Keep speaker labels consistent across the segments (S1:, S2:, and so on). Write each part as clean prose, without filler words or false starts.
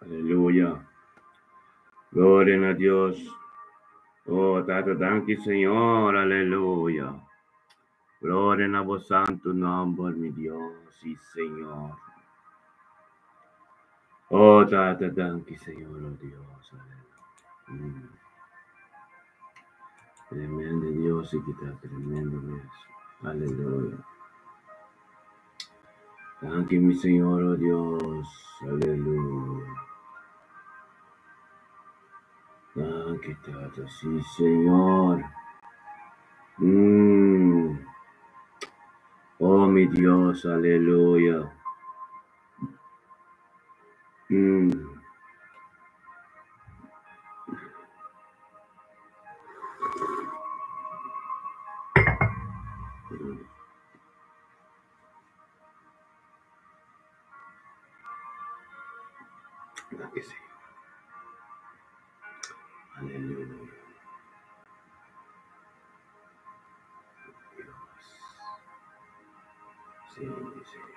S1: Aleluya. Gloria na Dios. Oh, Tata, danki, Señor. Aleluya. Gloria na bo santo nomber, mi Dios y Señor. Oh, Tata, danki, Señor, oh Dios. Aleluya. Tremendo Dios y kita tremendo mes. Aleluya. Danki, mi Señor, oh Dios. Aleluya. Danki, Tata. Sí, Señor. Oh, mi Dios. Aleluya. Danki, Señor. Aleluya. Dios. Sí, mi Señor.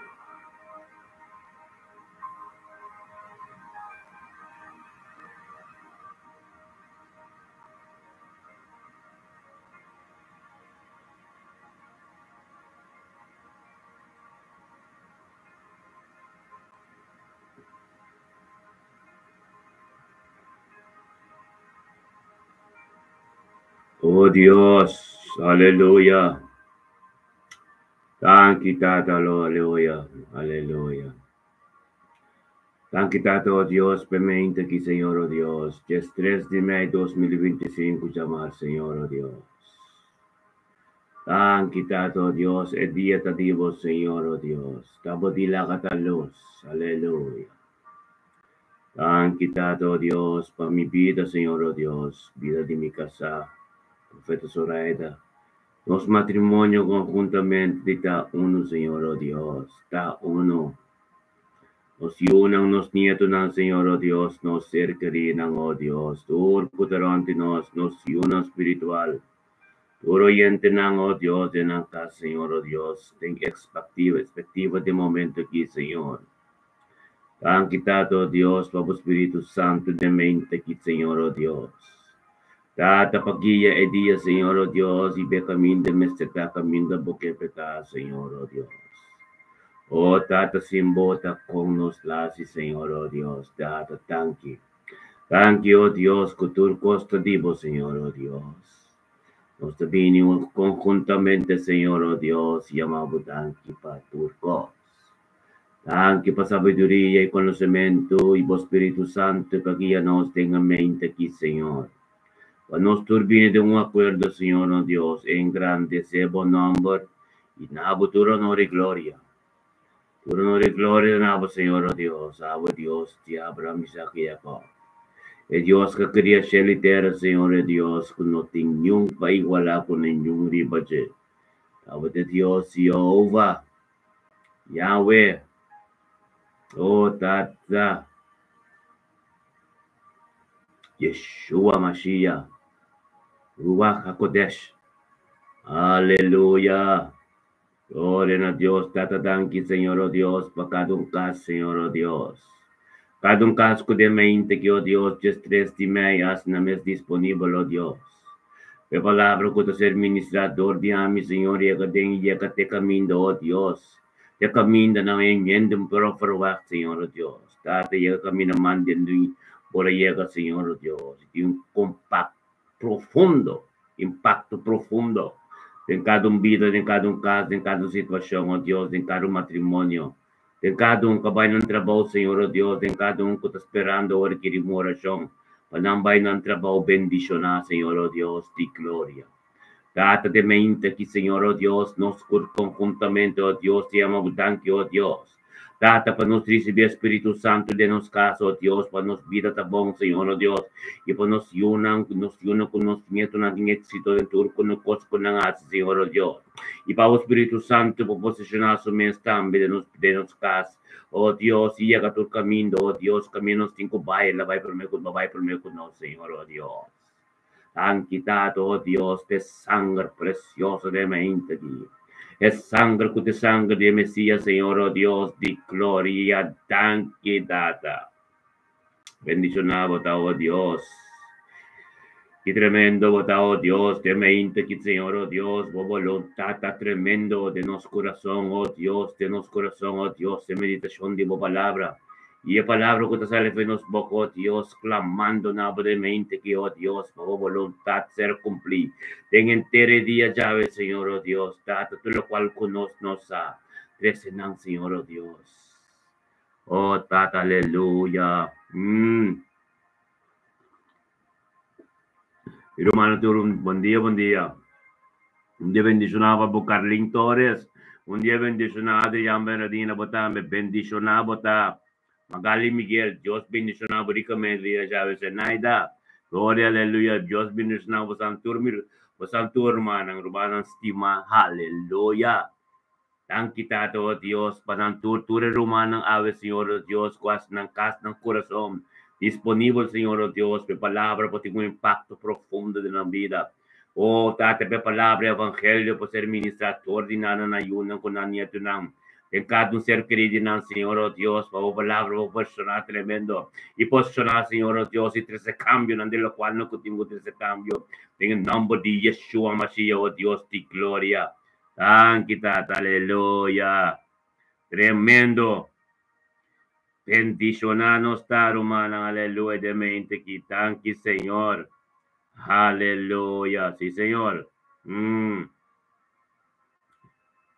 S1: Oh Dios, aleluya. Danki, Tata, aleluya, aleluya. Danki, Tata, oh Dios, permite que, Señor, oh Dios, 3 de mayo de 2025, llamar, Señor, oh Dios. Danki, Tata, oh Dios, e dia ta divo, Señor, oh Dios. Tabo di la luz, aleluya. Danki, Tata, oh Dios, pa mi vida, Señor, oh Dios, vida de mi casa, Profeta Zoraida. Nos matrimonio conjuntamente ta uno, Señor, oh Dios, ta uno. Nos yunan, nos nieto nan, Señor, oh Dios, nos ser querido, oh Dios, tur putarante nos, nos yunan espiritual. Tur oyente nan, oh Dios, de nan casa, Señor, oh Dios, ten expectativa, expectativa de momento aquí, Señor. Danki, Tata, oh Dios, pa Espíritu Santo de mente aquí, Señor, oh Dios. Tata, pa guia e dia, Señor, oh Dios, y be caminho de mesteta, caminho de boquepeta, Señor, oh Dios. Oh, Tata, simbota con nos lasi, Señor, oh Dios. Tata, danki. Danki, oh Dios, que tur costa dibo, Señor, oh Dios. Nos te vini conjuntamente, Señor, oh Dios, llamamos danki pa tur cos. Danki pa sabiduría y conocimiento y bo Espíritu Santo que guía nos tenga mente aquí, Señor. Pa nos turbine de un acuerdo, Señor, oh Dios, engrandece bo nombre y nabo tu honor y gloria. Tu honor y gloria, nabo, Señor, oh Dios, abo Dios, de Abraham, Isaac y Jacob. El Dios que cría cielo y tierra, Señor, el Dios que no tiene ningún pa igualar con ningún ribache. Abo de Dios, Jehová, Yahweh, oh Tata, Yeshua Mashiach, Ruach HaKodesh. Aleluya. Gloria a Dios, Tata, danki, Señor, oh Dios, pa cada un caso, Señor, oh Dios. Cada un casco de mente que, oh Dios, 3 de mayo, haz na mes disponível, oh Dios. E palabra que ser ministrador de a mi, Señor, llega den, llega te caminho, oh Dios. Te caminho na enmienda un pero verwacht, Señor, oh Dios. Tata, llega camino manden, por llega, Señor, oh Dios. Y un compacto profundo, impacto profundo. En cada un vida, en cada un caso, en cada situación, oh Dios, en cada un matrimonio. En cada un que va en un trabajo, Señor, oh Dios, en cada un que está esperando ahora que oración. Para não vai en trabajo bendicionar, Señor, oh Dios, de gloria. Data de mente que, Señor, oh Dios, nos conjuntamente, oh Dios, te amo, danke, oh Dios. Tata, pa nos risibí e Spiritu Santu den nos kas, o Dios, pa nos bida ta bon, Señor, o Dios, i pa nos yunan, nos yunan ku nos nietunan tin éksito den tur ku kos ku nan hasi, Señor, o Dios. I pa bo Spiritu Santu por posishoná su mes tambe den nos, den nos kas, o Dios, i yega tur kaminda, o Dios, kaminda nos tin ku bai, el a bai promé ku, bai promé ku nos, Señor, o Dios. Danki, Tata, o Dios, p'e sanger presioso den mainta aki. E sanger ku ta e sanger di e Mesias, Señor, o Dios di gloria. Danki, Tata. Bendishoná bo ta, o Dios. Ki tremendo bo ta, o Dios, den mainta aki, Señor, o Dios. Bo boluntat ta tremendo den nos kurason, o Dios, den nos kurason, o Dios, e meditashon di bo palabra. I e palabra ku ta sali for di nos boka, o Dios, klamando na bo den mente ki, o Dios, pa bo boluntat ser kumplí den henter e dia djawe, Señor, o Dios, Tata, tur lokual ku nos no sa, trese nan, Señor, o Dios. O Tata, aleluya. Mm. Mi rumannan tur, un bon dia, bon dia. Un dia bendishoná pa bo Carlin Torres. Un dia bendishoná Adrian Bernardina bo tambe. Bendishoná bo ta. Magali Miguel, Dios bendishoná bo rikamente dia djawe. Zenaida, gloria aleluya. Dios bendishoná bo san tur mi bo san tur rumannan, rumannan stimá. Haleluya. Danki Tata o Dios pa nan tur tur e rumannan awe Señor o Dios ku hasi nan kas nan kurason disponibel Señor o Dios pa e palabra por tin un impakto profundo den nan bida. O Tata pa e palabra e evangelio por ser ministrá tur di nan nan yunan ku nan nietunan den kada un ser kerí di nan Señor o Dios pa bo palabra por funshoná tremendo i posishoná Señor o Dios i trese kambionan den lokual no ku tin ku trese kambio den e nòmber di Yeshua Mashiach o Dios di gloria. Danki Tata, aleluya. Tremendo. Bendiciona nos ta rumannan, aleluya, den mente ki. Danki Señor. Aleluya. Si Señor. Mm.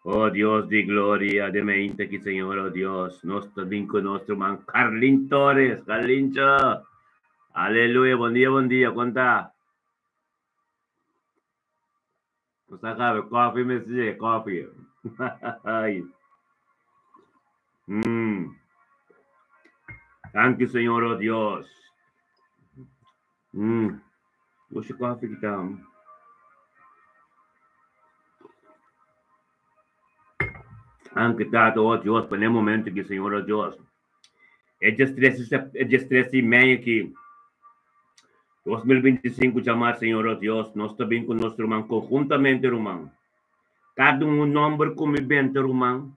S1: Oh Dios di gloria, den mente ki Señor, oh Dios. Nos ta bin ku nos ruman Carlin Torres. Carlincho. Aleluya. Bon dia, bon dia. Konta. Nos a caba coffee mester coffee. Mm. Thank you, Señor, oh Dios. Mm. What's your coffee down? Anke Tata, oh Dios, pa ne momento ki Señor, oh Dios. E dies 13, e dies 13 i meia ki 2025 djamar, Señor, oh Dios, nos ta bin ku nos ruman konhuntamente, ruman. Kada un nomber ku mi benta, ruman,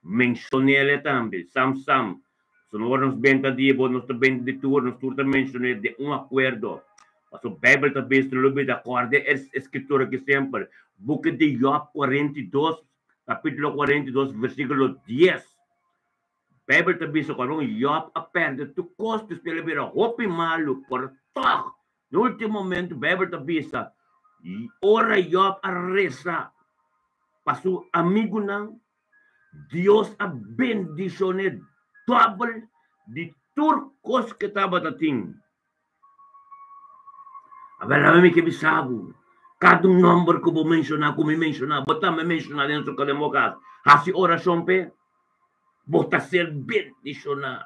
S1: menshon'el tambe, sam sam. So no ora nos benta di bo, nos ta benta di tur, nos tur ta menshon'é den un akuerdo. Pasobra Beibel ta bisa, no lubida, kòrda e skritura aki semper, Buki di Jòb 42, kapítulo 42, versíkulo 10. Beibel ta bisa ku algun Yòb a pèrdè tur kos despues el a bira hopi malu, pero tòg na último momentu Beibel ta bisa, ora Yòb a resa pa su amigunan, Dios a bendishon'é dòbel di tur kos ku e tabata tin. Abel, laga mi ke bisa bo, kada un nòmber ku bo menshoná, ku mi menshoná, bo tambe menshoná den su kada boka. Hasi orashon p'e, bo ta ser bendishoná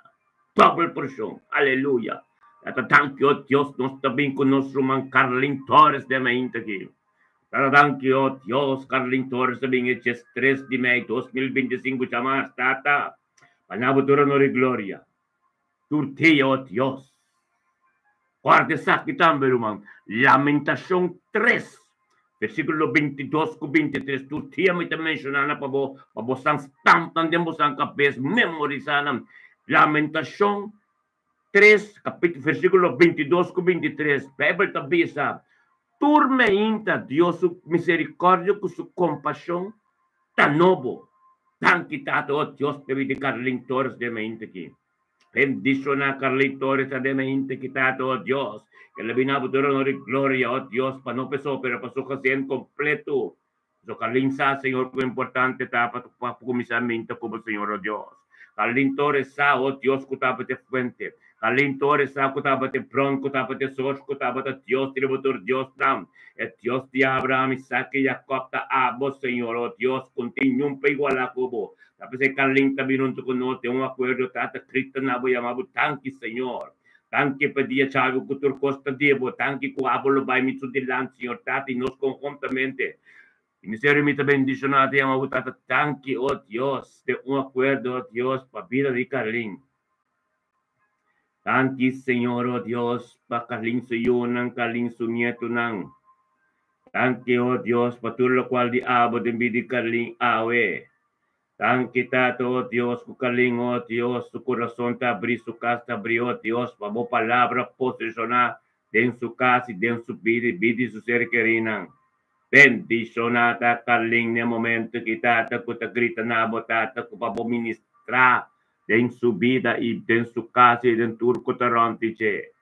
S1: dòbel porshon. Aleluya! Ta danki, o Dios, nos ta bin ku nos ruman Carlin Torres den mainta aki. Ta danki, o Dios, Carlin Torres ta bin e 13 di mei 2025 djamas, Tata, pa na bo tur honor i gloria. Tur dia, o Dios. Guarda esaki tambe, ruman, Lamentacion 3, versiculo 22 cu 23. Tur dia mi ta menciona nan pa bo, pa bo san stamp nan den bo san cabes, memorisa nan. Lamentacion 3, capítulo, versiculo 22 cu 23. Bijbel ta bisa, Tur meinta Dios su misericordia cu su compasion ta nobo. Danki Tata, o Dios, p'e di Carlin Torres den meinta aki. Bendiciona Carlin Torres ta den meinta aki, Tata, o Dios. Ke lo bina bo tur honor i gloria, o Dios, pa no p'e so, pero pa su gezin completo. So Carlin sa, Señor, cu importante ta pa pa cuminsa meinta cu bo, Señor, o Dios. Carlin Torres sa, o Dios, cu ta bo t'e fuente. Carlin Torres sa ku tabata bron, ku tabata source, ku tabata Dios di riba tur diosnan. E Dios di Abraham, Isaac i Jacob ta abo, Señor, o Dios, ku no tin niun pa igualá ku bo. Ta p'esei Carlin ta bini huntu ku nos den un akuerdo, Tata, grita na bo, yama bo, Danki, Señor. Danki pa dia djawe ku tur kos ta di bo. Danki ku abo lo bai mi su dilanti, Señor Tata, i nos konhuntamente. Ministerio mi ta bendishoná ta yama bo, Tata, danki, o Dios, den un akuerdo, o Dios, pa bida di Carlin. Danki, Señor, o Dios, pa Carlin su yunan, Carlin su nietunan. Danki, o Dios, pa tur lokual di abo den bida di Carlin awe. Danki, Tata, o Dios, ku Carlin, o Dios, su kurason ta abrí, su kas ta abrí, o Dios, pa bo palabra poseshoná den su kas i den su bida i bida di su ser kerínan. Bendishoná ta Carlin n'e momento ki, Tata, ku ta grita na bo, Tata, ku pa bo ministrá den su bida i den su kas i den tur ku ta rònt di dje.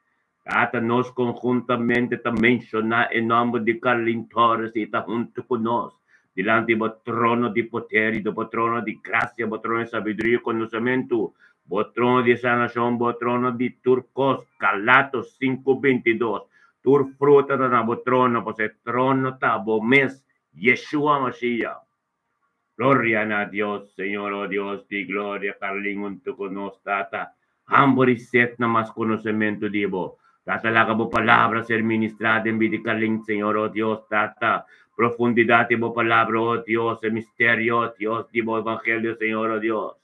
S1: Tata, nos konhuntamente ta menshoná e nòmber di Carlin Torres i ta huntu ku nos dilanti bo trono di poder i bo trono di grasia, bo trono di sabiduria i konosementu, bo trono di sanashon, bo trono di tur kos. Galatos 5:22. Tur fruta ta na bo trono, pasobra e trono ta bo mes, Yeshua Mashiach. Gloria na Dios, Señor, o Dios di gloria, Carlin huntu ku nos, Tata. Hamber i set na mas konosementu di bo. Tata, laga bo palabra ser ministrá den bida di Carlin, Señor, o Dios, Tata. Profundidat di bo palabra, o Dios, e misterio, o Dios, di bo evangelio, Señor, o Dios.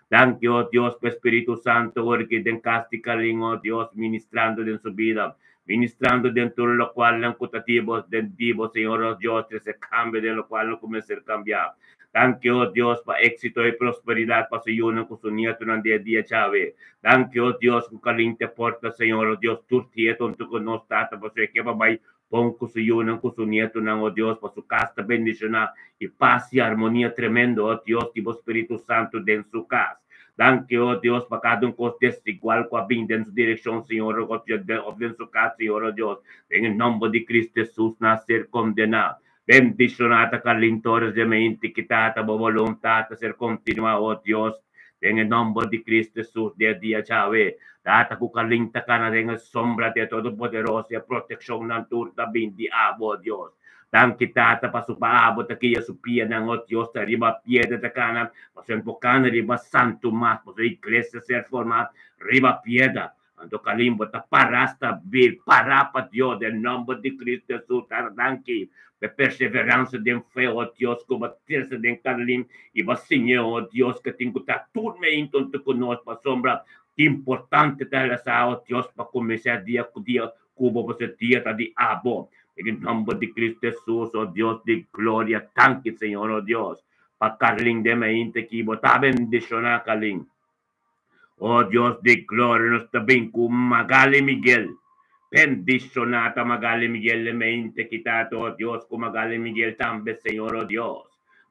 S1: Danki, o Dios, pa Spiritu Santu ora ki den kas di Carlin, o Dios, ministrando den su bida, ministrando den tur lokualnan ku ta di bo, den di bo, Señor, o Dios, trese kambio den lokualnan ku mester kambiá. Danki, o Dios, pa éksito i prosperidat pa su yunan ku su nietunan di e dia djawe. Danki, o Dios, ku Carlin te porta, Señor, o Dios, tur tieto huntu ku nos, Tata, pasobra e ke pa bai bon ku su yunan, ku su nietunan, o Dios, pa su kas ta bendishoná i pas i armonia tremendo, o Dios, di bo Spiritu Santu den su kas. Danki, o Dios, pa kada un kos desigual ku a bin den su direkshon, Señor, òf den su kas, Señor, o Dios, den e nòmber di Kristu Hesus nan a ser kondená. Bendishoná ta Carlin Torres de Meinti, ki Tata bo boluntat ta ser kontinuá, o Dios, den e nòmber di Kristu Hesus di e dia djawe. Tata, ku Carlin ta kana den e sombra di e Todopoderoso i e protekshonnan tur ta bin di abo, o Dios. Danki, Tata, pasobra pa abo ta guia su pianan, o Dios, ta riba piedra ta kana, pasobra e por kana riba santu mas, pasobra e iglesia ser formá riba piedra. Anto Carlin bo ta pará stabil, pará pa Dios den nòmber di Cristo Hesus. Tata, danki pa e perseveransia den fe, o Dios, ku bo trese den Carlin i bo siñ'é, o Dios, ke tin ku ta tur meintu huntu ku nos, pasobra ki importante ta resa, o Dios, pa kuminsá dia ku dia ku bo, pasobra dia ta di abo. Den nòmber di Cristo Hesus, o Dios di gloria, danki, Señor, o Dios, pa Carlin den meintu aki. Bo ta bendishoná Carlin. O Dios di gloria, nos ta bin ku Magali Miguel. Bendishoná ta Magali Miguel e mente ki Tata, o Dios, ku Magali Miguel tambe, Señor, o Dios.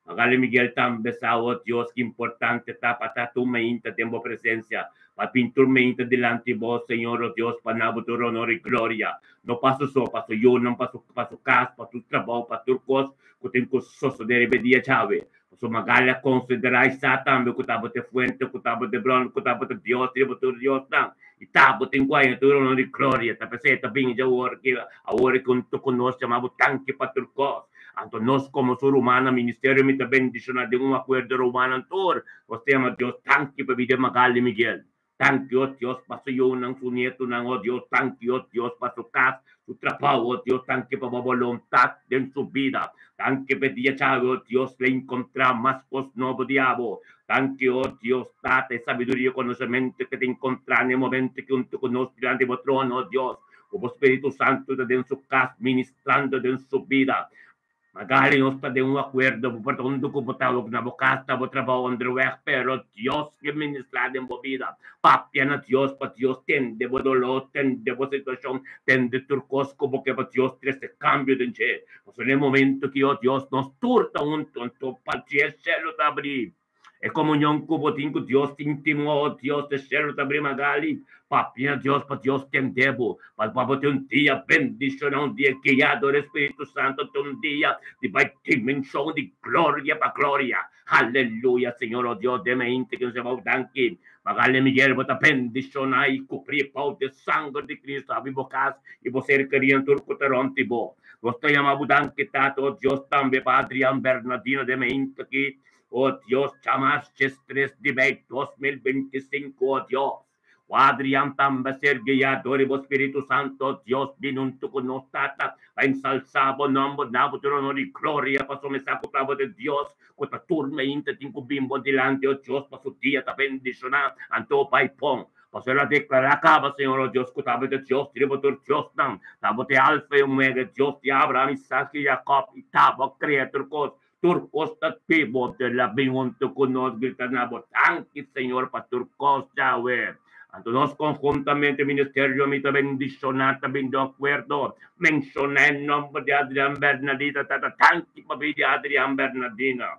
S1: Magali Miguel tambe sa, o Dios, ki importante ta pa ta tur meinta den bo presensia, pa bin tur meinta dilanti bo, Señor, o Dios, pa na bo tur honor i gloria. No pa su so, pa su yunan, pa su, pa su kas, pa su trabou, pa tur kos ku tin ku sosodé riba e dia djawe. Pasobra Magali a konsiderá i sa tambe ku tabata e fuente, ku tabata e bron, ku tabata Dios riba tur diosnan, i tabatin ku haña tur honor i gloria. Ta p'esei ta bini dje awor ki awor e huntu ku nos yama bo danki pa tur kos. Anto nos komo su rumannan ministerio mi ta bendishoná den un akuerdo rumannan tur nos ta yama Dios danki pa bida Magali Miguel. Danki, o Dios, pa su yunan, su nietunan, o Dios, danki, o Dios, pa su kas, su trabou, o Dios, danki pa bo boluntat den su bida. Danki p'e dia djawe, o Dios, l'e enkontrá mas kos nobo di abo. Danki, o Dios, Tata, e sabiduria i konosementu ke ta enkontrá na e momentu ki huntu ku nos dilanti bo trono, o Dios, ku bo Spiritu Santu ta den su kas ministrando den su bida. Magali nos ta den un akuerdo, bo por ta huntu ku bo ta wak na bo kas, na bo trabou onderweg, pero Dios ke ministrá den bo bida. Papia na Dios pa Dios tende bo doló, tende bo situashon, tende tur kos ku bo ke pa Dios trese kambio den dje. Pasobra na e momento ki, oh Dios, nos tur ta huntu, anto pa dje shelu ta abrí. E komunion ku bo tin ku Dios tin timo, Dios e shelu ta bri Magali, papia na Dios pa Dios tende bo, pa bo tin un dia bendishoná, un dia guiá dor e Spiritu Santo, tin un dia di bai dimenshon di gloria pa gloria. Haleluya Señor, o Dios, den e inti ku nos a bou danki. Magali Miguel, bo ta bendishoná i kubrí bou di sanger di Cristo, abi bo kas i bo ser kerí en tur ku ta rònt di bo. Nos ta yama bo danki, Tata, o Dios, tambe pa Adrian Bernardino den mainta aki, o Dios, djamas 13 di mei 2025, o Dios. Ku Adrian tambe ser guiá dor di bo Spiritu Santo, o Dios, bin huntu ku nos, Tata, pa ensalsá bo nòmber, na bo tur honor i gloria, pasobra mi sa ku ta bo ta Dios ku ta tur mainta tin ku bin bo dilanti, o Dios, pa su dia ta bendishoná. Anto bai pon, pasobra el a deklará kaba, Señor, o Dios, ku ta bo ta Dios riba tur diosnan, ta bo ta e Alfa i Omega, Dios di Abraham, Isaac i Jacob, i ta bo a krea tur kos. Tur kos ta te bo te la bin huntu ku nos grita na bo danki Señor pa tur kos Yahweh. Anto nos konhuntamente ministerio mi ta bendishoná ta bin di akuerdo menshoná e nòmber di Adrian Bernardita tata danki pa bida di Adrian Bernardina.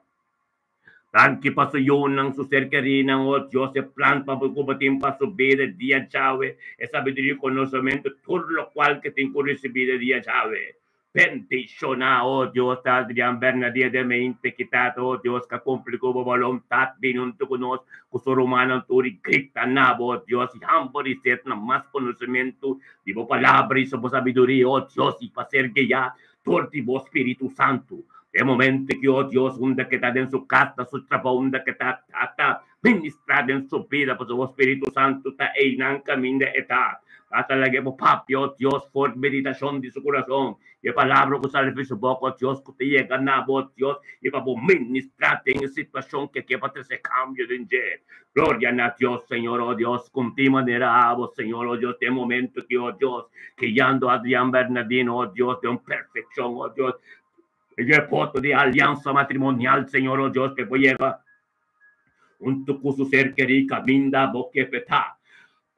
S1: Danki pa su yunan su ser kerinan o Dios e plan pa ku bo tin pa su bida dia djawe e sabiduria i konosementu tur lokual ke tin ku risibí de dia djawe. Bendiciona, oh Dios, ta Adrian Bernadie de mente kitata, oh Dios, ka cumpli cu bo voluntad, bin hunto cu nos, cu su rumannan tur y grita na bo, oh Dios, y hamber y sed na mas conocimento di bo palabra y bo sabiduria, oh Dios, y pa ser guiá dor di bo Spiritu Santo. Den momento ki, oh Dios, unda ke ta den su cas, na su trabou, unda ke ta, Tata, ministra den su bida, pasobra bo Spiritu Santo ta einan caminda e ta. Tata, laga bo papia, oh Dios, for di meditacion di su curason, y e palabra cu sali for di su boca, oh Dios, cu ta yega na bo, oh Dios, y pa bo ministra den e situacion cu e ke pa trece cambio den dje. Gloria na Dios, Señor, oh Dios, con ti manera abo, Señor, oh Dios, den momento ki, oh Dios, guiando Adrian Bernardino, oh Dios, den un perfeccion, oh Dios, e voto di alianza matrimonial, Señor, oh Dios, pe bo yega hunto cu su ser kerí caminda bo ke pe ta.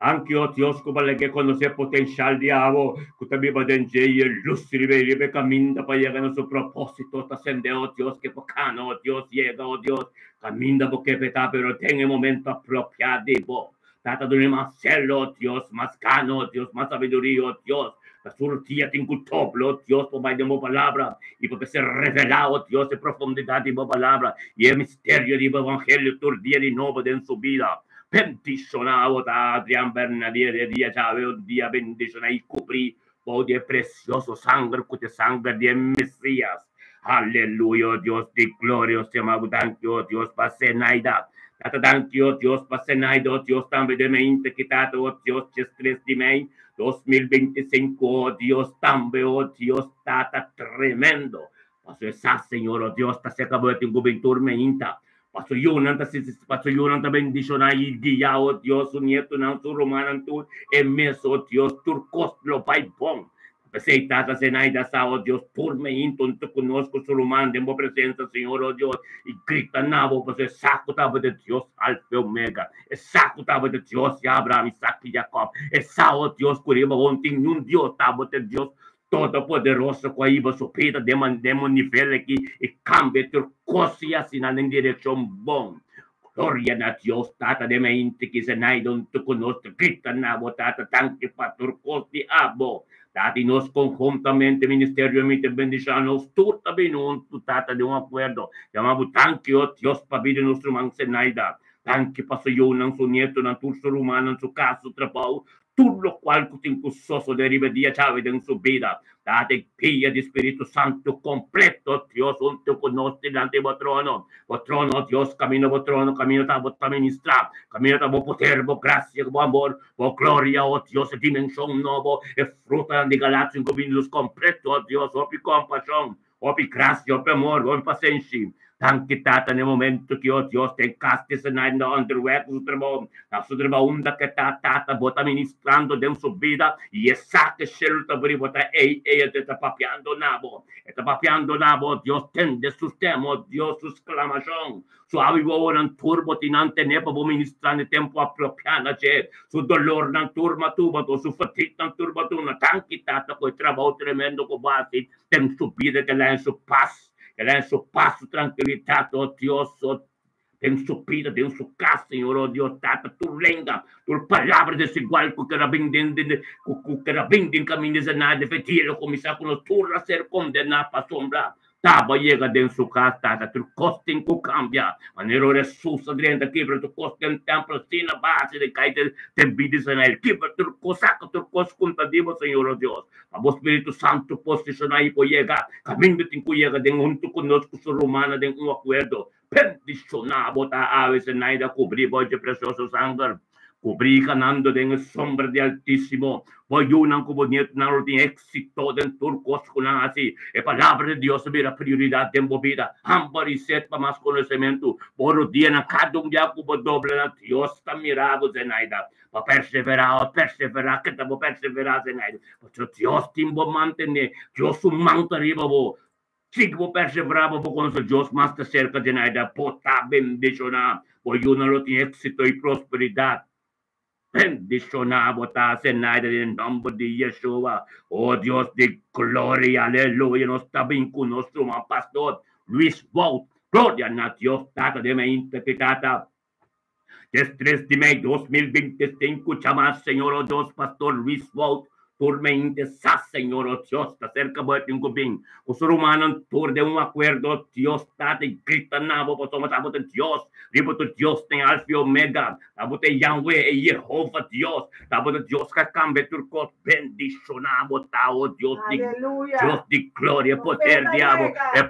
S1: Danki, oh Dios, cu bo lege conoce potencial di abo cu ta biba den dje y e luz riba e riba e caminda pa yega na su proposito ta sende, oh Dios, ke bo cana, oh Dios, yega, oh Dios, caminda bo ke pe ta, pero den e momento apropia di bo. Tata duna mas celo, oh Dios, mas gana, oh Dios, mas sabiduria, oh Dios, pa tur dia tin cu topla, oh Dios, pa bai den bo palabra y pa ser revela, oh Dios, e profundidad di bo palabra y e misterio di bo evangelio tur dia di nobo den su bida. Bendiciona bo ta Adrian Bernadie de dia djawe un dia bendiciona y cubri bou di e precioso sanger cu ta e sanger di e Mesias. Aleluya, oh Dios di gloria, nos yama bo danki, oh Dios, pa Zenaida. Tata danki, oh Dios, pa Zenaida, oh Dios, tambe den mente ki tata, oh Dios, 13 di mei 2025, oh Dios, tambe, oh Dios, tata tremendo. Paso e sa, Señor, oh Dios, ta seca bo tin gubentur meinta. Paso yunan ta paso yunan ta bendiciona y guia, oh Dios, su nietonan, su rumannan tur, e mes, oh Dios, tur cos lo bay bon. P'esei Tata Zenaida sa, oh Dios, tur meinta hunto cu nos cu su ruman den bo presencia, Señor, oh Dios, y grita na bo, pasobra e sa cu tabata Dios Alfa y Omega, e sa cu tabata Dios di Abraham, Isaac y Jacob, e sa, oh Dios, cu riba bo no tin niun Dios, tabata Dios Todopoderoso cu a hiba su bida den den un nivel aki y cambia tur cos y asina den direccion bon. Gloria na Dios Tata den mente ki Zenaida hunto cu nos ta grita na bo Tata danki pa tur cos di abo. Tata y nos conhuntamente ministerio mi ta bendiciona nos tur ta bini hunto Tata den un acuerdo yama bo danki oh Dios pa bida nos ruman Zenaida. Danki pa su yunan su nietonan tur su rumannan su cas su trabao Tur lokual ku tin ku sosodé riba e dia djawe den su bida, ta den guia di Spiritu Santu kompleto, Dios huntu ku nos dilanti bo trono. Bo trono, Dios, kaminda bo trono, kaminda ta bo ta ministrá, kaminda ta bo poder, bo grasia ku bo amor, bo gloria, o Dios, e dimenshon nobo, e frutanan di Galatia ku bini lus kompleto, o Dios, hopi kompashon, Hopi gracia, hopi amor, hopi pasenshi. Danki Tata na e momento ki o Dios den cas di Zenaida na onderweg ku su trabou, na su trabou unda ke ta Tata bo ta ministrando den su bida y e sa ke shelu ta bri bo ta ey ey e ta papiando na bo, e ta papiando na bo Dios tende su stem o Dios su sclamacion, su awi wowonan tur bo tin nan tene pa bo ministra na e tempo apropia na dje, su dolornan tur matuba to su verdrietnan tur batuna. Danki Tata ku e trabou tremendo ku bo hasi Den su bida ke la en su pas, ke la en su pas, su trankilidat, oh Dios, oh den su bida, den su kas, Señor, oh Dios, Tata, tur lenga, tur palabra desigual ku keda bin den den ku ku keda bin den kaminda di nada, defetí, lo kuminsá ku nos tur a ser kondená pasobra. Taba yega den su kas, tata tur kos tin ku kambia. Manera ora Hesus a drenta kibra tur kos den tèmpel asina base di kai den bida di Israel. Kibra tur kos, saka tur kos ku ta di bo, Señor o Dios. Pa bo Spiritu Santu posishoná i por yega kaminda tin ku yega den huntu ku nos ku su rumannan den un akuerdo. Bendishoná bo ta awe, Zenaida, kubrí bo dje presioso sanger. Kubrí kanando den e sombra di Altísimo. Bo yunan ku bo nietunan lo tin éksito den tur kos ku nan hasi. E Palabra di Dios a bira prioridat den bo bida. Hamber i set pa mas konosementu. Bo rudianan kada un dia ku bo dobla na Dios ta mira bo, Zenaida. Bo perseverá, o perseverá, keda bo perseverá, Zenaida. Pasobra Dios tin bo mantené. Dios su man ta riba bo. Si ku bo perseverá pa bo konosé Dios mas ta serka di Naida, bo ta bendishoná. Bo yunan lo tin éksito i prosperidat. Bendishoná bo ta, Zenaida, den e nòmber di Yeshua. O Dios di gloria, aleluya, nos ta bin ku nos ruman Pastor Luis Wout. Gloria na Dios Tata den mainta ki Tata. Des 3 di mei 2025 chama Señor o Dios Pastor Luis Wout tur mente sa Señor o Dios ta cerca bo e tin cu bin cu su rumannan tur den un acuerdo Dios ta te grita na bo pasobra ta bo ta Dios riba tur Dios den Alfa y Omega ta bo ta Yahweh e Jehova Dios ta bo ta Dios ca cambia tur cos bendiciona bo ta o Dios di Dios di gloria e poder di abo e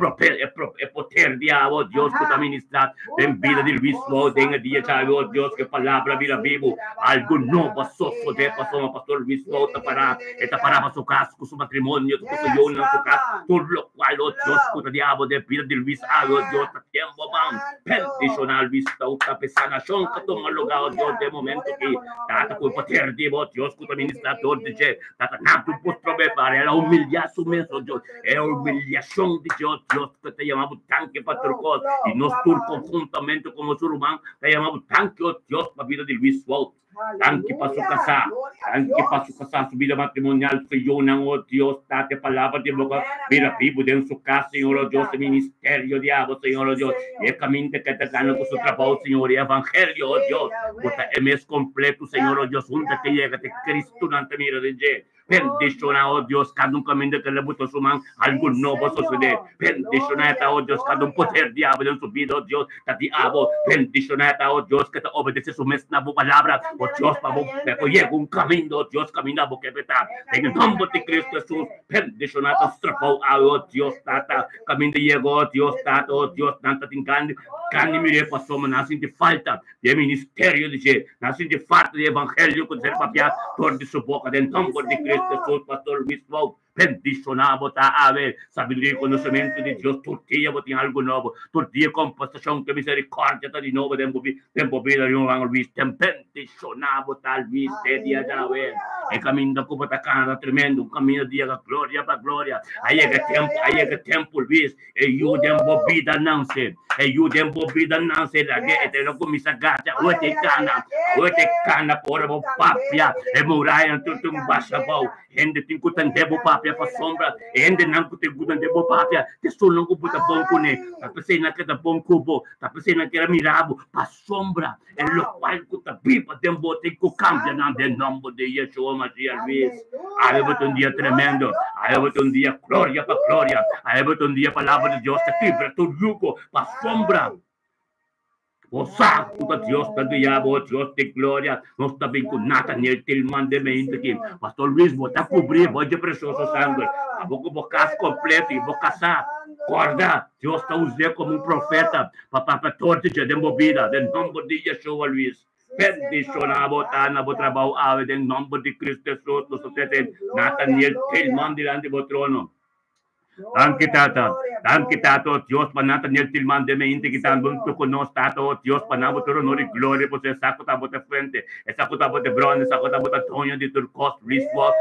S1: e poder di abo Dios cu ta ministra Den bida di Luis Wout den e dia djawe, oh Dios, ku e palabra bira bibu. Algu nobo a sosodé pasobra Pastor Luis Wout ta pará. E ta pará pa su kas, ku su matrimonio, ku su yunan, su kas, tur lokual, oh Dios, ku ta di abo den bida di Luis awe, oh Dios, ta ten bo man. Bendishoná Luis Wout ta p'e sanashon ku tuma lugá, oh Dios, den e momento aki. Tata, ku e poder di bo, oh Dios, ku ta ministrá dor di dje, Tata, nan tur por trob'é para el a humiliá su mes, oh Dios. E humiliashon di Dios, Dios ku ta yama bo danki pa tur kos, i nos tur konhuntamente komo su ruman ta yama bo danki, o Dios, pa bida di Luis Wout. Danki pa su kasá, danki pa su kasá, su bida matrimonial, su yunan, o Dios, Tata, e palabra di bo bira bibu den su kas, Señor, o Dios, e ministerio di abo, Señor, o Dios, i e kaminda ke ta gana ku su trabou, Señor, e evangelio, o Dios, ku ta e mes kompleto, Señor, o Dios, hunta ke yega te Kristu nan ta mira den dje. Bendiciona, oh Dios, cada un caminda que le buta su man, algo nobo a sucede. Bendiciona eta, oh Dios, cada un poder diablo den su vida, oh Dios, ta di abo. Bendiciona eta, oh Dios, que ta obedece su mes na bo palabra, oh Dios, pa bo, pa bo yega un caminda, oh Dios, caminda bo ke ta. Den e nomber di Cristo Jesus, bendiciona ta strapou awe, oh Dios, Tata, caminda yega, oh Dios, Tata, oh Dios, nan ta tin gana, gana mire pasobra nan sinti falta di e ministerio di dje. Nan sinti falta di evangelio ku ta ser papiá dor di su boka. Den nomber di Cristo Jesus, Pastor Luis Wout, bendishoná bo ta awe. Sabiduria i konosementu di Dios tur dia bo tin algu nobo. Tur dia kompasashon ku miserikordia ta di nobo den bo den bo bida, Ruman Luis. Den bendishoná bo ta Luis te dia djawe. E kaminda ku bo ta kana ta tremendo, un kaminda di yega gloria pa gloria. A yega tempu, a yega tempu Luis. E yu den bo bida nanse, e yu den bo bida nanse, lag'é e ta lo kuminsá gacha, awe ta e kana, awe ta e kana pa ora bo papia, e murayanan tur tin basha abou, hende tin ku tende bo papia pasobra e hendenan ku tin ku tende bo papia ta esunnan ku bo ta bon kuné, ta p'esei nan keda bon ku bo, ta p'esei nan keda mira bo, pasobra e lokual ku ta biba den bo tin ku kambia nan den nòmber di Yeshua Mashiach Luis. Awe bo ta un dia tremendo, awe bo ta un dia gloria pa gloria, awe bo ta un dia palabra di Dios ta kibra tur yugo pa sombra. Bo sa ku ta Dios ta guia bo, Dios di gloria. Nos ta bin ku Nathaniel Tilman den mente aki. Pastor Luis, bo ta kubri bo dje presioso sanger. Abo ku bo kas kompleto i bo kasá. Kòrda, Dios ta us'é komo un profeta pa papia tur di dje den bo bida, den nòmber di Yeshua Luis. Bendishoná bo ta na bo trabou awe den nòmber di Cristo Jesus. Nos ta trese Nathaniel Tilman dilanti bo trono. Danki Tata, danki Tata, oh Dios, pa Nathaniel Tilman den me inti ki tan huntu ku nos, Tata, oh Dios, pa nan bo tur honor i gloria, pasobra e sa ku ta bo ta fuente, e sa ku ta bo ta bron, e sa ku ta bo ta doño di tur kos. Luis Wall,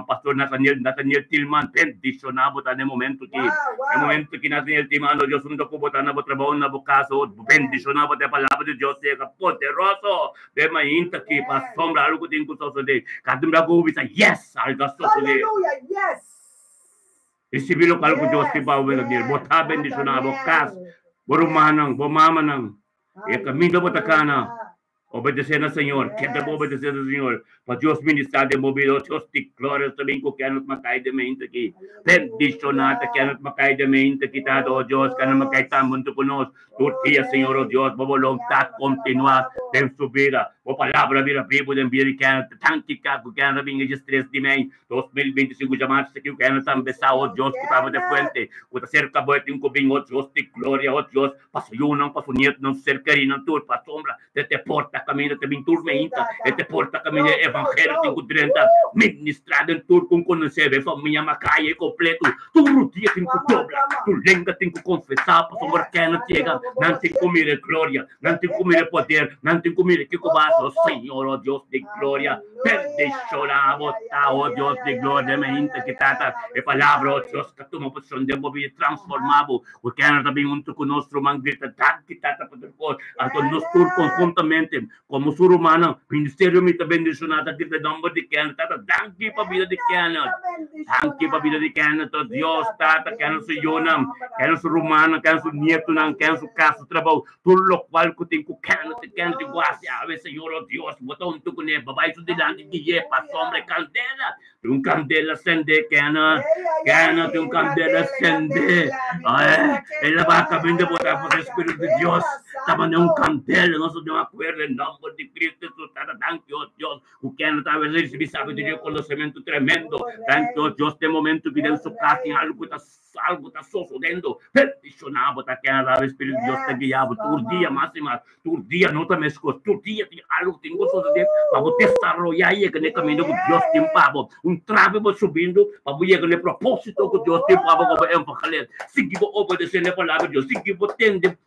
S1: Pastor Nathaniel, Nathaniel Tilman, bendishoná bo ta den momento ki, den momento ki Nathaniel Tilman, oh Dios, huntu ku bo ta na bo trabou, na bo kas, oh, bendishoná bo ta e palabra di Dios yega poderoso den mainta ki pa asombra algu ku tin ku sosodé. Kada un bia ku bo bisa, Yes! Algu a sosodé.
S2: Aleluya, yes!
S1: Risibí lokual ku Dios tin pa bo, Daniel. Bo ta bendishoná bo kas, bo rumannan, bo mamanan, e kaminda bo ta kana. Obedesé na Señor, keda bo obedesé na Señor, pa Dios ministrá den bo bida. Dios di gloria ta bin ku Kenneth Mackay den mente aki. Bendishoná ta Kenneth Mackay den mente aki, Tata, oh Dios, Kenneth Mackay ta huntu ku nos tur dia, Señor, oh Dios, bo boluntat kontinuá den su bida. Bo palabra bira bibu den bida di Kenneth. Danki ka ku Kenneth a bin e 13 di mei 2025 djamarts aki ku Kenneth a empesá, oh Dios, ku tabata fuente, ku ta serka bo e tin ku bin, oh Dios di gloria, oh Dios, pa su yunan, pa su nietunan, su ser kerinan tur, pasobra E te porta kaminda ta bin tur meinta. E te porta kaminda e evangelio tin ku drenta. Ministrá den tur ku konosé e famia Makaya e kompleto. Tur rudia tin ku dobla. Tur lenga tin ku konfesá pasobra Kenneth yega. Nan tin ku mira e gloria. Nan tin ku mira e poder. Nan tin ku mira kiko bo hasi. O Señor, o Dios di gloria, bendishoná bo ta, o Dios di gloria, meinta ki tata e palabra, o Dios, ka tuma posishon den bo bida i transformá bo. Ku Kenneth ta bin huntu ku nos ruman grita danki Tata pa tur kos. Anto nos tur konhuntamente komo su rumannan, ministerio mi ta bendishoná ta grita e nòmber di Kenneth. Tata danki pa bida di Kenneth. Danki pa bida di Kenneth. O Dios Tata, Kenneth su yunan, Kenneth su rumannan, Kenneth su nietunan, Kenneth su kas, su trabou, tur lokual ku tin ku Kenneth, Kenneth tin ku hasi awe Señor o Dios bo ta huntu kuné, bo bai su dilanti gui'é pasobra e kandela. Tin un candela sende, Kenneth. Kenneth, tin un candela sende. Ay, el a ba caminda bota por Espíritu de Dios. Taba un candela, nos de un acuerdo en nombre de Cristo Jesús. Tata, thank you, Dios. Ku Kenneth a recibir sabiduría y conocimiento tremendo. Thank you, Dios, de momento que den su casa algo ta algo ta sucediendo. Bendicionado ta Kenneth, el Espíritu de Dios ta guiabo tur dia mas y mas. Tur dia no ta meskos, tur dia tin algu tin ku sosodé pa bo desaroyá i yega na e kaminda ku Dios tin pa bo. Un trabe bo subindo pa bo yega na e propósito ku Dios tin pa bo komo evangelista. Sigui bo obedesé na e palabra di Dios, sigui bo tende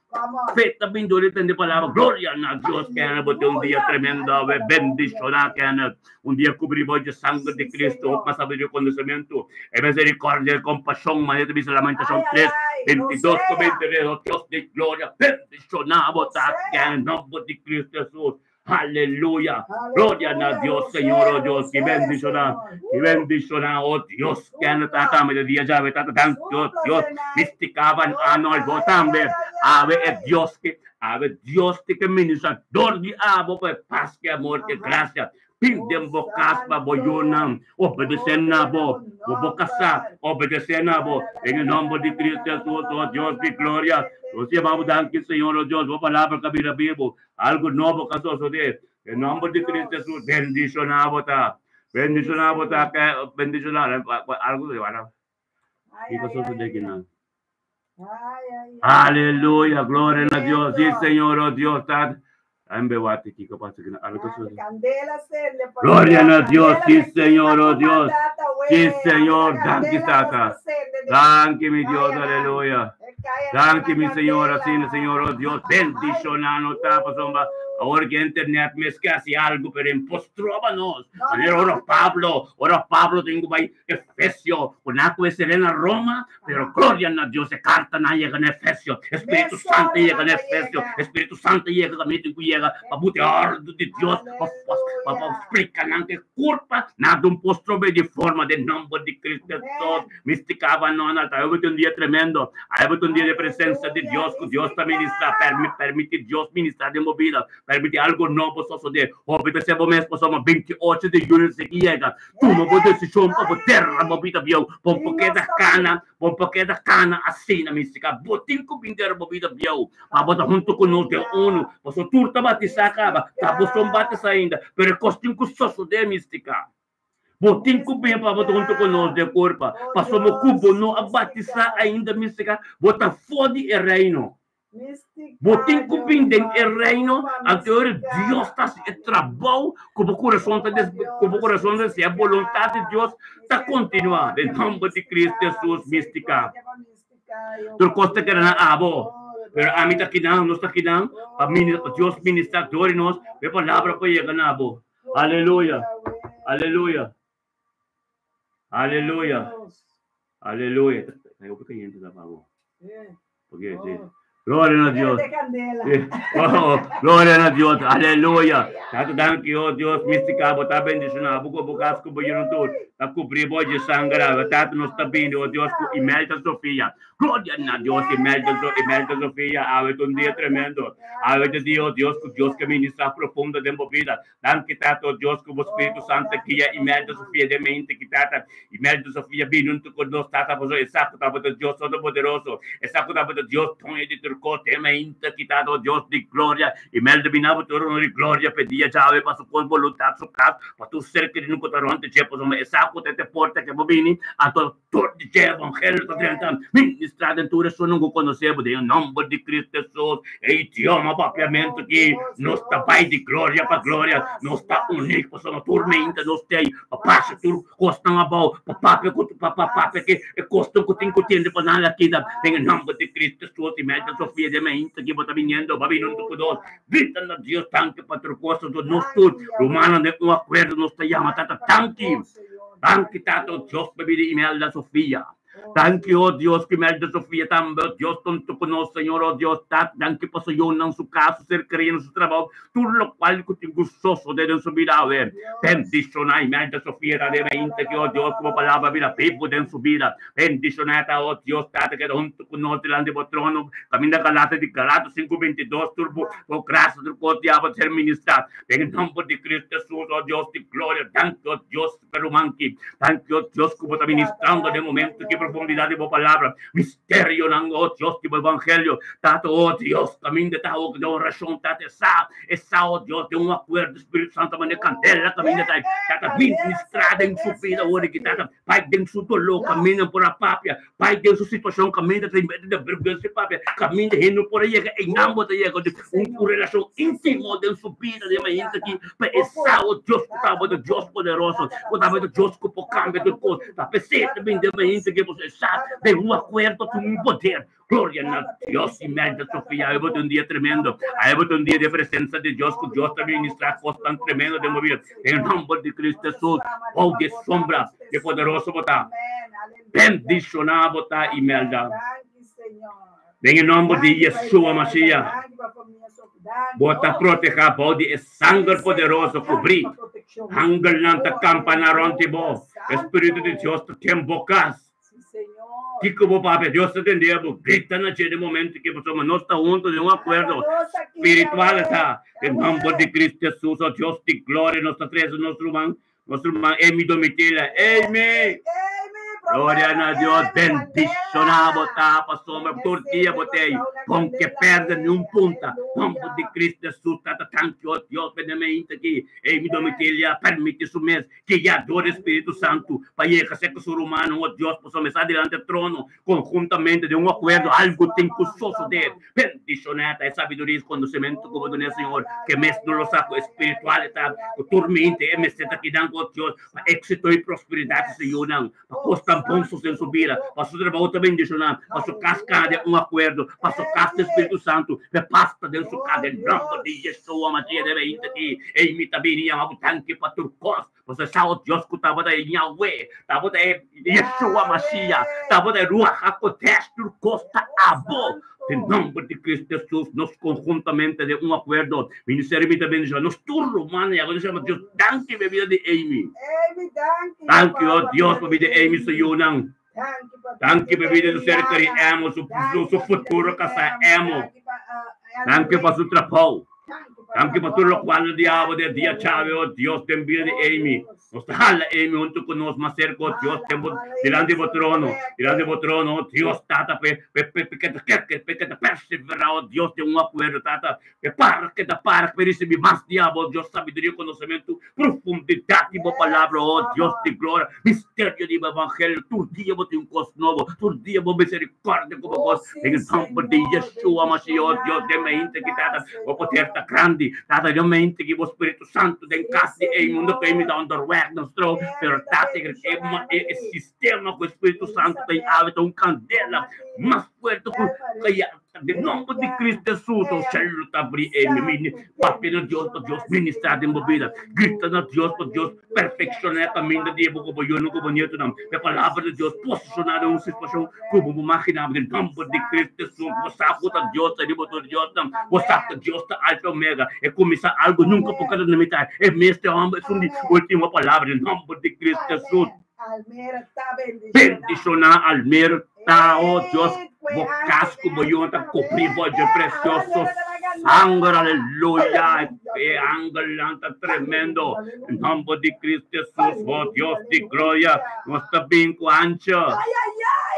S1: fe ta bin dor di tende palabra. Gloria na Dios, Kenneth, bo tin un dia tremendo awe. Bendishoná, Kenneth. Un dia kubrí bo dje sanger di Cristo, hopi mas sabiduria i konosementu, e misericordia i kompashon, manera ta bisa Lamentacion 3, 22 ku 23, O Dios di gloria, bendishoná bo ta den nomber di Cristo Jesus. Aleluya! Gloria na Dios, Señor, o Dios, ki bendishoná, ki bendishoná, o Dios, kende ta tambe de dia djawe, Tata, danki, o Dios, Mistica Van Arnold, bo tambe, awe e Dios ki Awe Dios tin ke ministra dor di abo pa e pas, ke amor, ke grasia bin den bo kas pa bo yunan obedesé na bo, bo bo kasá obedesé na bo den e nomber di Cristo Jesus, o Dios di gloria. Nos yama bo danki Señor, o Dios, bo palabra ka bira bibu, algo nobo ka sosodé den nomber di Cristo Jesus. Bendishoná bo ta, bendishoná bo ta, bendishoná, algo kiko sosodé kinan? Aleluya, gloria na Dios. Sí, Señor, oh Dios, Tata. Ambe wate kiko pasa kina algo sucede. Gloria na Dios, sí, Señor, oh Dios. Sí, Señor, danki, Tata. Danki, mi Dios, aleluya. Danki, mi Señor, así, Señor, oh Dios. Bendicionano, Tata, somba. Ahora que internet me es casi algo, pero impostroba nos. Manera ora Pablo, ora Pablo tengo bai Efesio, ku nan ku esere na Roma, pero gloria na Dios, e kartanan a yega na Efesio, e Spiritu Santu a yega na Efesio, e Spiritu Santu a yega kaminda tin ku yega pa buta e òrdu di Dios, pa pa pa splika nan ku e kurpa nan ta un postrobe di forma den nòmber di Cristo Hesus. Mistikaba no na altar. Awe ta un dia tremendo, awe ta un dia di presensia di Dios ku Dios ta ministra. Permiti Dios ministra den bo bida, permiti algu nobo sosodé. Hopi ta ser bo mes pasobra 28 di yüni ta sigui yega. Tuma bo desishon pa bo dera bo bida bieu. Bo por keda kana, bo por keda kana asina, mistica. Bo tin ku bin dera bo bida bieu pa bo ta huntu ku nos den unu. Pasobra tur ta batisá kaba, ta bo son batisá ainda, pero e kos tin ku sosodé, mistica. Bo tin ku bin pa bo ta huntu ku nos den kurpa. Pasobra ku bo no a batisá ainda, mistica, bo ta for di e reino. Bo tin ku bin den e reino, anto ora Dios ta hasi e trabou ku bo kurason ta ku bo kurason ta desea, boluntat di Dios ta kontinuá. Den nòmber di Cristo Hesus, Místika. Tur kos ta keda na abo, pero ami ta kinan, nos ta kinan pa pa Dios ministrá dor di nos, pa e palabra por yega na abo. Aleluya! Aleluya! Aleluya! Aleluya! Porque, sí. Gloria na Dios. Oh, gloria na Dios. Aleluya. Tata danki, oh Dios, mística, bo ta bendiciona, bo ko bo kas ku bo yun tur, ta kubri bo de sangra, tata nos ta bindi, oh Dios, ku Imelda Sofia. Gloria na Dios, Imelda, Imelda Sofia, awe un dia tremendo. Awe te dia, oh Dios, ku Dios ke ministra profundo den bo vida. Danki Tata, oh Dios, ku bo Spiritu Santo guia Imelda Sofia den mente ki Tata. Imelda Sofia bini huntu ku nos, Tata, pasobra e sa ku tabata Dios Todopoderoso, e sa ku tabata Dios doño di tur kos, den mente ki Tata, oh Dios di gloria. Imelda bini abo trono di gloria p'e dia djawe pa su kos boluntat, su kas, pa tur ser kerido ku ta rònt dje, pasobra e sa ku ta e porta ke bo bini, anto tur di dje evangelio ta drenta ministrá den tur esunnan ku konosé bo, den e nòmber di Cristo Hesus. E idioma papiamentu ki nos ta bai di gloria pa gloria, nos ta uní pasobra tur mente nos ta ei pa pasa tur kosnan abou, pa papia ku pa papia ke e kosnan ku tin ku tende pa nan la kita den e nòmber di Cristo Hesus. I mester Sofia den mainta ki bo ta biniendo, ba bini huntu ku nos. Grita na Dios danki pa tur kos, anto nos tur rumannan den un akuerdo nos ta yama Tata danki. Danki Tata, o Dios, pa bida Imelda Sofia. Danki, o Dios, ku Imelda Sofia tambe, o Dios, tonto ku nos, Señor, o Dios, Tata, danki pa su yunan, su kas, su ser kerido, su trabou, tur lokual ku tin ku sosode den su bida awe. Bendishoná Imelda Sofia ta den mainta ki, o Dios, ku bo palabra bira bibu den su bida. Bendishoná ta, o Dios, Tata, keda huntu ku nos dilanti bo trono, kaminda Galata di Galato 5:22, tur bo grasia, tur kos di abo ser ministrá. Den e nòmber di Cristo Hesus, o Dios di gloria, danki, o Dios, pa ruman ki. Danki, o Dios, ku bo ta ministrando den momento ki profundidat di bo palabra, misterionan, o Dios, di bo evangelio. Tata, o Dios, kaminda ta hopi den orashon, Tata, e sa, e sa, o Dios, den un akuerdo, Spiritu Santo, manera kandela kaminda ta, Tata, ministrá den su bida ora ki, Tata, bai den su doló, kaminda por a papia, Bai den su situacion caminda ta mete den vergüenza papia caminda hende no por a yega einan bo ta yega di un relacion intimo den su bida den mainta aki pa e sa o Dios cu tabata Dios poderoso cu tabata Dios cu por cambia tur cos ta pesey ta bin den mainta aki pasobra e sa den un acuerdo tin un poder. Gloria na Dios Imelda Sofia awe bo ta un dia tremendo awe bo ta un dia den presencia di Dios cu Dios ta ministra cos tan tremendo den bo bida den nomber di Cristo Jesus bou di e sombra di poderoso bo ta. Bendishoná bo ta, Imelda. Den e nòmber di Yeshua Mashiach, bo ta protehá bou di e sanger poderoso kubrí. Angelnan ta kampaná rònt di bo. E Spiritu di Dios ta den bo kas. Kiko bo papia, Dios ta tende bo. Grita na dje den momentu ki pasobra nos ta huntu den un akuerdo spiritual ta. Den nòmber di Cristo Jesus, o Dios di gloria, nos ta trese nos ruman. Nos ruman Amy Domitila. Amy! Gloria na Dios, bendiciona bo ta pasobra tur dia bo ta ei, bon ke perde ni un punta. Nomber di Cristo Jesus tata tanki o Dios benemeinte aki. Amy Domitilia permiti su mes guia dor di Spiritu Santu pa yega serka su rumannan o Dios pasobra mesa dilanti e trono conjuntamente den un acuerdo algo tin cu sosode. Bendiciona ta e sabiduria y conocimento cu bo duna e Señor, ke mes no lo sa cu e spiritual e ta cu tur mente e mester ta kidan cu Dios pa exito y prosperidad di su yunan, pa cosnan bon sucede en su bida, pa su trabao ta bendiciona, pa su cas cana den un acuerdo, pa su cas den Spiritu Santo, pa e paz ta den su cas den nomber di Yeshua Mashiach debe inta aki e mi ta bini yama bo danki pa tur cos. Pasobra sa o Dios ku tabata e Yahweh, tabata e Yeshua Mashiach, tabata e Ruach HaKodesh, tur kos ta abo. Den nomber di Cristo Jesus, nos konhuntamente den un akuerdo, Ministerio mi ta bendiciona nos tur rumannan i awe nos yama Dios danki pa e bida di Amy. Danki o Dios pa bida di Amy su yunan. Danki pa e bida di su ser keri Emo, su su futuro kasá Emo. Danki pa su trabou. Danki pa tur lokual di abo den dia djawe, o Dios, den bida di Amy. Nos ta hala Amy huntu ku nos mas serka, o Dios, den bo, dilanti bo trono, dilanti bo trono, o Dios, Tata, p'e, p'e, p'e, p'e keda keke, p'e keda perseverá, o Dios, den un akuerdo, Tata, p'e para, keda para, p'e risibí mas di abo, o Dios, sabiduria, konosementu, Profundidat di bo palabra, oh Dios di gloria, misterio di bo evangelio, tur dia bo tin un kos nobo, tur dia bo misericordia ku bo kos, den e nomber di Yeshua Mashiach, oh Dios, den mente ki Tata, bo poder ta grandi, Tata, den mente ki bo Spiritu Santu den kas di ei mundo ku ei mi ta onderweg nos trouw, pero Tata, e e sistema ku e Spiritu Santu ta awe ta un kandela mas fuerte ku. Den nomber di Cristo Jesus, o cielo ta abri e mi mini papia na Dios pa Dios ministra den bo bida. Grita na Dios pa Dios perfecciona e caminda di bo cu bo yunan cu bo nietonan. E palabra di Dios posiciona den un situacion cu bo por magina. Den nomber di Cristo Jesus, bo sa cu ta Dios ta riba tur diosnan. Bo sa cu Dios ta Alfa y Omega. E cuminsa algo nunca por keda na mitad. E mes ta e homber esun di ultimo palabra. Den nomber di Cristo Jesus. Bendiciona Almera ta, oh Dios, bo cas cu bo yuna ta cubri bo dje precioso sanger, aleluya, e angelnan ta tremendo, en nomber di Cristo Jesus, oh Dios di gloria, nos ta bin cu ancha,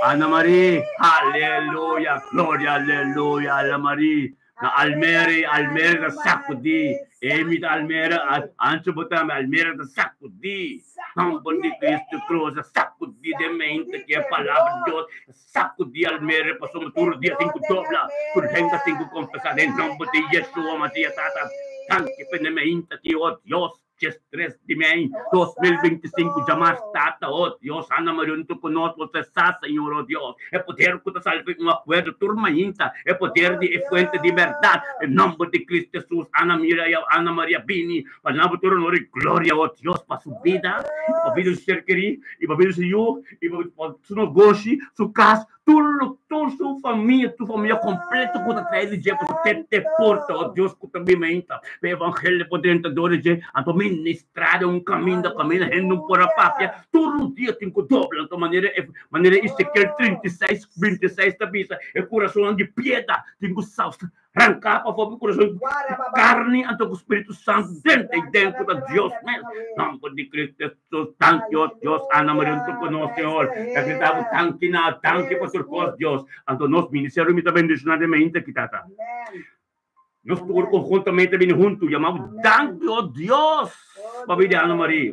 S1: Ana Marie, aleluya, gloria, aleluya, Ana Marie. Na Almere, Almere ta sacudi. Emi ta Almere, ancho bo tambe, Almere ta sacudi. Nomber di Cristo Cruz a sacudi den mente ki e palabra di Dios a sacudi Almere pasobra tur dia tin cu dobla, tur hende tin cu confesa den nomber di Yeshua Masias Tata. Danki pa e mente aki, oh Dios. 13 di mei 2025 djamars Tata, oh Dios, Ana Maria huntu ku nos, bo ta sa, Señor, oh Dios, e poder ku ta salba un akuerdo tur mainta, e poder di e fuente di bèrdat, den nòmber di Cristo Jesus, Ana Maria, Ana Maria bini pa duna bo tur honor i gloria, oh Dios, pa su bida, i pa bida di su ser kerí, i pa bida di su yu, i pa su nogoshi, su kas, Tur lo tur su famia, tur famia completo cu ta trae di dje pasobra te te porta, oh Dios cu ta bima ainda pa e evangelio por drenta door di dje, anto ministra den un caminda, caminda hende no por a papia, tur un dia tin cu dobla, anto manera e manera Ezekiel 36, 26 ta bisa, e curasonnan di piedra tin cu Ranká pafó bo kurason ku karni anto ku Spiritu Santu denter i den ku ta Dios mes. Nòmber di Kristu Hesus, danki o Dios, Ana Maria huntu ku nos, Señor. Ta grita bo danki na danki pa tur kos, Dios. Anto nos ministerio mi ta bendishoná den mainta aki, Tata. Nos tur konhuntamente bini huntu yama bo danki o Dios pa bida di Ana Maria.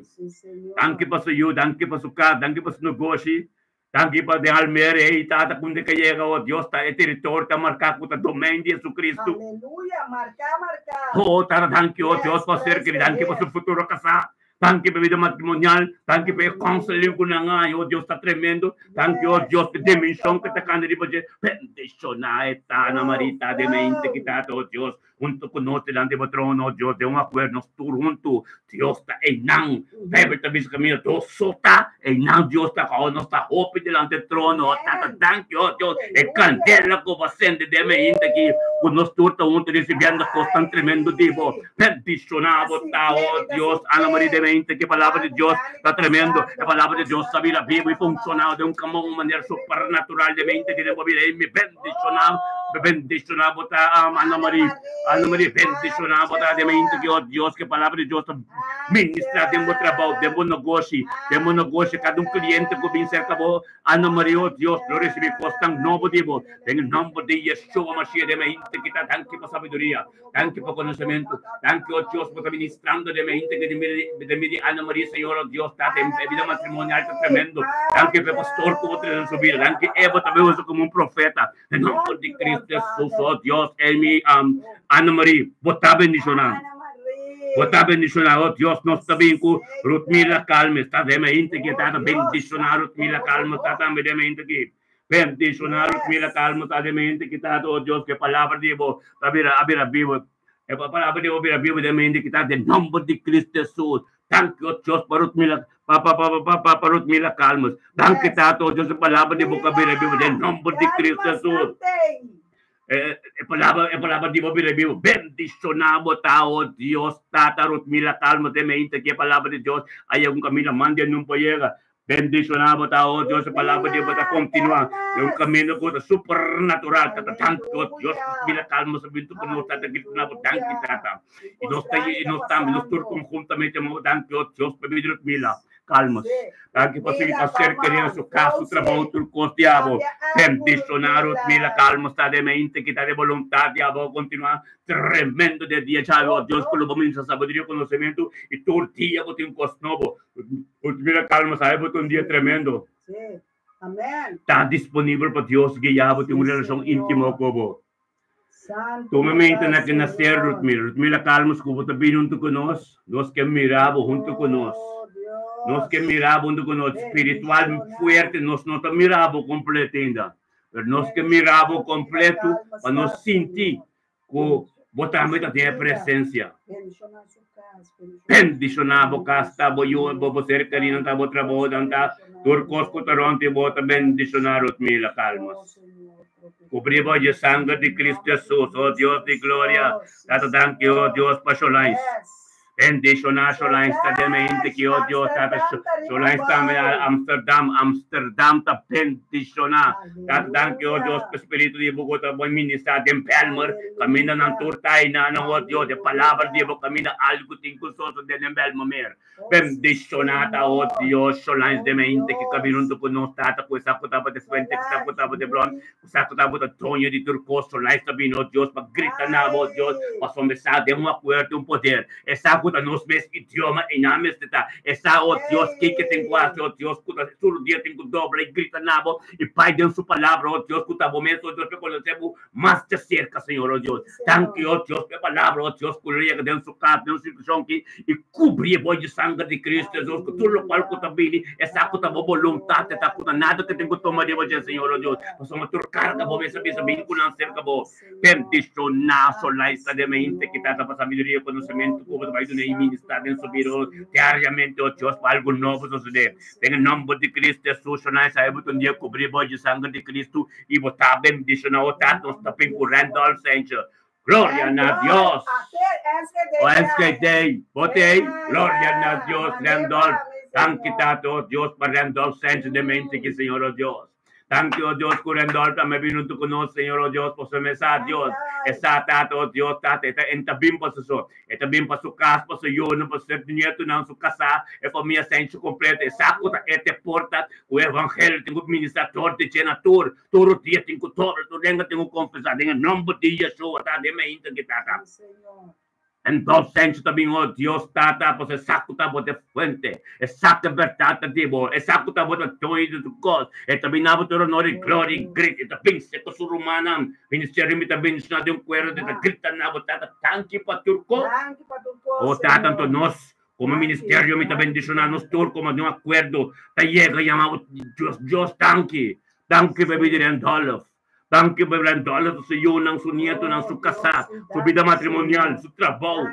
S1: Danki pa su yu, danki pa su kas, danki pa su negoshi. Danki pa den Almere ei tata kunda ke yega oh Dios ta e territorio ta marka ku ta domein di Jesucristo.
S2: Aleluya marka marka.
S1: Oh tata danki oh Dios pa ser keri danki pa su futuro kasá danki pa bida matrimonial danki pa e counseling ku nan a haña oh Dios ta tremendo danki oh Dios pa e dimenshon ku ta kanda riba dje bendishona e tana marita den mente ki tata oh Dios Huntu ku nos dilanti bo trono, Dios, den un akuerdo nos tur huntu, Dios ta einan. Bijbel ta bisa kaminda dos so ta, einan Dios ta kau, nos ta hopi dilanti e trono. Tata, danki, oh Dios, e kandela ku bo a sende den mi ainda aki, ku nos tur ta huntu risibiendo kos tan tremendo di bo. Bendishoná bo ta, oh Dios. Ana Maria den mi ainda aki, e palabra di Dios ta tremendo. E palabra di Dios ta bira bibu i funshoná den un kama un manera supernatural den mi ainda aki den bo bida. Mi bendishoná. Bendiciona bo ta Ana Marie. Ana Marie, bendiciona bo ta den mente ki oh Dios, ke palabra di Dios ta ministra den bo trabou, den bo negoshi, den bo negoshi, kada un cliente ku bin serka bo, Ana Marie, oh Dios, lo ricibi kosnan nobo di bo, den e nomber di Yeshua Mashiach den mente ki ta danki pa sabiduria, danki pa konosementu, danki oh Dios bo ta ministrando den mente ki den mi di Ana Marie, Señor, oh Dios, ta den e bida matrimonial ta tremendo, danki pa e pastor ku bo trese den su bida, danki e bo ta usa komo un profeta. Den nomber di Cristo Jesus, oh Dios, Amy, um, Ana Marie, bo ta bendicioná. Bo ta bendicioná, oh Dios, nos ta bin ku Rutmila Calmes, ta den mente ki ta bendicioná Rutmila Calmes, ta tambe den mente ki. Bendicioná Rutmila Calmes, ta den mente ki ta, oh Dios, ke palabra di bo ta bira, a bira bibo. E palabra di bo bira bibo den mente ki ta, den nomber di Cristo Jesus. Danki, oh Dios, pa Rutmila, pa, pa, pa, pa, pa, pa Rutmila Calmes. Danki, Tata, oh Dios, e palabra di bo ka bira bibu den nomber di Cristo Jesus. E, e palabra, e palabra di bo bira bibu. Bendiciona bo ta, oh Dios, Tata Rutmila Calmes, den mente ki e palabra di Dios a yega un camino mande nun por yega. Bendicioná bo ta, oh Dios, e palabra di bo ta continua den un camino cu ta supernatural. Tata, danki, oh Dios, mira calma sa bintu cu nos, Tata, grita na bo, danki, Tata. Y nos ta, y nos tambe, nos tur conjuntamente, mo, danki, oh Dios, pa bida mila calmas. Danki pa sigui pa ser querido su cas, su trabou, tur cos di abo. Bendicioná Ruth Mila Calmas, ta den mente, kita de voluntad di abo, continua tremendo de dia, chave, oh Dios, cu lo bo ministra sabiduria, conocimiento, y tur dia bo tin cos nobo. Mira calma sabe bo ta un dia tremendo.
S2: Sí. Amen.
S1: Ta disponibel pa Dios guia bo tin un relacion intimo cu bo.
S2: Santo
S1: Tuma mente na
S2: ta
S1: ke nacer
S2: Señor.
S1: Rutmila. Rutmila calma cu bo ta bini hunto cu nos. Nos ke mira bo hunto cu nos.
S2: Oh
S1: Nos ke
S2: Dios.
S1: mira bo hunto cu nos. Spiritual
S2: Bendiciona.
S1: fuerte nos no ta mira bo completo ainda. Pero nos ke mira bo kompleto pa nos sinti ku bo tambe ta den e presensia. Bendishoná bo kas ta, bo yu, bo ser kerinan ta, bo trabounan ta, tur kos ku ta rònt di bo ta bendishoná Rutmila Calmas. Kubrí bo dje sanger di Cristo Jesus, o Dios di gloria. Tata danki, o Dios, pa Sholais. Bendishoná Sholais ta den mente ki, o Dios, Tata Sholais tambe na Amsterdam, Amsterdam ta bendishoná. Tata danki, o Dios, pa Spiritu di bo ku ta bai ministrá den Bijlmer, kaminda nan tur ta einan, o Dios, e palabra di bo kaminda algu tin ku sosodé den Bijlmermeer. Bendishoná ta, o Dios, Sholais den mente ki kabin huntu ku nos, Tata, ku esaki ku tabata e fuente, ku esaki ku tabata e bron, Ku sa ku ta bo ta doño di tur kos, solai ta bini, o Dios, pa grita na bo, o Dios, pasobra e sa den un akuerdo i un poder. E sa ku ta nos mes idioma i nan mester ta. E sa, o Dios, kiko e tin ku hasi, o Dios, ku ta tur dia tin ku dobla i grita na bo i bai den su palabra, o Dios, ku ta bo mes, o Dios, pa e konosé bo mas djaserka, Señor, o Dios. Danki, o Dios, pa e palabra, o Dios, ku lo yega den su kas, den su situashon aki, i kubri e boi di sanger di Cristo Jesus ku tur lokual ku ta bini, e sa ku ta bo boluntat, e ta ku ta nada ku tin ku tuma riba dje, Señor, o Dios, pasobra tur karga bo mester bisa bin ku nan serka bo. Bendishoná Solaisa den mente ki tata pa sabiduria i konosementu ku bo ta bai duna i ministrá den su bida diariamente, o Dios, pa algu nobo sosodé. Den e nomber di Cristo Jesus, Solaisa, e bo ta un dia kubri boi di sanger di Cristo i bo ta bendishoná, o Tata, nos ta bin ku Randolph Sanger. Gloria na Dios. O Enschede, bo t'ei? Gloria na Dios, Randolph. Danki Tata, o Dios, pa Randolph Sanchez den mente ki, Señor, o Dios. Danki, o Dios, ku Randolph tambe bin huntu ku nos, Señor, o Dios, pasobra mi sa, Dios, e sa, Tata, o Dios, Tata, e ta, e ta bin pa su so. E ta bin pa su kas, pa su yunan, pa su nietunan, su kasá, e famia Sanchez kompleto. E sa ku ta e te porta ku e evangelio tin ku ministra dor di dje na tur. Tur dia tin ku dobra, tur lenga tin ku konfesá den e nòmber di Yeshua ta den meinta ki Tata. Enton Sencho ta bin, O Dios Tata, pasobra e sa ku ta bo ta e fuente, e sa ku e bèrdat ta di bo, e sa ku ta bo ta doño di tur kos, e ta bin na bo tur onor i gloria i grita, e ta binse ku su rumannan. Ministerio mi ta bendishoná den un kuero, e ta grita na bo, Tata, danki pa tur kos. O Tata, anto nos Komo ministerio mi ta bendishoná nos tur komo den un akuerdo ta yega yama bo Dios Dios danki danki pa e bida di Randolph danki pa Randolph su yunan su nietonan su kasá su bida matrimonial su trabou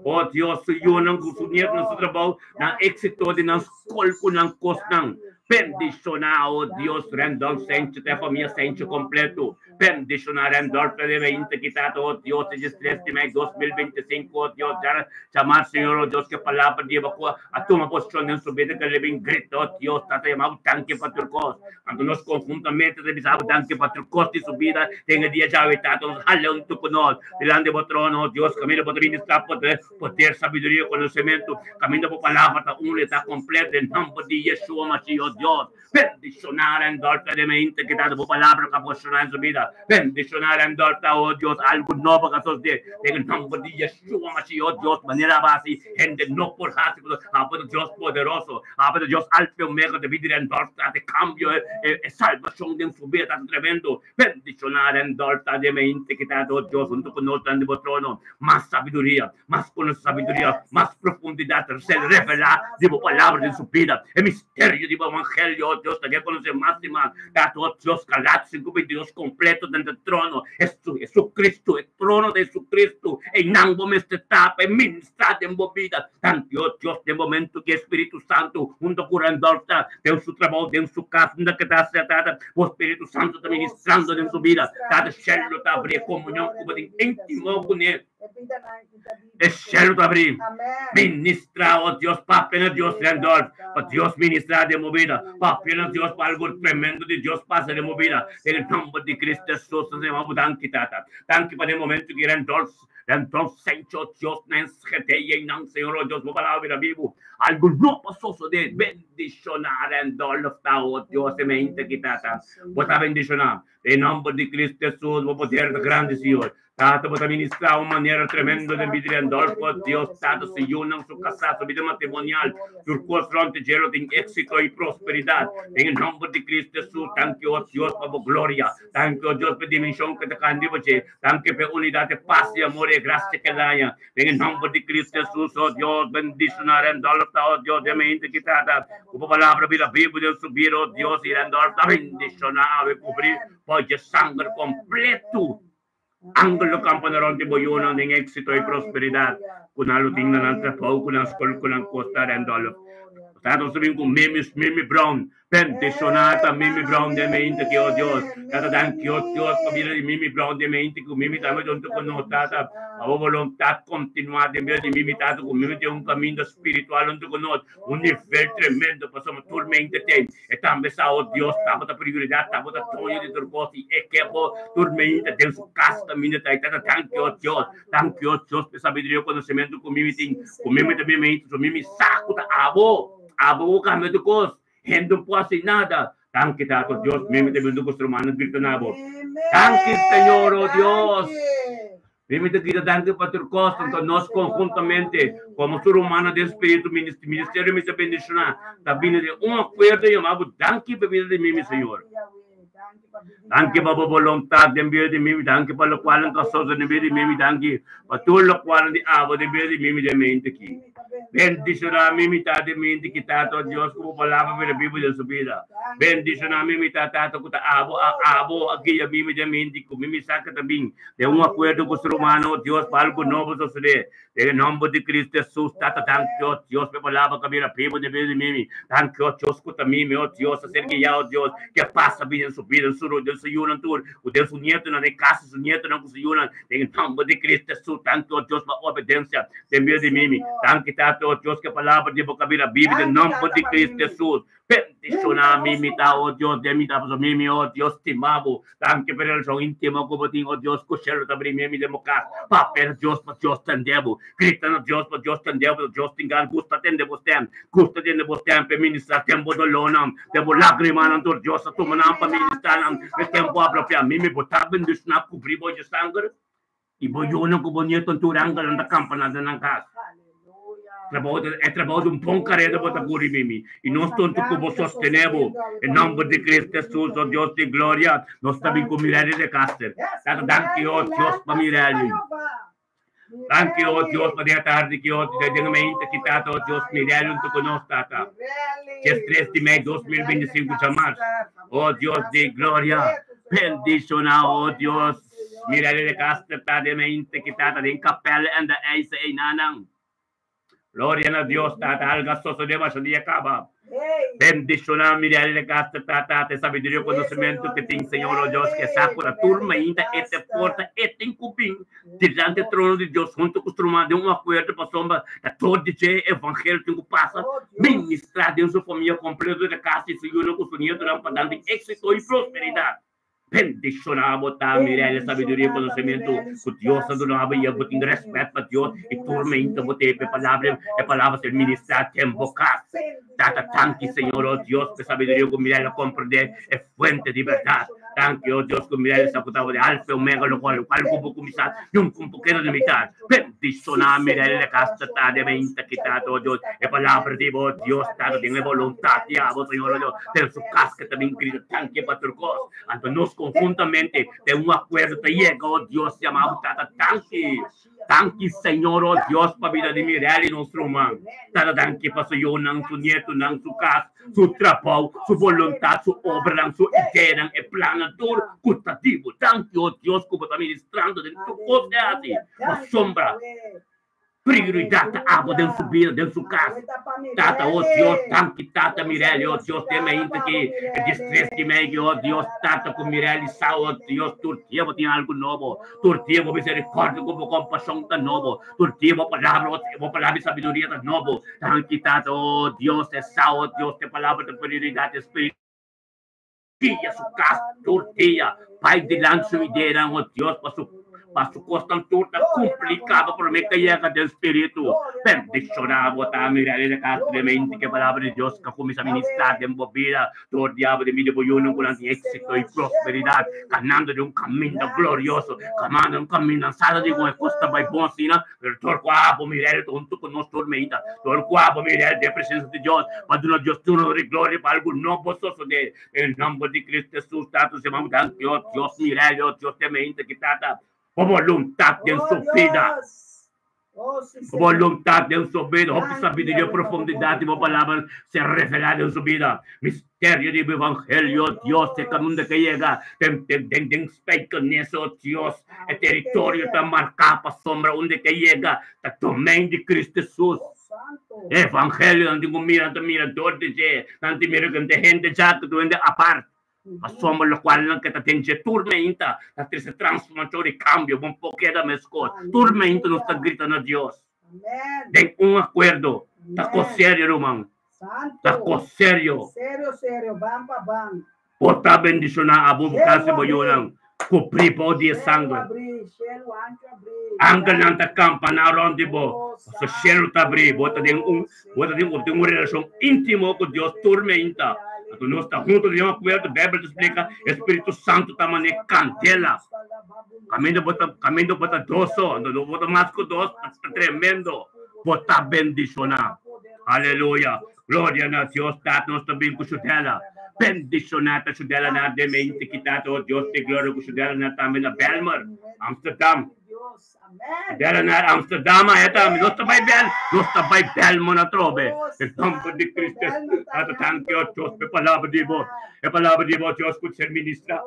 S1: oh Dios su yunan ku su nietonan su trabou nan éksito di nan skol ku nan kosnan bendishoná oh Dios Randolph Sencho ta e famia Sencho kompleto Bendiciona Randolph ta debe inta kita ta, oh Dios, e 13 di mei 2025, oh Dios, djara chamar Señor, oh Dios, ke palabra di bo ku a tuma posicion den su bida ke lebin grita, oh Dios, tata yama bo danki pa tur kos. Anto nos konhuntamente ta bisa bo danki pa tur kos di su bida den e dia djawe, tata, nos hala huntu ku nos dilanti bo trono, oh Dios, kaminda bo ta ministra poder, poder, sabiduria, konosementu, kaminda bo palabra ta uno i ta kompleto den nomber di Yeshua Mashiach, oh Dios. Bendiciona Randolph ta den mente ki ta bo palabra ka funciona en su bida. Bendiciona Randolph ta, oh Dios, algo nobo ka sosde den e nomber di Yeshua Mashiach, oh Dios, manera abo hasi hende no por hasi pasobra abo ta Dios poderoso, abo ta Dios Alfa y Omega de bida di Randolph ta e cambio, e salbacion den su bida ta tremendo. Bendiciona Randolph ta den mente ki ta, oh Dios, hunto cu nos den bo trono, mas sabiduria, mas conoce sabiduria, mas profundidad ser revelá di bo palabra den su bida. E misterio di bo evangelio, oh Dios, ta ke conoce mas i mas. Tata, oh Dios, Galatas 5:22 completo den e trono, Jesucristo, e trono di Jesucristo, einan bo mester ta pa e ministra den bo bida. Danki, oh Dios, den momento ki e Spiritu Santo hunto cu Randolph ta den su trabou, den su cas, unda ke ta hacia, Tata, bo Spiritu Santo ta ministrando den su bida. Tata, shelo ta abri e comunion cu bo tin intimo cune. E shelu ta abrí. Ministrá, o Dios, papia na Dios, Randolph, pa Dios ministrá den bo bida. Papia na Dios pa algu tremendo di Dios pasa den bo bida. Den e nomber di Cristo Jesus, nos yama bo danki, Tata. Danki pa den momento ki Randolph, Randolph Sancho, Dios na Enschede einan, Señor, o Dios, bo palabra bira bibu. Algu no por sosodé. Bendishoná Randolph ta, o Dios, e mente ki, Tata. Bo ta bendishoná. Den nomber di Cristo Jesus, bo poder ta grandi, Señor. Tata, bo ta ministrá un manera tremendo den bida di Randolfo, Dios Tata, su yunan, su kasá, su bida matrimonial, tur kos rònt dje lo tin éksito i prosperidat. Den e nòmber di Cristo Hesus, danki, o Dios, pa bo gloria. Danki, o Dios, pa e dimenshon ku ta kan riba dje. Danki pa e unidat, e pas, e amor i e grasia ku el haña. Den e nòmber di Cristo Hesus, o Dios, bendishoná Randolfo, o Dios, den mente ki Tata, ku bo palabra bira bibu den su bida, o Dios, i Randolfo ta bendishoná awe kubrí pa dje sanger kompletu. Angel lo kampa na rònt di bo yunan den éksito i prosperidat, ku nan lo tin na nan trabou, ku nan skol, ku nan kosta. Randolph. Tata nos ta bin ku Mimi, Mimi Brown. Bendishoná ta Mimi Brown den mente ki, o Dios. Tata danki, o Dios, pa bida di Mimi Brown den mente ku Mimi tambe huntu ku nos, Tata. Pa bo boluntat kontinuá den bida di Mimi, Tata, ku Mimi tin un kaminda spiritual huntu ku nos. Un nivel tremendo pasobra tur mente ten e tambe sa o Dios tabata prioridad tabata doño di tur cos y e ke bo tur mente den su cas caminda ta y tata danki o Dios danki o Dios pa e sabiduria y conocimento cu mimi tin cu mimi ta bin mente so mimi sa cu ta abo abo cu cambia tur cos hende no por haci nada danki tata Dios mimi ta bin tur cu rumannan grita na bo danki Señor o Dios. Mi ta grita danki pa tur kos, tanto nos konhuntamente komo tur humano den spiritu ministerio mi ta bendishoná ta bini den un akuerdo yama bo danki pa bida di mi mi Señor. Danki pa bo boluntat den bida di mi, danki pa lokual nan ta sosa den bida di mi, danki pa tur lokual di abo den bida di mi den mente aki. Bendishoná mi mi ta den mente ki Tata Dios ku bo palabra bira bibu den su bida. Bendishoná mi mi ta Tata ku ta abo abo a guia mi mi den mente ku mi mi sa ku ta bin Den un akuerdo ku su rumannan, o Dios, pa algu nobo sosodé. Den e nòmber di Kristu Hesus, Tata, danki, o Dios, pa e palabra ku a bira bibu den bida di mimi. Danki, o Dios, ku ta mimi, o Dios, a ser guiá, o Dios, ku e pas a bini den su bida, den su den su yunan tur, ku den su nietonan, den kas di su nietonan ku su yunan. Den e nòmber di Kristu Hesus, danki, o Dios, pa obedensia den bida di mimi. Danki, Tata, o Dios, ku e palabra di bo ku a bira bibu den nòmber di Kristu Hesus. Bendiciona mi, mi ta, oh Dios, den mi ta pasobra mi, mi, oh Dios, stima bo. Danki pa e relacion intimo cu bo tin, oh Dios, cu cielo ta bri mi den bo cas. Papia na Dios pa Dios tende bo. Grita na Dios pa Dios tende bo. Dios tin gana gusta tende bo stem. Gusta tende bo stem pa e ministra den bo dolornan, den bo lagrimanan tur. Dios a tuma nan pa ministra nan e tempo apropiado. Mi, mi bo ta bendiciona, cubri bo dje sanger. I bo yunan ku bo nieton tur angelnan ta kampa nan den nan kas. Trabou ta e trabou di un bon kareda bo ta kuri mimi, i nos tonto ku bo sostené bo. E nòmber di Cristo Hesus, o Dios di gloria, nos ta bin ku Mirelli de Caster. Tata danki, o Dios, pa Mirelli. Danki, o Dios, pa den e tardi ki o den e mainta ki Tata, o Dios, Mirelli huntu ku nos, Tata. Djes tres di mei 2025 djamars, o Dios di gloria, bendishoná, o Dios, Mirelli de Caster ta den mente ki tata den kapel en de eise einanan. Gloria na Dios tata alga sosode masha dia kaba. Bendiciona Mirelli de Caster ta tata e sabiduria conocimento que tin Señor o Dios que sa cu na tur mainta e te porta e tin cu bin dilanti e trono di Dios hunto cu su ruman den un acuerdo pasobra ta tur di dje evangelio tin cu pasa ministra den su famia completo de casa y su yunan cu su nietonan pa dan di exito y prosperidad. Bendishoná bo ta, mira e sabiduria i konosementu ku Dios a duna bo i bo tin rèspèt pa Dios i tur meinta bo ta e palabra, e palabra ser ministrá den bo kas. Tata, danki Señor, o Dios, pa e sabiduria ku Mirel a komprendé e fuente di bèrdat. Danki, o Dios, ku Mirel sa ku ta bo di Alfa i Omega, lokual ku bo kuminsá, nunka un por keda na mitat. Bendishoná Mirel e kas ta ta den meinta ki Tata, o Dios, e palabra di bo, Dios, Tata, den e boluntat di abo, Señor, o Dios, den su kas ke ta bin grita danki pa tur kos. Anto nos konhuntamente den un akuerdo ta yega, o Dios, yama bo Tata, danki. Danki, Señor, o Dios, pa bida di Mirel i nos ruman. Tata, danki pa su yunan, su nietunan, su kas, su trabou, su boluntat, su obranan, su ideanan, e plannan tur ku ta di bo. Danki, o Dios, ku bo ta ministrando den tur kos e hasi. Pasobra prioridat ta abo den su bida, den su kas. Tata, o Dios, danki, Tata Mirelli, o Dios, den mainta ki e diestres di mei, o Dios, Tata, ku Mirelli sa, o Dios, tur dia bo tin algu nobo. Tur dia bo miserikòrdia ku bo kompashon ta nobo. Tur dia bo palabra, bo palabra di sabiduria ta nobo. Danki, Tata, o Dios, e sa, o Dios, te palabra ta prioridat espiritual. Guia su kas tur dia. Bai dilanti su ideanan, o Dios, pa su Paso kosnan tur ta kumpli kaba promé ke yega den spiritu. Bendishoná bo ta mira e kas tremente ke palabra di Dios ka kuminsá ministrá den bo bida. Tur diabel di mira bo yunan ku nan tin éksito i prosperidat, kanando den un kaminda glorioso, kamando den un kaminda ansado di ku e kos ta bai bon asina. Pero tur ku abo mira el ta huntu ku nos tur meinta. Tur ku abo mira el den presensia di Dios pa duna Dios tur honor i gloria pa algu nobo sosodé. Den nomber di Cristo Jesus, Tata, Señor, danki, oh Dios, mira el, oh Dios, te meinta ki Tata, bo voluntad den su bida. Bo voluntad den su bida, hopi sabiduria i profundidad di bo palabra ser revelá den su bida. Misterio di bo evangelio, Dios, te kaminda ke yega den den den den Spijkenisse, oh Dios, e teritorio ta marká pasobra unda ke yega ta domein di Cristo Jesus. Evangelio nan tin ku mira, nan ta mira dor di dje, nan tin mira ku hende hende dja ku tur hende apart. Pasobra lokual nan ke ta den dje tur meinta ta trese transformashon i kambio, bo por keda meskos. Tur meinta nos ta grita na Dios den un akuerdo. Ta kos serio ruman, ta kos serio. Bo ta bendishoná abo, bo kas i bo yunan ku pripou di e sanger. Angelnan ta kampaná rònt di bo, pasobra shelu ta abrí. Bo ta den un, bo ta den, bo tin un relashon íntimo ku Dios tur meinta. Anto nos ta huntu den un akuerdo. Beibel ta splika, e Spiritu Santu ta manera kandela. Kaminda bo ta, kaminda bo ta dos so, anto bo ta mas ku dos, ta tremendo. Bo ta bendishoná. Aleluya! Gloria na Dios Tata nos ta bin ku su dela. Bendiciona ta su dela na den mente ki Tata oh Dios te gloria ku su dela na tambe na Belmer, Amsterdam. Su dela na Amsterdam aya tambe. Nos ta bai Bel, nos ta bai Belmer atrobe. Den nomber di Cristo Jesus. Tata tanki oh Dios pa e palabra di bo. E palabra di bo oh Dios ku ser ministra.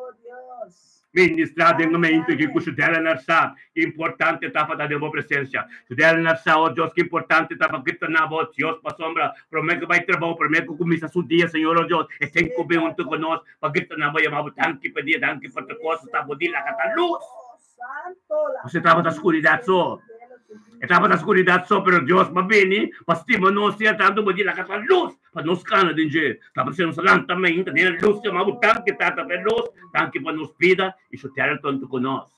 S1: Ministrá den momento ki ku Sudela na sa ki importante ta pa ta den bo presensia. Sudela na sa, oh Dios, ki importante ta pa grita na bo, Dios, pasobra promé ku bai trabou, promé ku kuminsá su dia, Señor, oh Dios, e ten ku bin huntu ku nos pa grita na bo, yama bo danki pa dia, danki pa tur kos, ta bo di laga ta lus. Pasobra e tabata skuridat so. E tabata skuridat so, pero Dios pa bini pa stima nos, sier tantu bo di laga ta lus. Pa nos kana den dje. Ta pasobra nos a lanta mainta den e lus yama bo danki Tata pa e lus, danki pa nos bida i su tera tonto ku nos.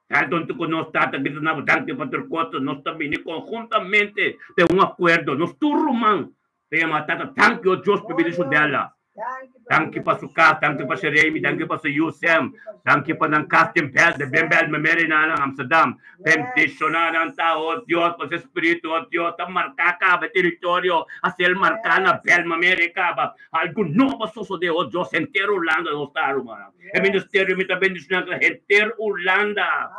S1: Tera tonto ku nos Tata grita na bo danki pa tur kos nos ta bini konhuntamente den un akuerdo nos tur ruman ta yama Tata danki o Dios pa bida su dela. Danki pa su kas, danki pa Sheremi, danki pa su yu Sem, danki pa nan kas den Bel, den Ben Bel, Memere na nan Amsterdam. Bendishoná nan ta, o Dios, pa su Spiritu, o Dios, ta marká kaba e teritorio, hasi el marká na Bel, Mamere kaba. Algu nobo a sosodé, o Dios, henter Hulanda nos ta, rumannan. E ministerio mi ta bendishoná ku henter Hulanda.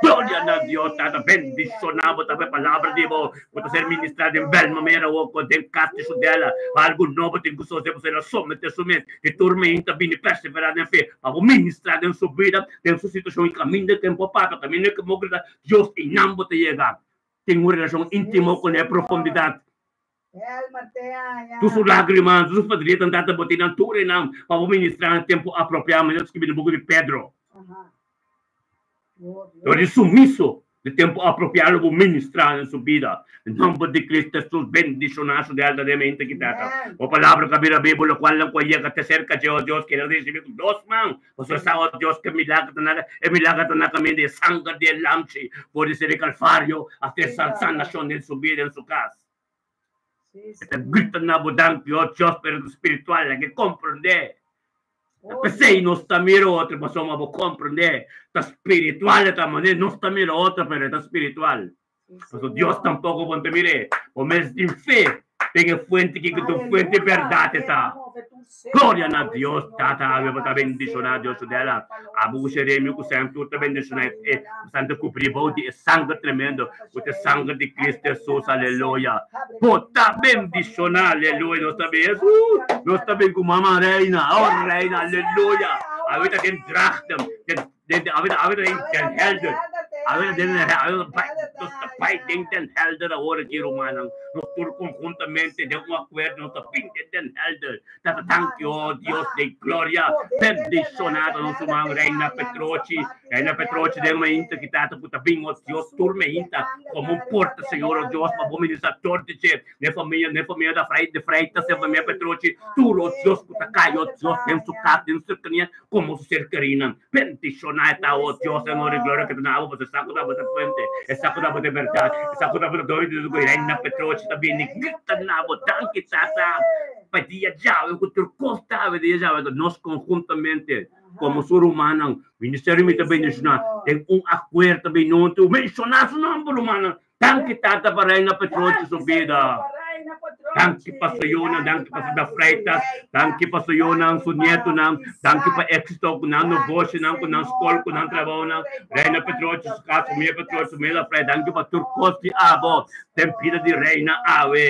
S1: Gloria na Dios, Tata, bendishoná bo ta pa e palabra di bo. Bo ta ser ministrá den bel manera awor ku den kas di su dela. Pa algu nobo tin ku sosodé, bo ser a someté su mes di tur meinta bini perseverá den fe pa bo ministrá den su bida, den su situashon i kaminda ken por papia, kaminda ken por grita Dios i nan bo ta yega tin un relashon íntimo kuné profundidat. Tur su lágrimanan, tur su fadrietnan tata bo tin nan tur einan pa bo ministrá na tempu apropiá, manera ta skibi den buku di Pedro. Dor di sumiso di tempu apropiá lo bo ministrá den su bida. Den nomber di Cristo Jesus bendishoná su delta den mente ki tata. Bo palabra ka bira bibu, lokual nan ku a yega te serka dje, o Dios, keda risibí ku dos man. Pasobra sa, o Dios, ku e milager ta na e milager ta na kaminda di e sanger di e Lamchi for di ser di Kalvario a ter sanashon den su bida, den su kas. E ta grita na bo danki, o Dios, pero ta spiritual, laga e komprondé. Ta p'esei nos ta mira otro pasobra bo komprondé ta spiritual e ta manera nos ta mira otro pero e ta spiritual. Pasobra Dios tampoko bo no ta mir'é. Bo mes tin fe den e fuente ki ku ta un fuente bèrdat e ta. Gloria na Dios Tata awe bo ta bendishoná Dios su dela. Abo ku Jeremio ku Sam tur ta bendishoná e Santo kubrí bou di e sanger tremendo ku ta e sanger di Cristo Jesus aleluya. Bo ta bendishoná aleluya nos ta bin Jesus nos ta bin ku mama reina oh reina aleluya awe ta den drachten den awe ta den Den Helder. Awe den awe nos ta bai den Den Helder awor aki, rumannan. Nos tur konhuntamente den un akuerdo nos ta bin den Den Helder. Tata danki, oh Dios di gloria. Bendishonado nos ruman Reina Petrochi. Reina Petrochi den mainta ki tata ku ta bin, oh Dios, tur mainta komo un porta, Señor, oh Dios, pa bo ministra tur di dje. Ne famia, ne famia da Frei, de Freitas, ne famia Petrochi, tur, oh Dios, ku ta kai, oh Dios, den su kas, den su serkania, komo su ser kerinan. Bendishoná e ta, oh Dios, honor i gloria ke ta na abo, pasobra sa ku ta bo ta fuente, e sa ku ta bo ta bèrdat, e sa ku ta bo ta doño di tur kos. Reina Petrochi ta bini grita na bo, Danki, Tata, pa dia djawe ku tur kos ta awe dia djawe, nos konhuntamente komo su rumannan, ministerio mi ta bendishoná den un akuerdo binuntu, menshoná su nòmber, rumannan. Danki Tata pa Reina Petrochi su bida. Danki pa su yunan, danki pa su da Freitas, danki pa su yunan, su nietonan, danki pa éxito ku nan negoshinan, ku nan skol, ku nan trabounan. Reina Petrochi su kas, famia Petrochi, famia da Freitas, danki pa tur kos di abo den bida di Reina awe.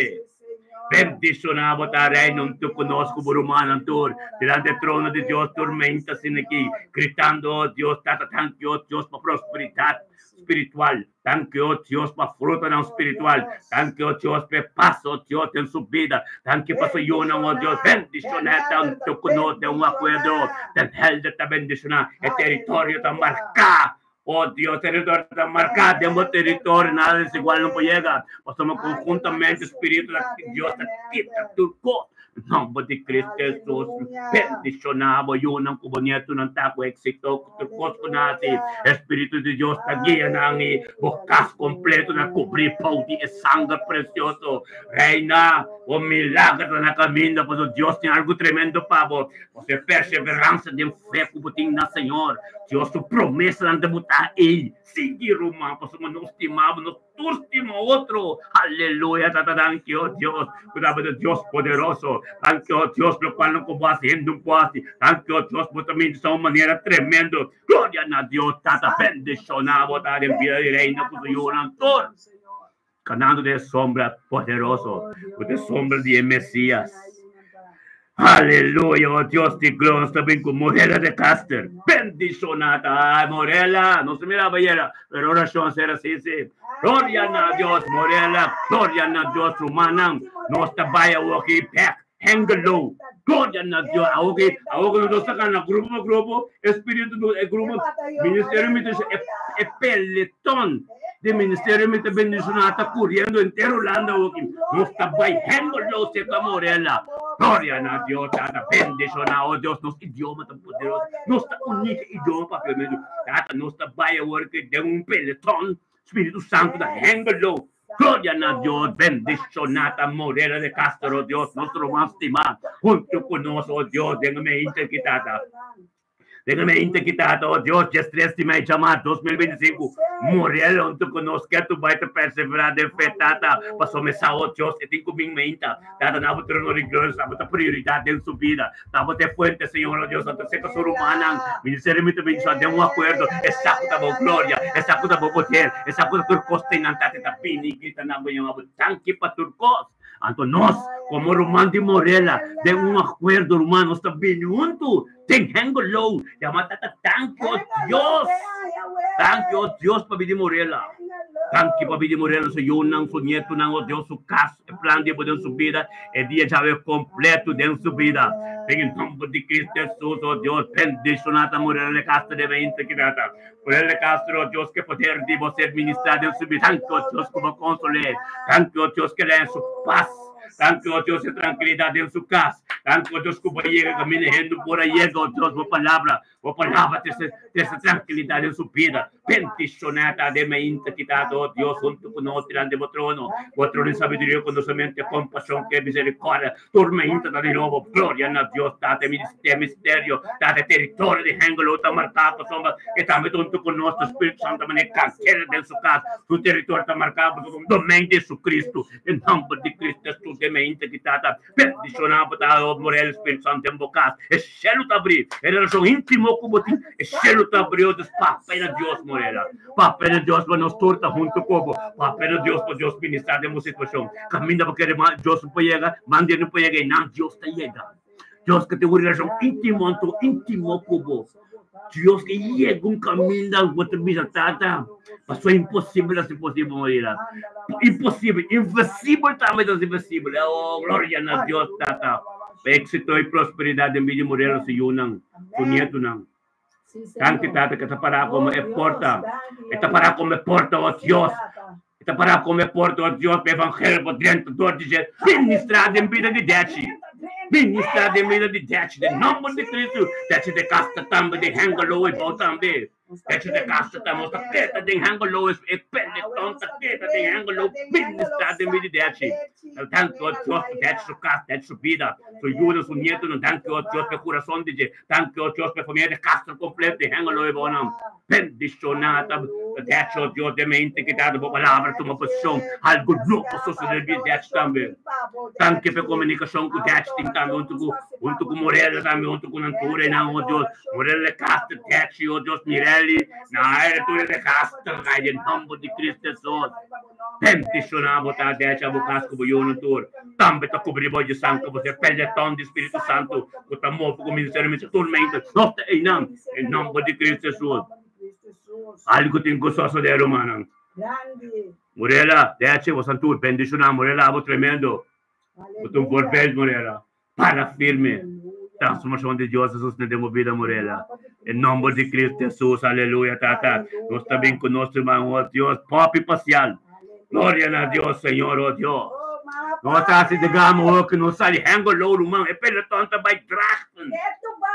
S1: Bendishoná bo ta Reina huntu ku nos, ku bo rumannan tur, dilanti e trono di Dios tur meinta asina aki, gritando, O Dios Tata, danki, O Dios, pa prosperidat spiritual. Danki, o Dios, pa frutanan spiritual. Danki, o Dios, pa e pas, o Dios, den su bida. Danki pa su yunan, o Dios. Bendishoná tantu ku nos den un akuerdo. Den Helder ta bendishoná. E teritorio ta marká. O Dios, teritorio ta marká. Den bo teritorio nada desigual no por yega. Pasobra konhuntamente Spiritu di Dios ta kita tur kos. Nomber di Cristo Jesus, bendiciona bo yunan cu bo nietonan ta cu exito cu tur cos cu nan haci. Espiritu di Dios ta guia nan y bo cas completo ta cubri bou di e sanger precioso. Reina, bo milager ta na caminda pasobra Dios tin algo tremendo pa bo. Pasobra e perseveransa den fe cu bo tin na Señor, Dios su promesanan ta bo ta ey. Sigui ruman pasobra nos stima bo, nos Tur stima otro. Aleluya tata danki oh Dios ku tabata Dios poderoso danki oh Dios lokual no ku bo hasi hende no por hasi danki oh Dios bo ta minti sa un manera tremendo gloria na Dios tata bendishona bo ta den bida di reina ku su yunan tur kanando den e sombra poderoso ku ta e sombra di e Mesias. Aleluya, oh Dios di gloria, nos ta bin ku Morela de Caster. Bendishona ta, ay Morela, nos ta mira bayera, pero orashon sera si si. Gloria na Dios, Morela, gloria na Dios, rumannan, nos ta bai awoki bek Hengelo. Gloria na Dios, awoki, awoki nos ta saka na grupo pa grupo, espiritu e grupo, ministerio mi ta e peleton. Di ministerio mi ta bendiciona ta curiendo entero Hulanda oki. Nos ta bai Hengelo cerca Morela. Gloria na Dios tata bendiciona oh Dios nos idioma ta poderoso. Nos ta uni ke idioma papiamento. Tata nos ta bai awor ke den un peleton Spiritu Santo ta Hengelo. Gloria na Dios bendiciona ta Morela de Castro Dios nos ruman stima hunto cu nos oh Dios den e mente ki tata. Den e mente ki tata, oh Dios, djes tres di mei djamar 2025, Morel huntu ku nos ketu bai ta perseverá den fe, Tata, pasobra mi sa, oh Dios, e tin ku bin meinta. Tata, na bo trono di gloria, sa bo ta prioridat den su bida. Ta bo ta e fuente, Señor, oh Dios, anto seka su rumannan. Ministerio mi ta bin sa den un akuerdo, e sa ku ta bo gloria, e sa ku ta bo poder, e sa ku ta tur kos ten nan, Tata, e ta bini i grita na bo yama bo danki pa tur kos. Anto nos, komo ruman di Morela, den un akuerdo, ruman, nos ta bini huntu den Hengelo. Yama Tata, danki, o Dios! Danki, o Dios, pa bini Morela. Danki pa bini Morela, su yunan, su nietunan, o Dios, su kas, e plan di bo den su bida, e dia djawe kompleto den su bida. Den e nomber di Cristo Jesus, o Dios, bendishona ta Morela de Castro den e inter ki Tata. Morela de Castro, o Dios, ke poder di bo ser ministrá den su bida. Danki, o Dios, ku bo konsol'é. Danki, o Dios, ke lei su pas. Danki, o Dios, e trankilidat den su kas. Danki, o Dios, ku bo a yega kaminda hende por a yega, o Dios, bo palabra, bo palabra trese, trese trankilidat den su bida. Bendishoná ta den mainta kitá, o Dios, huntu ku nos dilanti bo trono. Bo trono di sabiduria, konosementu, kompashon, ke miserikòrdia. Tur mainta ta di nobo. Gloria na Dios, Tata, e misterio, Tata, e teritorio di Hengelo ta marká pasobra e tambe ta huntu ku nos, Spiritu Santu ta manera kansera den su kas. Su teritorio ta marká pasobra un domen di Jesucristo. Den nomber di Cristo Jesus, den mainta ki Tata bendiciona bo ta morel Spiritu Santo den bo cas, e cielo ta abri, e relacion intimo cu bo tin, e cielo ta abri, oh Dios, Papia na Dios morela, Papia na Dios pa nos tur ta hunto cu bo, Papia na Dios pa Dios ministra den bo situacion, caminda bo kere ma Dios no por yega, manda no por yega, einan Dios ta yega, Dios ke tin un relacion intimo anto intimo cu bo. Dios ke yega un kaminda ku bo ta bisa, Tata, pasobra imposibel ta hasi posibel Morela. Imposibel, invisibel tambe ta hasi visibel. Oh, gloria na Dios, Tata, pa éxito i prosperidat den bida di Morela, su yunan, su nietunan. Danki, Tata, ku e ta pará komo e porta. E ta pará komo e porta, oh Dios. E ta pará komo e porta, oh Dios, pa evangelio por drenta dor di dje. Ministrá den bida di Dechi. Ministrá den bida di Dechi, den nòmber di Kristu. Dechi de kasta tambe, den Hengelo i bou tambe. Dechi de kasta tambe, nos ta keda den Hengelo, e peletòn ta keda den Hengelo. Ministrá den bida di Dechi. Danki, oh Dios, pa Dechi su kas, Dechi su bida, su yunan, su nietunan. Danki, oh Dios, pa e kurason di dje. Danki, oh Dios, pa e famia de Castro kompleto di Hengelo i bonan. Bendishoná ta Dechi, oh Dios, den mente ki ta bo palabra tuma posishon. Algu nobo sosodé den bida Dechi tambe. Danki pa e komunikashon ku Dechi tin tambe huntu ku huntu ku Morella tambe huntu ku nan tur einan, oh Dios. Morella de Castro, Dechi, oh Dios, Mirelli, Naira, tur e de Castro, kai den nòmber di Cristo Hesus. Bendishoná bo ta Dechi, abo kas ku bo yunan tur. Tambe ta kubri bo di santu bo ser peleton di Spiritu Santu ku ta move ku ministerio mi tur mente nos ta einan en nomber di Cristo Jesus. Algu tin ku sosode rumannan. Murela, Deche, bosan tur bendishoná. Murela, abo tremendo. Bo ta un voorbeeld, Murela. Para firme. Transformashon di Dios a sosode den bo bida, Murela. En nomber di Cristo Jesus, aleluya, Tata. Nos ta bin ku nos ruman, oh Dios, popi pasial. Gloria na Dios, Señor, oh Dios. Nos ta hasi de gama oh ku nos sali Hengelo, ruman. E peloton ta bai Drachten.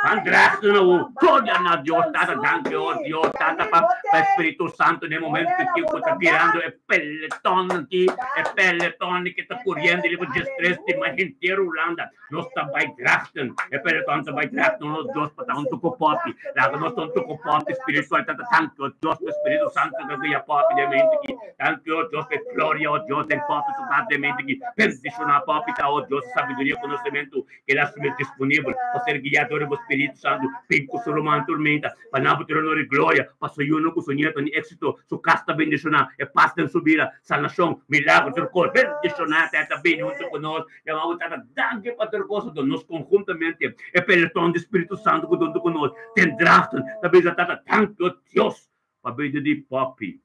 S1: Van Drachten awo. Gloria na Dios, Tata. Danki, oh Dios, Tata, pa pa Spiritu Santo den momento ki ku ta birando e peloton aki, e peloton ki ta kuriendo riba diestres di ma henter Hulanda. Nos ta bai Drachten, e peloton ta bai Drachten, oh Dios, pa ta huntu ku Poppy. Laga nos ta huntu ku Poppy spiritual, Tata. Danki, oh Dios, pa Spiritu Santo ta guia Poppy den mente aki. Danki, oh Dios, pa e gloria, oh Dios, den Poppy su kas den mente aki. Bendishoná Poppy ta, oh Dios, sabiduria, konosementu ke el a asumí disponibel pa ser guiá dor di bo Spiritu Santu. Bin ku su ruman tur menta, pa nan bo tur honor i gloria, pa su yunan ku su nietunan i éksito. Su kas ta bendishoná, e pas den su bida, sanashon, milagro, tur kos. Bendishoná ta e ta bini huntu ku nos. Yama bo Tata, danki pa tur kos. Anto nos konhuntamente, e peloton di Spiritu Santu ku ta huntu ku nos den Drachten, ta bisa, Tata, danki, o Dios, pa bida di Poppy.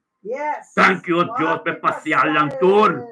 S1: Danki, o Dios, pa e pasialnan tur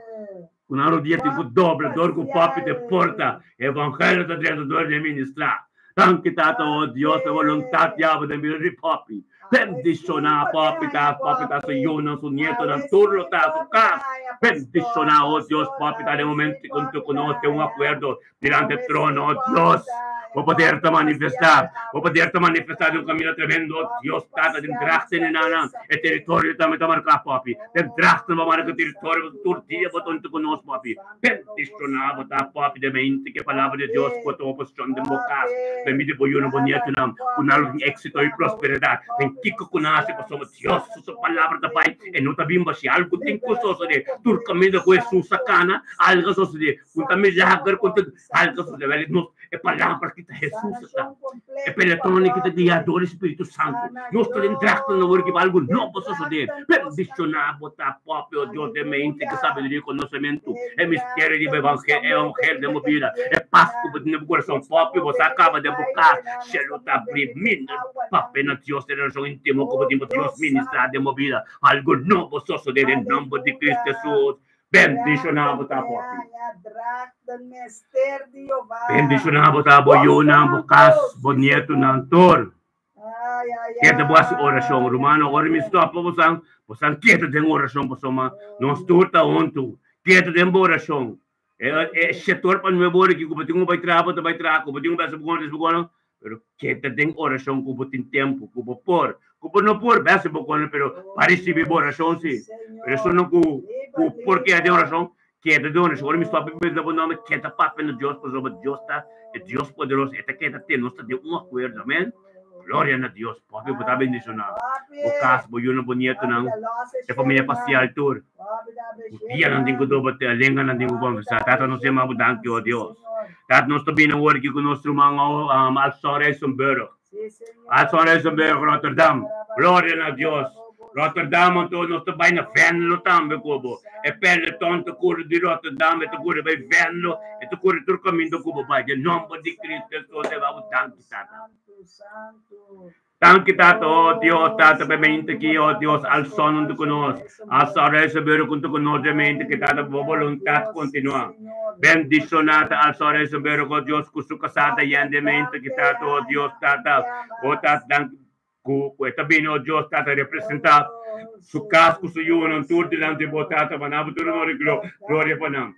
S1: ku nan rodia tin ku dobla dor ku Poppy ta e porta. E evangelio ta drenta dor di e ministrá. Danki, Tata, o Dios, pa e boluntat di abo den bida di Poppy. Bendishoná Poppy ta, Poppy ta su yunan, su nietonan, tur lo ta su kas. Bendishoná, o Dios, Poppy ta den momento ku ku nos den un akuerdo dilanti e trono, o Dios. Bo poder ta manifestá, bo poder ta manifestá den un kaminda tremendo, o Dios, Tata, den drachten e nana, e teritorio tambe ta marká, Poppy. Den drachten bo marka teritorio, tur dia bo ta huntu ku nos, Poppy. Bendishoná bo ta papia den mente ku e Palabra di Dios ku a tuma posishon den bo kas. Permiti bo yunan bo nietunan ku nan lo tin éksito i prosperidat den kiko ku nan hasi, pasobra Dios su Palabra ta bai e no ta bin bashí. Algu tin ku sosodé. Tur kaminda ku Hesus a kana, algu a sosodé. Ku ta milager, ku ta algu a sosodé. Wèl, nos e Palabra ki ta Hesus ta. E peletòn ki ta guiá dor di Spiritu Santu. Nos ta den trachnan awor ki pa algu nobo sosodé. Bendishoná bo ta, Papia, o Dios den mente ku sabiduria i konosementu, e misterio di bo evangelio den bo bida, e pas ku bo tin den bo kurason. Papia, bo sa kaba den bo kas, shelu ta abrí. Minder, Papia na Dios, e relashon intimo ku bo tin ku Dios ministrá den bo bida. Algu nobo sosodé den nòmber di Kristu Hesus. Bendishoná bo ta, Papi. Bendishoná bo ta, bo yunan, bo kas, bo nietunan, tur. Keda bo hasi orashon, rumannan. Ora mi stòp pa bosan, bosan keda den orashon pasobra nos tur ta huntu. Keda den bo orashon. E shetor pa nuebe ora aki ku bo tin ku bai traha, bo ta bai traha, ku bo tin ku bai hasi bo kona, hasi bo kona. Pero keda den orashon ku bo tin tempu, ku bo por. Ku bo no por, bèsè bo kono, pero pa risibí bo orashon sí. Pero esunnan ku ku por keda den orashon, keda den orashon. Ora mi stòp i bisa bo nòmber, keda papia na Dios, pasobra Dios ta e Dios poderoso, e ta keda te nos ta den un akuerdo. Amèn. Gloria na Dios. Papi, bo ta bendishoná. Bo kas, bo yunan, bo nietonan, e famia pasial tur. Bo pianan tin ku doba te, lenganan tin ku konfesá. Tata, nos yama bo danki, o Dios. Tata, nos ta bini awor aki ku nos ruman Alson Rijssenburg. Alson Rijssenburg, Rotterdam. Gloria na Dios. Rotterdam, anto nos ta bai na Venlo tambe ku bo. E peloton ta kuri di Rotterdam, e ta kuri bai Venlo, e ta kuri tur kaminda ku bo bai. Den nomber di Cristo Jesus, e ba bo danki, Tata. Danki Tata, oh Dios, Tata, pa mente aki, oh Dios, al son huntu ku nos, al son huntu ku nos de mente ki Tata, bo boluntat kontinuá. Bendishoná ta al son oh Dios, ku su kasá ta yen de mente ki Tata, oh Dios, Tata, oh Tata, danki ku e ta bini, oh Dios, Tata, representá su kas ku su yunan tur dilanti bo, Tata, pa nan bo tur honor i gloria pa nan.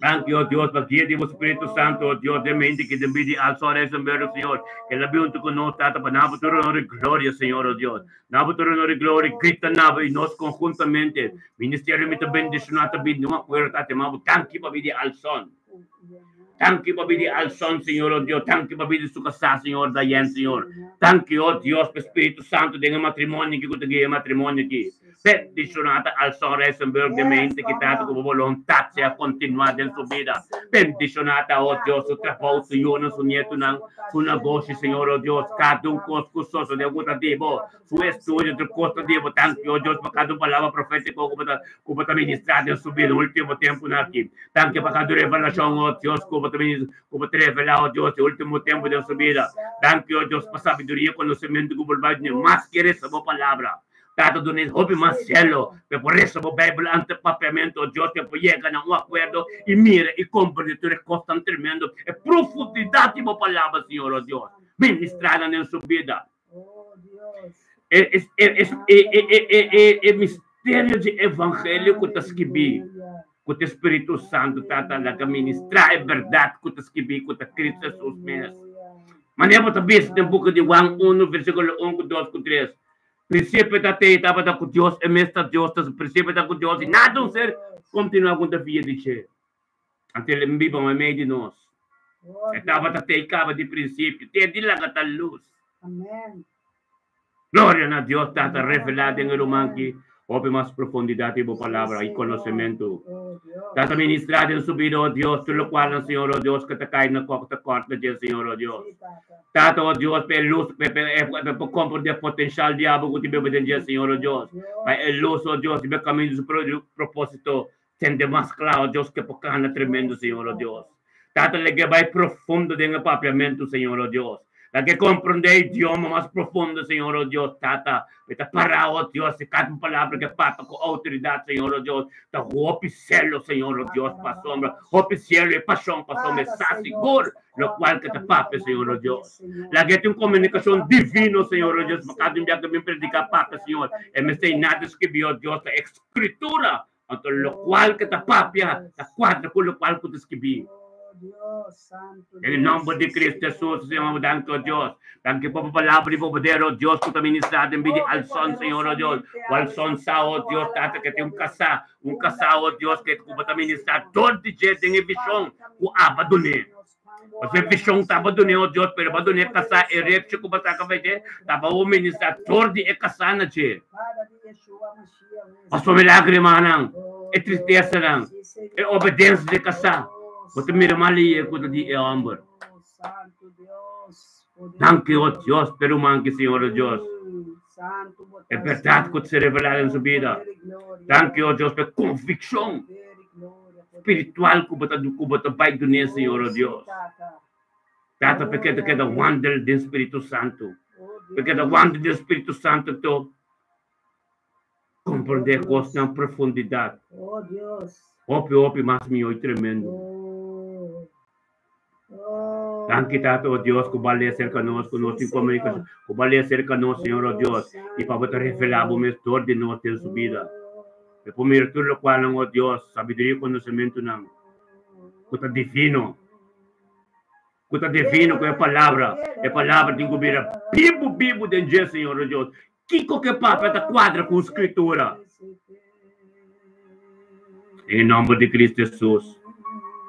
S1: Danki, oh Dios, pa guia di bo Spiritu Santu, oh Dios, den mente ki den bida di Alson Reisenberg, Señor, ke el a bin huntu ku nos, Tata, pa nan bo tur honor i gloria, Señor, oh Dios. Nan bo tur honor i gloria, grita na bo i nos konhuntamente, ministerio mi ta bendishoná, ta bini un akuerdo, Tata, ma bo danki pa bida di Alson. Danki pa bida di Alson, Señor, oh Dios. Danki pa bida di su kasá, Señor, Diane, Señor. Danki, oh Dios, pa Spiritu Santu den e matrimonio aki ku ta guia e matrimonio aki. Bendishoná ta Alson Reisenberg den mente ki tata ku bo boluntat sea kontinuá den su bida. Bendishoná ta, oh Dios, su trabou, su yunan, su nietunan, su negoshi, Señor, oh Dios, kada un kos ku sosodé ku ta di bo, su estudio, tur kos ta di bo. Danki, oh Dios, pa kada un palabra profétiko ku bo ta ku bo ta ministrá den su bida último tempunan aki. Danki pa kada un revelashon, oh Dios, ku bo ta ku bo ta revelá, oh Dios, e último tempu den su bida. Danki, oh Dios, pa sabiduria i konosementu ku bo bai duna mas ke resa bo palabra. Tata duna e hopi mas selo pa e por resa bo Bijbel ante papiamentu, oh Dios, pa e por yega na un akuerdo i mira i komprende tur e kosnan tremendo, e profundidat di bo palabra, Señor, oh Dios. Ministrá nan den su bida. E, e, e, e, e misterio di evangelio ku ta skibí, ku ta Spiritu Santu, Tata, laga ministrá e bèrdat ku ta skibí, ku ta Cristo Jesus mes. Manera bo ta bisa den buki di Juan 1, versíkulo 1 ku 2 ku 3. Prinsipio ta te tabata ku Dios, e mes ta Dios, ta prinsipio ta ku Dios, i nada un ser kontinuá ku ta via di dje. Anto el biba meimei di nos. E tabata te i kaba di prinsipio, te di laga ta lus.
S2: Amen.
S1: Gloria na Dios Tata revelá den e ruman ki hopi mas profundidat di bo palabra i konosementu. Tata ministrá den su bida, o Dios, tur lokualnan, Señor, o Dios, ku ta kai na kòk ta kòrta dje, Señor, o Dios. Tata, o Dios, pa e lus, pa e por komprendé potenshal di abo ku tin bebe den dje, Señor, o Dios. Pa e lus, o Dios, riba e kamindu di su propósito, tende mas kla, o Dios, ke por kana tremendo, Señor, o Dios. Tata, lege bai profundo den e papiamentu, Señor, o Dios. Lage komprendé e idioma mas profundo, Señor, o Dios. Tata, mi ta pará, o Dios, i kada un palabra ke papia ku outoridat, Señor, o Dios, ta hopi selo, Señor, o Dios, pasobra hopi selo i pashon, pasobra e sa sigur lokual ke ta papia, Señor, o Dios. Laga e tin un komunikashon divino, Señor, o Dios, pa kada un bia ke bin prediká papia, Señor, e mester nada skibí, o Dios, ta Skritura, anto lokual ke ta papia ta kuadra ku lokual ku ta skibí. Den e nòmber di Kristu Hesus, Señor, bo danki, o Dios. Danki pa bo palabra di bo poder, o Dios, ku ta ministrá den bida di Alson, Señor, o Dios. Ku Alson sa, o Dios, Tata, ke tin un kasá, un kasá, o Dios, ke ku bo ta ministrá dor di dje den e vishon ku aba dun'é. Pasobra e vishon tabata dun'é, o Dios, pero bo a dun'é kasá, e repchi ku bo saka for dje tabata bo ministrá dor di e kasá na dje. Pasobra e lágrimanan, e tristesanan, e obedensia di e kasá, bo ta mira mal i e ku ta di e hòmber. Danki, o Dios, pa e ruman ki, Señor, o Dios, e bèrdat ku ta ser revelá den su bida. Danki, o Dios, pa e konvikshon spiritual ku bo ta ku bo ta bai dun'é, Señor, o Dios. Tata, pa e keda wandel den Spiritu Santu. Pa e keda wandel den Spiritu Santu to komprendé kosnan profundidat. Hopi, hopi mas mihó i tremendo. Danki Tata, o Dios, ku bo a lei aserka nos, ku nos tin komunikashon, ku bo a lei aserka nos, Señor, o Dios, i pa bo ta revelá bo mes dor di nos den su bida. Mi por mira tur lokualnan, o Dios, sabiduria i konosementunan ku ta divino, ku ta divino ku e palabra, e palabra tin ku bira bibu, bibu den dje, Señor, o Dios. Kiko ku e papia ta kuadra ku Skritura? Den e nòmber di Kristu Hesus,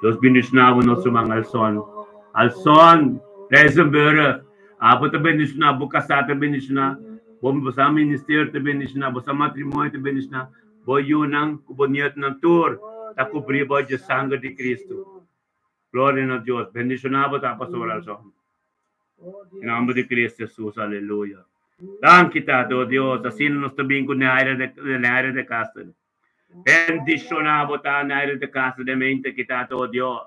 S1: Dios bendishoná bo nos ruman Alson. Alson Reisenberg, abo ta bendishoná, bo kasá ta bendishoná, bo bosa ministerio ta bendishoná, bosa matrimonio ta bendishoná, bo yunan ku bo nietunan tur ta kubrí bou dje sanger di Kristu. Gloria na Dios. Bendishoná bo ta, Pastor Alson. En nomber di Cristo Jesus, aleluya. Danki Tata, oh Dios, asina nos ta bin ku Neaira de, Neaira de Castro. Bendishoná bo ta Neaira de Castro den mente aki, Tata, oh Dios.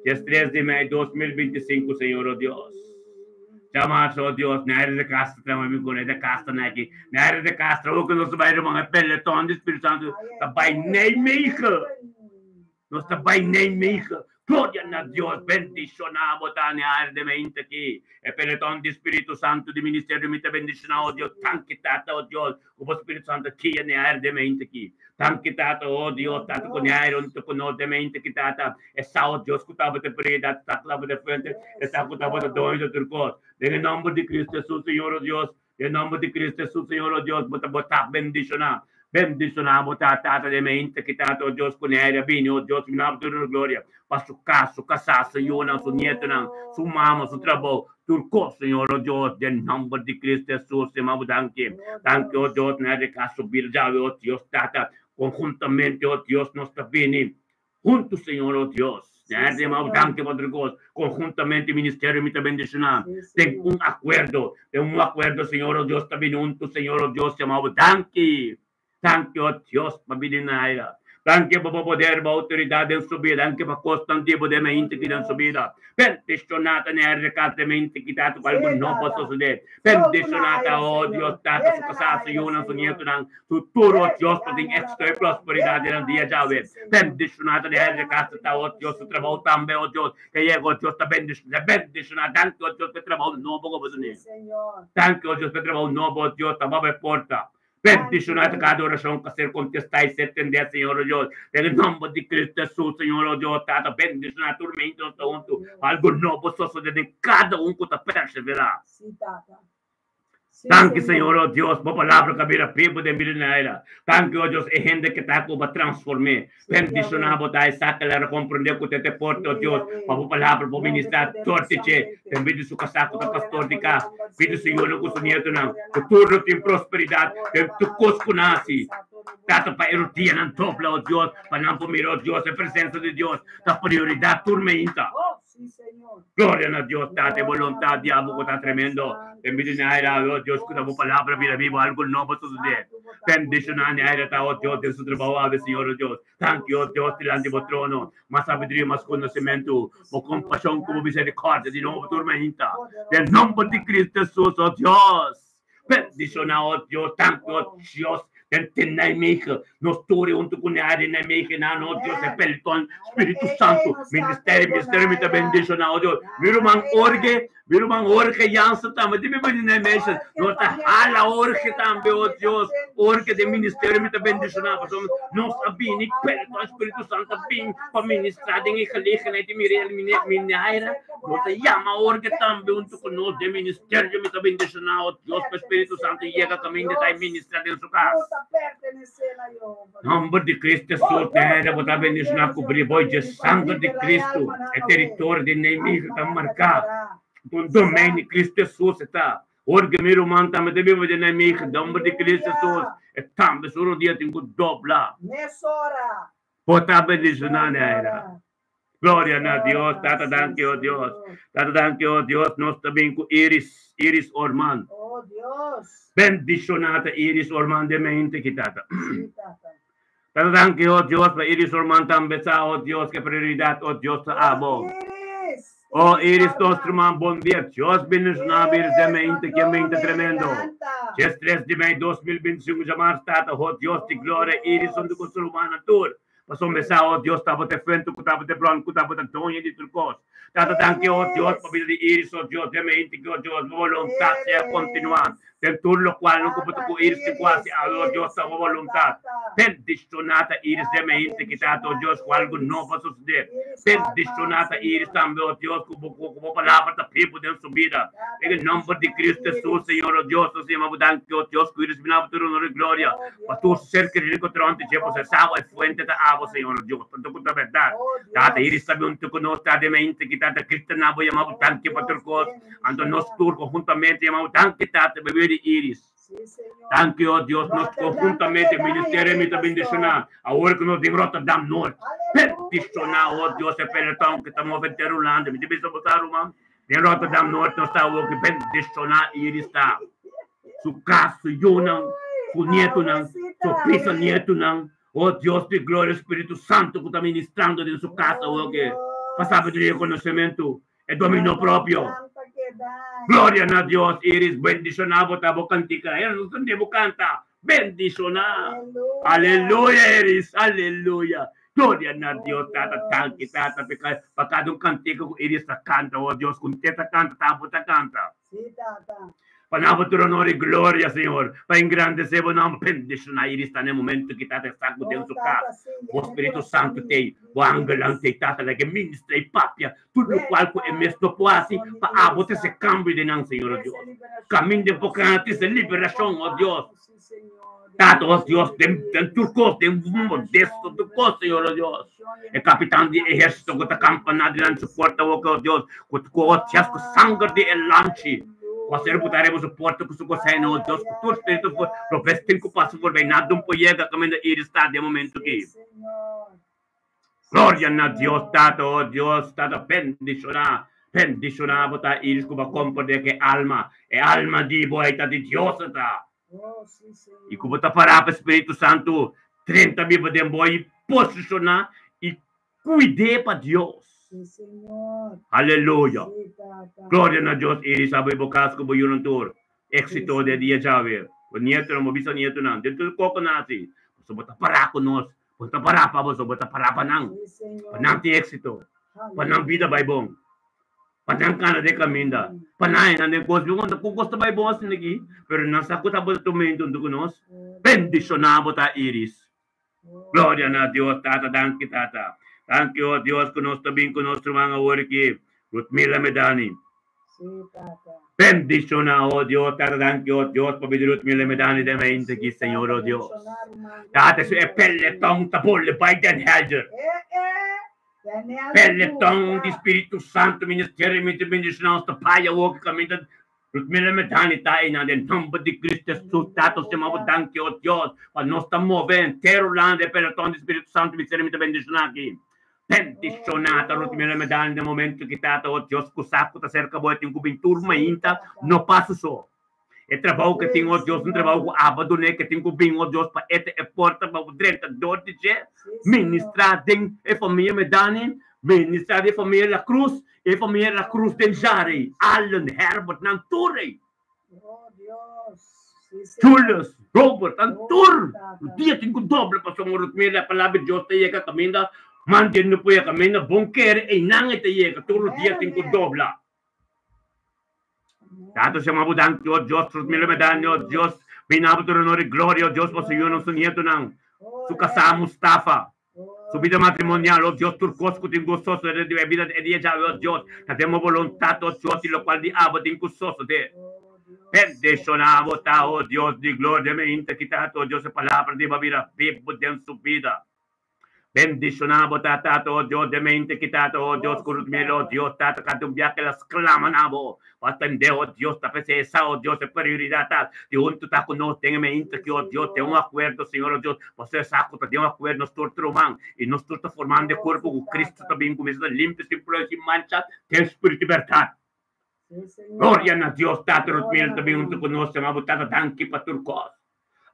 S1: Dies 3 di mei 2025, Señor, oh Dios. Djamarsa, oh Dios, Nery de Castro ta mi ku de Castro na aki. Nery de Castro, ook nos ta bai ruman e peloton di Spiritu Santo ta bai Nijmegen. Nos ta bai Nijmegen. Gloria na Dios, bendiciona bo ta Nery de mente aki. E peloton di Spiritu Santo di ministerio mi ta bendiciona, oh Dios. Danki Tata, oh Dios, ku bo Spiritu Santo kia Nery de mente aki. Danki Tata, oh Dios, Tata ku Nery hunto ku nos de mente aki, Tata. E sa, oh Dios, ku tabata prioridad, sa ku tabata fuente, e sa ku tabata doño di tur kos. Den e nomber di Cristo Jesus, Señor, oh Dios, den e nomber di Cristo Jesus, Señor, oh Dios, bo ta bo ta bendiciona. Bendiciona bo ta, Tata, den mente aki, Tata, oh Dios, ku Nery a bini, oh Dios, mi nabo tur gloria pa su kas, su kasá, su yunan, su nietonan, su mama, su trabou, tur kos, Señor, oh Dios, den nomber di Cristo Jesus, Señor, bo danki. Danki, oh Dios, Nery kas su bida djawe, oh Dios, Tata, konhuntamente, oh Dios, nos ta bini Huntu, Señor, oh Dios.
S2: Sí,
S1: Señor,
S2: Señor.
S1: danki pa otro kos. Konhuntamente ministerio mi ta bendishoná.
S2: Sí,
S1: Den
S2: Señor.
S1: un akuerdo, den un akuerdo, Señor, oh Dios, ta bini huntu, Señor, oh Dios, yama bo danki. Danki, oh Dios, pa bini na aira. Danki pa bo poder, bo outoridat den su bida. Danki pa kosnan di bo den
S2: Oh
S1: mente ki den su
S2: Dios.
S1: bida. Bendishoná ta na RK den mente ki ta ku algu
S2: Sí,
S1: no por
S2: Tata.
S1: sosodé.
S2: Soltu na
S1: Bendishoná ta,
S2: aire,
S1: oh Dios,
S2: Señor.
S1: Tata, su
S2: Yena na
S1: kasá, su
S2: aire,
S1: yunan, su
S2: Señor.
S1: nietonan. Futuro,
S2: Hey,
S1: Dios ta tin
S2: yana
S1: éxito i
S2: rarara.
S1: prosperidat
S2: Yena
S1: den
S2: na
S1: dia
S2: aire,
S1: djawe.
S2: sí, Señor.
S1: Bendishoná ta de
S2: Yena
S1: hende kasa ta, oh
S2: matrimonio,
S1: Dios, su trabou
S2: Señor.
S1: tambe, oh Dios. Ke yega, oh Dios, ta bendishoná, bendishoná. Danki, oh Dios, pa e trabou nobo ku bo
S2: Sí,
S1: dun'é.
S2: Señor.
S1: Danki, oh Dios, pa e trabou nobo, oh Dios, ta baba e porta.
S2: Danki,
S1: Bendishoná ta
S2: Yahweh.
S1: kada orashon ku a ser kontestá i ser tendé, Señor, oh Dios. Den e nòmber di Kristu Hesus, Señor, oh Dios, Tata, bendishoná tur mente nos ta
S2: Oh
S1: huntu pa
S2: Dios.
S1: algu nobo sosodé den kada un ku ta perseverá.
S2: Sí, Tata. Sí,
S1: Danki, Señor,
S2: Señor.
S1: oh Dios, bo palabra ka bira bibu den bida di aira. Danki, oh Dios, e hende ke ta ku bo transform'é.
S2: Sí,
S1: Bendishoná
S2: Yahweh.
S1: bo ta e sa kla rekomprendé ku te te forte, oh
S2: Sí,
S1: Dios, pa
S2: Yahweh.
S1: bo palabra bo
S2: Move
S1: ministrá dor di dje
S2: poderosamente.
S1: den bida di su kasá ku ta
S2: Gloria
S1: pastor
S2: na
S1: di
S2: bo
S1: kas,
S2: nomber,
S1: bida di su
S2: Señor.
S1: yunan ku su
S2: Gloria,
S1: nietonan.
S2: gloria
S1: Ku
S2: na
S1: tur lo tin
S2: Señor.
S1: prosperidat
S2: Ora
S1: den tur
S2: bahaya,
S1: kos ku nan hasi.
S2: sa todo bo
S1: Tata, pa e
S2: shita,
S1: rodianan dobla, oh Dios, pa nan por mira, oh Dios, e presensa di Dios ta prioridat tur meinta.
S2: Oh, sí, Señor.
S1: Gloria na Dios, Tata, e
S2: Gloria na
S1: boluntat
S2: bo
S1: di abo ku ta
S2: nomber,
S1: tremendo.
S2: Santo,
S1: Den bida di aira, oh Dios, ku ta bo
S2: Oh, sí,
S1: palabra bira bibu,
S2: Tata.
S1: algu nobo sosodé.
S2: Santo, bo ta
S1: Bendishoná
S2: poder,
S1: ni aira ta, oh
S2: gloria.
S1: Dios,
S2: Oh,
S1: den su
S2: sí,
S1: trabou awe, Señor,
S2: Señor.
S1: oh Dios.
S2: Oh,
S1: Danki, oh
S2: sí,
S1: Dios,
S2: Tata
S1: dilanti bo trono.
S2: Santo.
S1: Mas
S2: Oh,
S1: sabiduria, mas konosementu,
S2: poderosamente,
S1: bo
S2: Señor.
S1: kompashon ku bo
S2: Grande,
S1: miserikordia di nobo tur
S2: Señor.
S1: mainta. Den
S2: Poderoso,
S1: nomber di
S2: Tata.
S1: Cristo Jesus, oh Dios.
S2: Oh,
S1: Bendishoná,
S2: sí.
S1: oh Dios, danki, oh
S2: Oh,
S1: Dios. Den den Nijmegen, nos tur huntu ku Neari Nijmegen, oh Dios, e
S2: amén.
S1: pelotón,
S2: Aira,
S1: Spiritu
S2: ey, ey,
S1: Santo,
S2: nos
S1: ministerio,
S2: tanto
S1: ministerio mi ta
S2: bonaira.
S1: bendishoná, oh Dios. Mi ruman
S2: Naira.
S1: Orge, mi ruman Orge Jansen tambe, di mi bini Nijmegen,
S2: Orge
S1: nos ta
S2: familia
S1: hala Orge
S2: Jansen
S1: tambe, oh
S2: tambe ta
S1: Dios. Orge den ministerio mi ta
S2: bendishoná.
S1: bendishoná, pasobra nos a bini,
S2: Poderoso
S1: pelotón,
S2: alma, nos
S1: Spiritu Santo a bin pa
S2: hayanan
S1: ministrá
S2: cerca
S1: den e
S2: vos,
S1: gelegenheid
S2: Señor.
S1: di mi
S2: Nos
S1: mi
S2: hayanan
S1: Naira.
S2: cerca
S1: Nos ta
S2: vos, alma,
S1: yama
S2: ta
S1: Orge tambe huntu ku nos den
S2: pertenecendo,
S1: ministerio
S2: Señor.
S1: mi ta bendishoná, oh Dios, pa Spiritu
S2: Pertenecendo
S1: Santo
S2: a
S1: yega
S2: Jehová
S1: kaminda ta
S2: Dios.
S1: ministrá den su kas.
S2: Tú ta pertenecendo a Jehová Dios.
S1: Nomber di Cristo
S2: Oh,
S1: Jesus,
S2: Dios,
S1: Naira, bo ta
S2: camino
S1: bendishoná
S2: fiel,
S1: kubrí
S2: Señor,
S1: boy dje
S2: también pa
S1: sanger di
S2: liberar
S1: Cristo.
S2: alma
S1: E
S2: na
S1: territorio di Nijmegen ta
S2: Alma na
S1: marká.
S2: liberar.
S1: Un domein di
S2: Santo.
S1: Cristo Jesus ta. Orge mi ruman tambe ta biba den Nijmegen, nomber di Cristo Jesus.
S2: Aleluya.
S1: E tambe su rodia tin ku dobla.
S2: Mesora.
S1: Bo ta bendishoná, Naira.
S2: Mesora.
S1: Gloria na Dios,
S2: Mesora.
S1: Tata
S2: Sí,
S1: danki, oh Dios.
S2: Señor.
S1: Tata danki, oh Dios, nos ta bin ku Iris, Iris Orman.
S2: Oh, Dios.
S1: Bendishoná ta Iris Orman den mente ki Tata.
S2: Sí, Tata.
S1: Tata danki, oh Dios, pa Iris Orman tambe sa, oh Dios, ke prioridat, oh Dios, ta
S2: Oh,
S1: abo.
S2: Iris.
S1: Oh
S2: Iris
S1: Iris, nos
S2: Orman.
S1: ruman, bon dia. Dios bendishoná Iris den
S2: Iris,
S1: mente ki mente
S2: Madrone,
S1: tremendo.
S2: lanta.
S1: 13 di mei 2025 djamars Tata, oh Dios di
S2: Oh,
S1: gloria, Iris huntu ku
S2: Dios.
S1: su rumannan tur. Pasobra
S2: Sí.
S1: sa, oh Dios, tabata e fuente ku tabata e bron, ku tabata doño di tur kos. Tata, danki, oh Dios, pa
S2: Iris.
S1: bida di Iris, oh Dios, den mente ki, oh Dios, bo boluntat sea kontinuá.
S2: Iris.
S1: Den tur lokual no ku bo ta
S2: Tata,
S1: ku Iris tin ku hasi,
S2: Iris.
S1: awe, oh Dios,
S2: Iris,
S1: ta bo
S2: Señor,
S1: boluntat.
S2: Tata.
S1: Bendishoná ta Iris den
S2: Tata,
S1: mente ki Tata, oh
S2: bendishoná
S1: Dios, ku algu
S2: Iris.
S1: nobo a sosodé.
S2: Iris
S1: Bendishoná
S2: Orman,
S1: ta Iris
S2: Señor.
S1: tambe, oh Dios, ku bo, ku bo palabra ta bibu den su bida.
S2: Tata,
S1: Den e nomber di
S2: bendishoná
S1: Cristo Jesus,
S2: Iris.
S1: Señor, oh Dios, nos yama bo danki, oh Dios, ku Iris bina bo tur honor i gloria.
S2: Oh,
S1: Pa tur su ser
S2: Dios.
S1: kerido ku tronte dje, pasobra
S2: Alma,
S1: sa e fuente ta abo,
S2: bendishoná.
S1: Señor, oh Dios, tanto ku ta bèrdat.
S2: Oh,
S1: Tata, Iris
S2: Dios.
S1: ta bin huntu ku nos, ta den mente ki Tata Cristo na bo yama bo
S2: Oh,
S1: danki pa tur
S2: Dios,
S1: kos. Anto nos
S2: bendishoná.
S1: tur konhuntamente yama bo danki, Tata, pa bida di Iris.
S2: Sí, Señor.
S1: Danki, oh Dios, nos
S2: Rotterdam ta
S1: konhuntamente
S2: keda
S1: ministerio
S2: ahí,
S1: mi ta
S2: pastor.
S1: bendishoná. Awor ku nos den Rotterdam Noord. Bendishoná, oh Dios, e pelotón ku ta move henter Hulanda. Mi ta bisa bo sa, ruman. Den Rotterdam Noord nos ta awor ku bendishoná Iris ta. Su kas, su yunan,
S2: Uy,
S1: su nietonan, su
S2: awesita,
S1: bisanietonan. Oh Dios di gloria, Spiritu Santo ku ta ministrando den su kas
S2: Oh,
S1: awor ke. Pa sabiduria i
S2: Dios.
S1: konosementu, e dominio propio.
S2: Rotterdam ta keda.
S1: Gloria na Dios, Iris, bendishoná bo ta bo kantika. E no tende bo kanta. Bendishoná. Aleluya, Iris. Aleluya. Gloria na Dios, Tata, danki, Tata, pa kada un kantika ku Iris ta kanta, oh Dios, ku te ta kanta, ta bo ta kanta.
S2: Sí, Tata.
S1: Pa nan bo tur honor i gloria, Señor, pa engrandesé bo nòmber. Bendishoná Iris ta na e momento ki Tata sa ku den
S2: Oh,
S1: su kas.
S2: Tata, sí,
S1: Bo
S2: yena e
S1: Spiritu
S2: kurason
S1: Santu
S2: di
S1: t'ei, bo angelnan
S2: Iris.
S1: t'ei, Tata, laga e ministra i papia tur
S2: Yena
S1: lokual ku e mes no por hasi,
S2: kurason di
S1: pa abo
S2: Iris,
S1: trese
S2: Tata.
S1: kambio den nan, Señor, oh
S2: Trese
S1: Dios.
S2: liberashon
S1: Kaminda
S2: den
S1: e por
S2: kurason
S1: kana
S2: di
S1: trese
S2: Iris.
S1: liberashon, oh Dios.
S2: Sí, Señor, den
S1: Tata, oh
S2: kurason
S1: Dios,
S2: di
S1: den den tur
S2: Iris.
S1: kos, den modesto
S2: Sanashon,
S1: tur kos, Señor, oh
S2: liberashon,
S1: Dios.
S2: bendición,
S1: E
S2: yena
S1: kapitan di
S2: kurason
S1: ehérsito ku ta
S2: di
S1: kampa na dilanti su
S2: Iris.
S1: porta, oh Dios, ku ku otias ku sanger di e lamchi, ku a ser botá riba su porta ku su kosena,
S2: Ay,
S1: oh Dios,
S2: ay,
S1: ku tur
S2: ay,
S1: spiritu
S2: ay, ay,
S1: robes
S2: sí,
S1: tin ku pasa por bei, nada un
S2: Señor.
S1: por yega kaminda Iris ta den e momento
S2: Sí,
S1: aki.
S2: Señor. Sí,
S1: Gloria na Dios,
S2: Señor.
S1: Tata, oh Dios, Tata, bendishoná, bendishoná bo ta Iris ku bo a komprendé ku e alma, e alma di bo ei ta di Dios e ta.
S2: Oh, sí,
S1: I ku bo
S2: Señor.
S1: ta pará pa Spiritu Santu drenta biba den bo i posishoná i kuid'é pa Dios.
S2: Sí, Señor.
S1: Aleluya.
S2: Sí, Tata.
S1: Gloria na Dios, Iris, abo i bo kas ku bo yunan tur.
S2: Sí,
S1: Éksito den dia
S2: Señor.
S1: djawe. Bo nietonan, bo bisanietonan, den tur koko nasi. Pasobra bo ta pará ku nos. Bo ta pará pa boso, bo ta pará pa nan.
S2: Sí,
S1: Pa nan
S2: Señor.
S1: tin éksito. Pa nan bida bai
S2: Aleluya.
S1: bon. Pa nan kana den kaminda.
S2: Amén.
S1: Pa nan haña nan den kos. Mi konta ku kos ta bai bon asina aki, pero nan sa ku ta bo ta tumento huntu ku nos.
S2: Oh,
S1: Bendishoná
S2: Dios.
S1: bo ta, Iris.
S2: Oh,
S1: Gloria na Dios, Tata, danki, Tata. Danki, oh Dios, ku nos ta bin ku nos ruman awor aki, Rutmila Medani.
S2: Sí, Tata.
S1: Bendishoná, oh Dios, Tata, danki, oh Dios, pa bida Rutmila Medani den mente
S2: Sí,
S1: aki, Señor,
S2: Tata,
S1: oh Dios.
S2: bendishoná ruman
S1: Tata, su e
S2: Rutmila, sí.
S1: peletòn ta bole bai den Helder.
S2: Eh, eh. Den Helder
S1: Peletòn di
S2: gusta.
S1: Spiritu Santu ministerio mi ta bendishoná nos ta pai awor ki kaminda Rutmila Medani ta einan den nomber di Cristo Jesus. Tata, nos yama bo
S2: Aleluya.
S1: danki, oh Dios, pa nos ta move entero landa e peletòn di Spiritu Santu ministerio mi ta bendishoná aki.
S2: Oh,
S1: Bendishoná ta Rutmila
S2: Dios.
S1: Medani den momento ki Tata, oh Dios, ku sa ku ta serka bo e tin ku bin tur
S2: Sí,
S1: mainta,
S2: Tata.
S1: no paso so. E trabou ke tin,
S2: Sí,
S1: oh Dios, un trabou
S2: Señor.
S1: ku Abba dun'é ke tin ku bin, oh Dios, pa e ta e porta pa bo drenta dor di dje,
S2: Sí, Señor.
S1: ministrá den e famia Medani, ministrá den e famia La Cruz, e famia La Cruz den Jarey,
S2: Dios.
S1: Allen, Herbert, nan tur ei.
S2: Oh, Dios. Sí, Señor.
S1: Julius, Robert, nan
S2: Oh,
S1: tur.
S2: sí, Tata.
S1: Dia tin ku doble pasobra Rutmila e palabra di Dios ta yega kaminda, mande no por yega kaminda, bon kere einan e ta yega, tur
S2: Amén,
S1: dia tin ku
S2: amén.
S1: dobla. Tata shama bo danki, o Dios, Rutmila Medani, o Dios, bina bo tur honor i gloria, o Dios, pa su yunan, su nietonan, su kasá Mustafa, su vida matrimonial, o Dios, tur kos ku tin ku sosode den e bida di e dia djawe, o Dios, ta den bo boluntat, o Dios, i lokual di abo tin ku sosode. Bendishoná bo ta, o Dios di gloria, mi inta kita, o Dios, e palabra di bo a bira bibu den su bida. Bendishoná bo ta, Tata, o Dios, den mente ki Tata, o Dios, ku Rutmel, o Dios, Tata, kada un biaha el a sklama na bo, bo a tendé, o Dios, ta p'esei esa, o Dios, e prioridat ta di huntu ta ku nos den e mente ki, o Dios, den un akuerdo, Señor, o Dios, pasobra esa ku ta den un akuerdo nos tur ta ruman, i nos tur ta formando e kuerpo ku Cristo ta bin kuminsá ta limpia sin prueba, sin mancha, den spiritu i bèrdat. Gloria na Dios, Tata Rutmel ta bin huntu ku nos, yama bo Tata danki pa tur kos.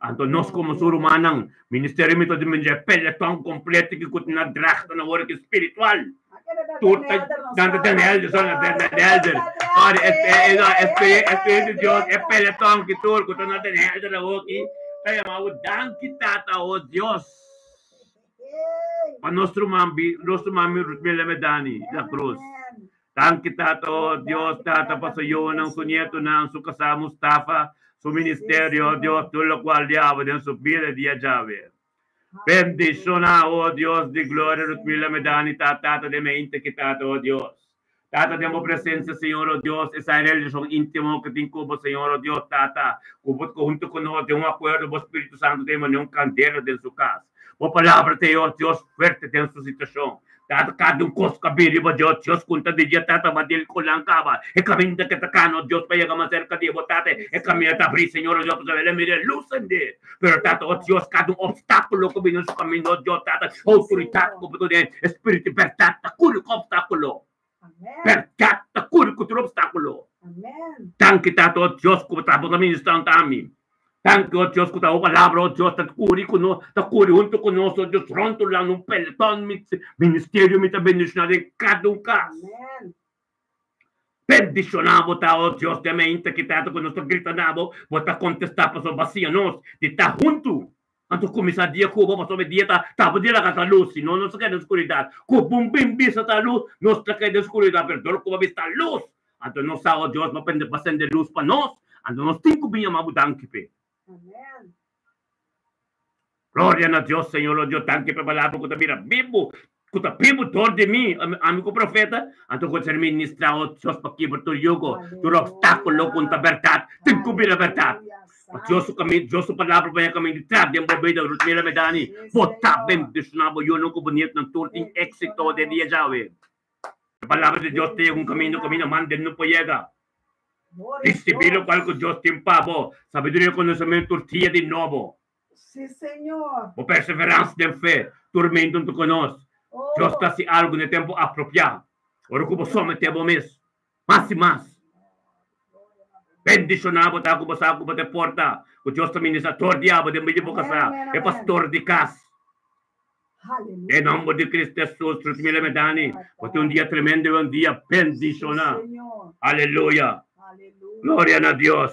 S1: Anto nos komo su rumannan, ministerio mi ta di mira e peletòn kompleto ki ku na dragta na ora ki spiritual. Tur ta nan ta den helder, so na den helder. Sorry, Espiritu di Dios, e peletòn ki tur ku ta na den helder awoki, ta yama bo danki Tata, o Dios. Pa nos ruman, nos ruman mi Rutmila Medani, La Cruz. Danki Tata, oh Dios, Tata, pa su yunan, su nietonan, su kasá Mustafa, su ministerio, oh Dios, tur lokual di abo den su bida dia djawe. Bendishoná, oh Dios di gloria, Rutmila Medani ta Tata den mente ki Tata, oh Dios. Tata, den bo presensia, Señor, oh Dios, esai relashon íntimo ku tin ku bo, Señor, oh Dios, Tata, ku bo ta huntu ku nos den un akuerdo, bo Spiritu Santu ta manda un kandela den su kas. Bo palabra ta e, oh Dios, fuerte den su situashon. Tata kada un kos ku a bin riba Dios, Dios ku ta di dje tata ba dil ku nan kaba. E kaminda ke ta kana, oh Dios, pa yega mas serka di bo, Tata, e kaminda ta abri, Señor, oh Dios, pasobra el a mira e lus sende. Pero Tata, oh Dios, kada un opstákulo ku bini na su kaminda, oh Dios, Tata, outoridat ku bo ta den, e spiritu di bèrdat ta kuri ku opstákulo. Bèrdat ta kuri ku tur opstákulo. Danki, Tata, oh Dios, ku bo ta bo ta ministrando ami. Danki, o Dios, ku ta bo palabra, o Dios, ta kuri ku nos, ta kuri huntu ku nos, o Dios, rònt tur landa un peletòn ministerio mi ta bendishoná den kada un kas. Bendishoná bo ta, o Dios den meinta ki tata ku nos ta grita na bo, bo ta kontestá pasobra bo a siña nos di ta huntu. Anto kuminsá dia ku bo pasobra e dia ta ta bo dia laga ta lus, si no nos ta keda den skuridat. Ku bo bin bisa ta lus, nos ta keda den skuridat, pero dor ku bo bisa ta lus, anto nos sa, o Dios, bo a sende lus pa nos, anto nos tin ku bin yama bo danki p'e.
S2: Amen.
S1: Gloria na Dios, Señor, o Dios, danki pa e palabra ku ta bira bibu, ku ta bibu dor di mi, ami ku profeta, anto ku ser ministrá, o Dios, pa kibra tur yugo, tur obstákulo ku no ta bèrdat, tin ku bira bèrdat. Pa Dios su kaminda, Dios su palabra baña kaminda di tras den bo bida, Ruth Mila Medani, bo ta bendishoná bo yunan ku bo nietnan tur tin éksito den dia djawe. E palabra di Dios ta yega un kaminda ku kaminda man den no por yega. Risibí lokual ku Dios tin pa bo, sabiduria i konosementu tur dia di nobo.
S2: Sí, Señor.
S1: Bo perseveransia den fe tur meintu huntu ku nos. Dios ta hasi algu na e tempu apropiá, ora ku bo someté bo mes mas i mas. Bendishoná bo ta ku bo sa ku bo ta e porta ku Dios ta ministrá tur dia bo den medio di bo kasá, e pastor di kas. Den nomber di Cristo Jesus, Ruth Miller Medani, bo tin un dia tremendo i un dia bendishoná. Aleluya. Gloria na Dios.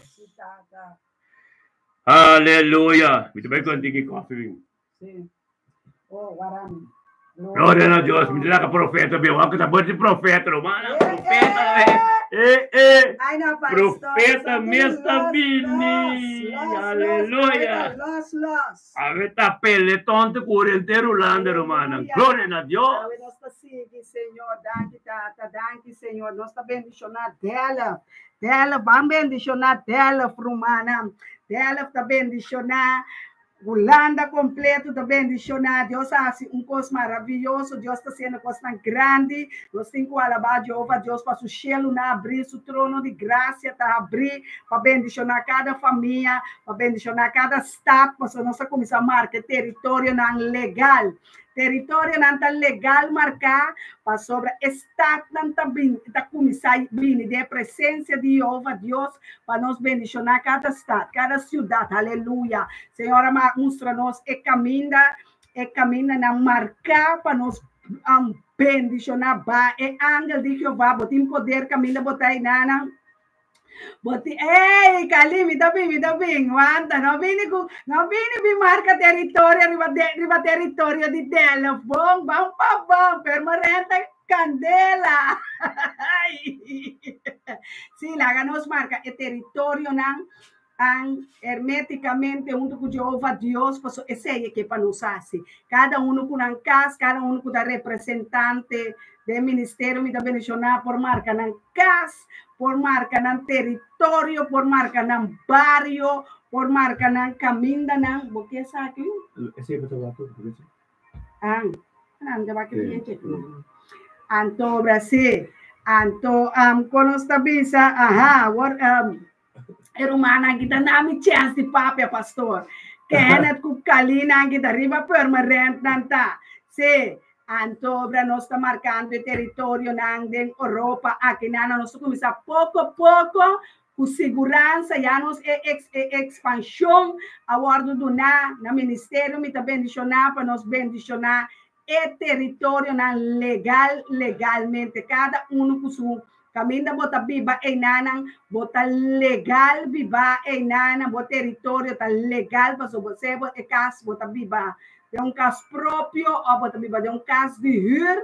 S1: Aleluya. Mi ta bai con tiki koffie bin.
S2: Sí. Oh, waram.
S1: Gloria na Dios. Mi ta laga profeta bin. Wak ta bor di profeta, romana. Profeta. Eh, eh.
S2: Ay, no, pastor.
S1: Profeta mes ta bini. Aleluya.
S2: Los, los.
S1: Awe ta peleton te curi entero Hulanda, rumannan.
S2: Aleluya.
S1: Gloria na Dios.
S2: Awe nos ta sigui, Señor. Danki, Tata. Danki, Señor. Nos ta bendiciona Delft. Delft, ban bendiciona Delft, rumannan. Delft ta bendiciona. Hulanda completo ta bendiciona. Dios a haci un cos maravilloso. Dios ta haciendo cosnan grandi. Nos tin cu alaba Jehova Dios pa su cielo na abri, su trono di gracia ta abri pa bendiciona cada famia, pa bendiciona cada stad, pasobra nos a cuminsa marca e territorionan legal. Territorionan ta legal marca pasobra e stadnan ta bin, ta cuminsa bini den e presencia di Jehova Dios pa nos bendiciona cada stad, cada ciudad. Aleluya. Señor a mustra nos e caminda, e camindanan marca pa nos bendiciona. Ba e angel di Jehová, bo tin poder caminda bo ta enanan. Bo tin, ey, Cali, mi ta bin, mi ta bin, wanta, no bini ku, no bini bin marca territorio riba de, riba territorio di Delft. Bon, ban pa bon, permanente candela. Sí, laga nos marca e territorionan an herméticamente hunto ku Jehová Dios, paso esei e ke pa nos hasi. Kada uno ku nan kas, kada uno ku ta representante den ministerio, mi ta bendishoná por marka nan kas, por marka nan teritorio, por marka nan bario, por marka nan kamindanan. Bo ke esaki?
S1: Esei bo ta wak tur, bo ke
S2: An, an, te wak e Anto, Brasil. Anto, kon nos ta bisa? Aha, awor, E rumannan ki ta na mi chèns di papia, pastor. Kenneth ku Kalina ki ta riba Purmerend nan ta. Sí, anto obra nos ta markando e teritorionan den Oropa akinan. Nos ta kuminsá poko poko ku siguransa ya nos e e ekspanshon a wòrdu duná na ministerio. Mi ta bendishoná pa nos bendishoná e teritorionan legal legalmente kada unu ku su kaminda bo ta biba einanan bo ta legal biba einanan bo teritorio ta legal pasobra bo sea bo e kas bo ta biba den un kas propio òf bo ta biba den un kas di hür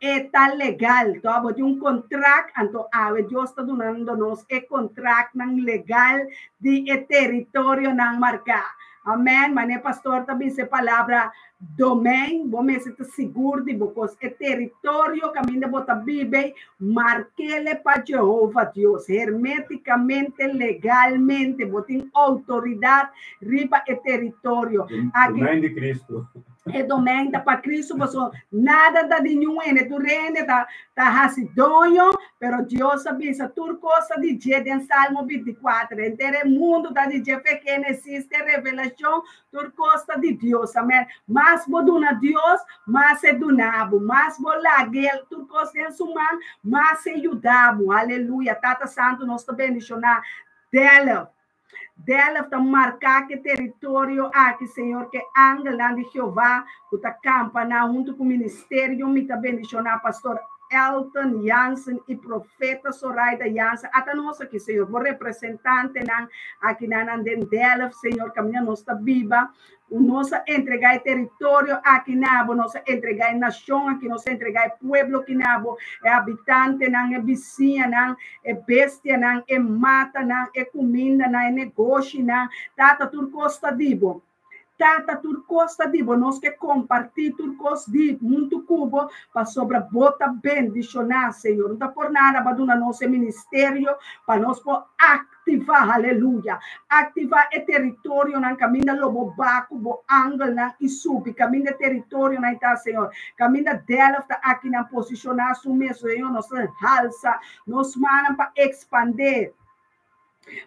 S2: e ta legal to bo tin un kontrakt anto awe Dios ta dunando nos e kontraktnan legal di e teritorionan marká amen mane pastor ta bisa e palabra Domein, bo mester ta sigur di bo kos. E teritorio kaminda bo ta biba ei, mark'el pa Jehova Dios. Hermétikamente, legalmente, bo tin outoridat riba e teritorio.
S3: Aki, Domein di Kristu.
S2: E domein ta pa Kristu, pasobra nada ta di niun hende. Tur hende ta ta hasi doño, pero Dios a bisa tur kos ta di dje den Salmo 24. Henter e mundu ta di dje, fe Génesis te Revelashon, Tur kos ta di Dios, amen. Mas bo duna Dios, mas e duna bo. Mas bo lag'el tur kos den su man, mas e yuda bo. Aleluya. Tata Santu, nos ta bendishoná Delft. Delft ta marká ku e teritorio aki, Señor, ku e angelnan di Jehová ku ta kampa nan huntu ku ministerio. Mi ta bendishoná Pastor. Elton Jansen i Profeta Soraida Jansen. Ata nos aki, Señor, bo representantenan aki nan den Delft, Señor, kaminda nos ta biba. Nos a entregá e teritorio aki na bo, nos a entregá e nashon aki, nos a entregá e pueblo aki na bo, e habitantenan, e bisiñanan, e bestianan, e matanan, e kumindanan, e negoshinan. Tata, tur kos ta di bo. Tata, tur kos ta di bo. Nos ke kompartí tur kos di huntu ku bo, pasobra bo ta bendishoná, Señor. No ta por nada bo a duna nos e ministerio pa nos por aktivá, aleluya, aktivá e teritorionan kaminda lo bo ba ku bo angelnan i subi, kaminda e teritorionan ta, Señor. Kaminda Delft ta akinan posishoná su mes, Señor, nos ta halsa nos mannan pa ekspandé.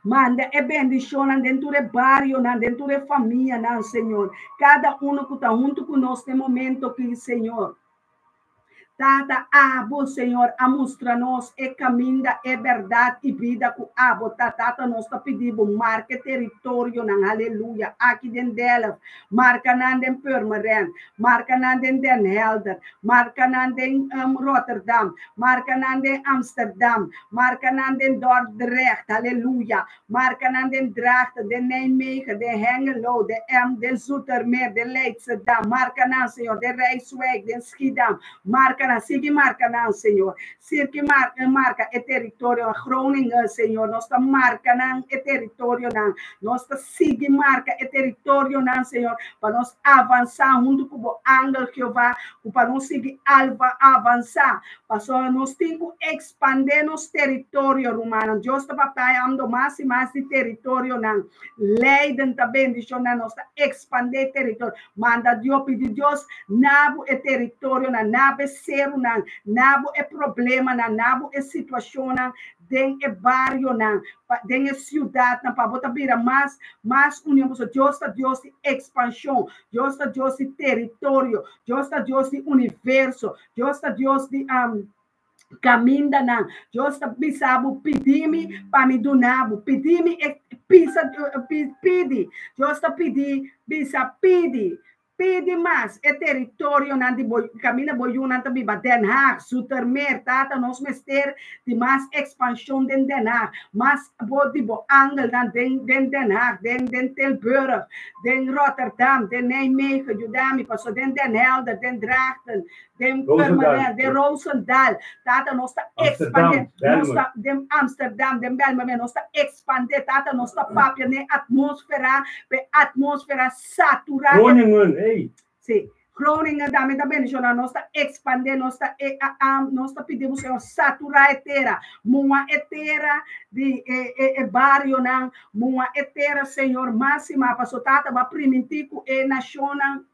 S2: Manda e bendishonnan den tur e barionan, den tur e famianan, Señor. Kada uno ku ta huntu ku nos den momento aki, Señor. Tata, abo, Señor, a mustra nos e kaminda, e bèrdat i bida ku abo ta. Tata, nos ta pidi bo, marka e teritorionan, aleluya, aki den Delft, marka nan den Purmerend, marka nan den Den Helder, marka nan den Rotterdam, marka nan den Amsterdam, marka nan den Dordrecht, aleluya, marka nan den Drachten, den Nijmegen, den Hengelo, den Em, den Zoetermeer, den Leidschendam, marka nan, Señor, den Rijswijk, den Schiedam, marka nan, sigui marka nan, Señor, sigui marka e teritorionan, Groningen, Señor, nos ta marka nan e teritorionan, nos ta sigui marka e teritorionan, Señor, pa nos avansá huntu ku bo angel, Jehová, ku pa nos sigui alva avansá, pasobra nos tin ku ekspandé nos teritorio, rumannan. Dios ta papiando mas i mas di teritorionan. Leiden ta bendishoná, nos ta ekspandé teritorio. Manda Dios, pidi Dios, na bo e teritorionan, na bo e serunan, na bo e problemanan, na bo e situashonnan den e barionan, pa den e siudatnan, pa bo ta bira mas, mas union. Pasobra Dios ta Dios di ekspanshon, Dios ta Dios di teritorio, Dios ta Dios di universo, Dios ta Dios di kamindanan. Dios ta bisa bo, Pidi mi pa mi duna bo. Pidi mi, e pisa, pidi. Dios ta pidi, bisa, pidi. Pidi mas e teritorionan di bo kaminda bo yunan ta biba, Den Haag, Zoetermeer, Tata nos mester di mas ekspanshon den Den Haag, mas bo di bo angelnan den den Den Haag, den den Tilburg, den Rotterdam, den Nijmegen, yuda mi paso den Den Helder, den Drachten, den Purmerend, den Roosendaal, Tata nos ta ekspandé, nos ta den Amsterdam, den Bijlmermeer, nos ta ekspandé, Tata nos ta papia den atmósfera, p'e atmósfera saturá.
S1: Groningen, hey!
S2: Sí, Groningen tambe ta bendishoná, nos ta ekspandé, nos ta e nos ta pidi bo Señor saturá e tera, muha e tera di e e e barionan, muha e tera Señor mas i mas, pasobra Tata bo a primintí ku e nashonnan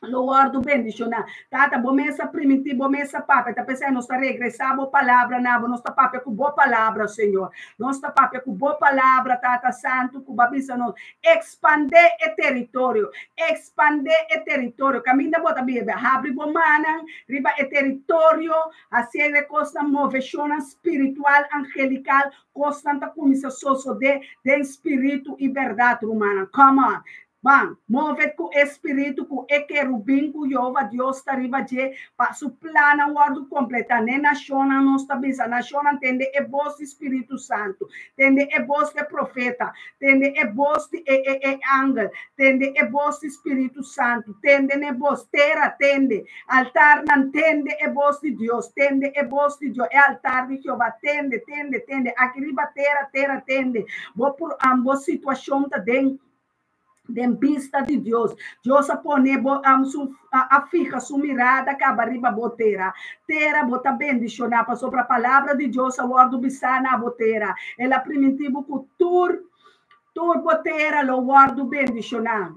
S2: lo wòrdu bendishoná. Tata, bo mes a primintí, bo mes a papia. Ta p'esei nos ta regresá bo palabra na bo. Nos ta papia ku bo palabra, Señor. Nos ta papia ku bo palabra, Tata Santu, ku bo a bisa nos, Ekspandé e teritorio, ekspandé e teritorio. Kaminda bo ta biba, habri bo mannan riba e teritorio, hasié e kosnan, moveshonnan spiritual, angelikal, kosnan ta kuminsá sosodé den spiritu i bèrdat, rumannan. Come on! Ban, move ku e spiritu ku e kerubin ku Jehova Dios ta riba dje pa su plannan wòrdu kompletá. N'e nashonnan nos ta bisa, Nashonnan, tende e bos di Spiritu Santu, tende e bos di e profeta, tende e bos di e e e angel, tende e bos di Spiritu Santu, tende n'e bos, tera, tende, altarnan, tende e bos di Dios, tende e bos di Dios, e altar di Jehova, tende, tende, tende, aki riba tera, tera, tende, bo por, bo situashon ta den. Den bista di Dios. Dios a pone bo su a fiha su mirada kaba riba bo tera. Tera bo ta bendishoná pasobra palabra di Dios a wòrdu bisá na bo tera. El a primintí bo ku tur tur bo tera lo wòrdu bendishoná.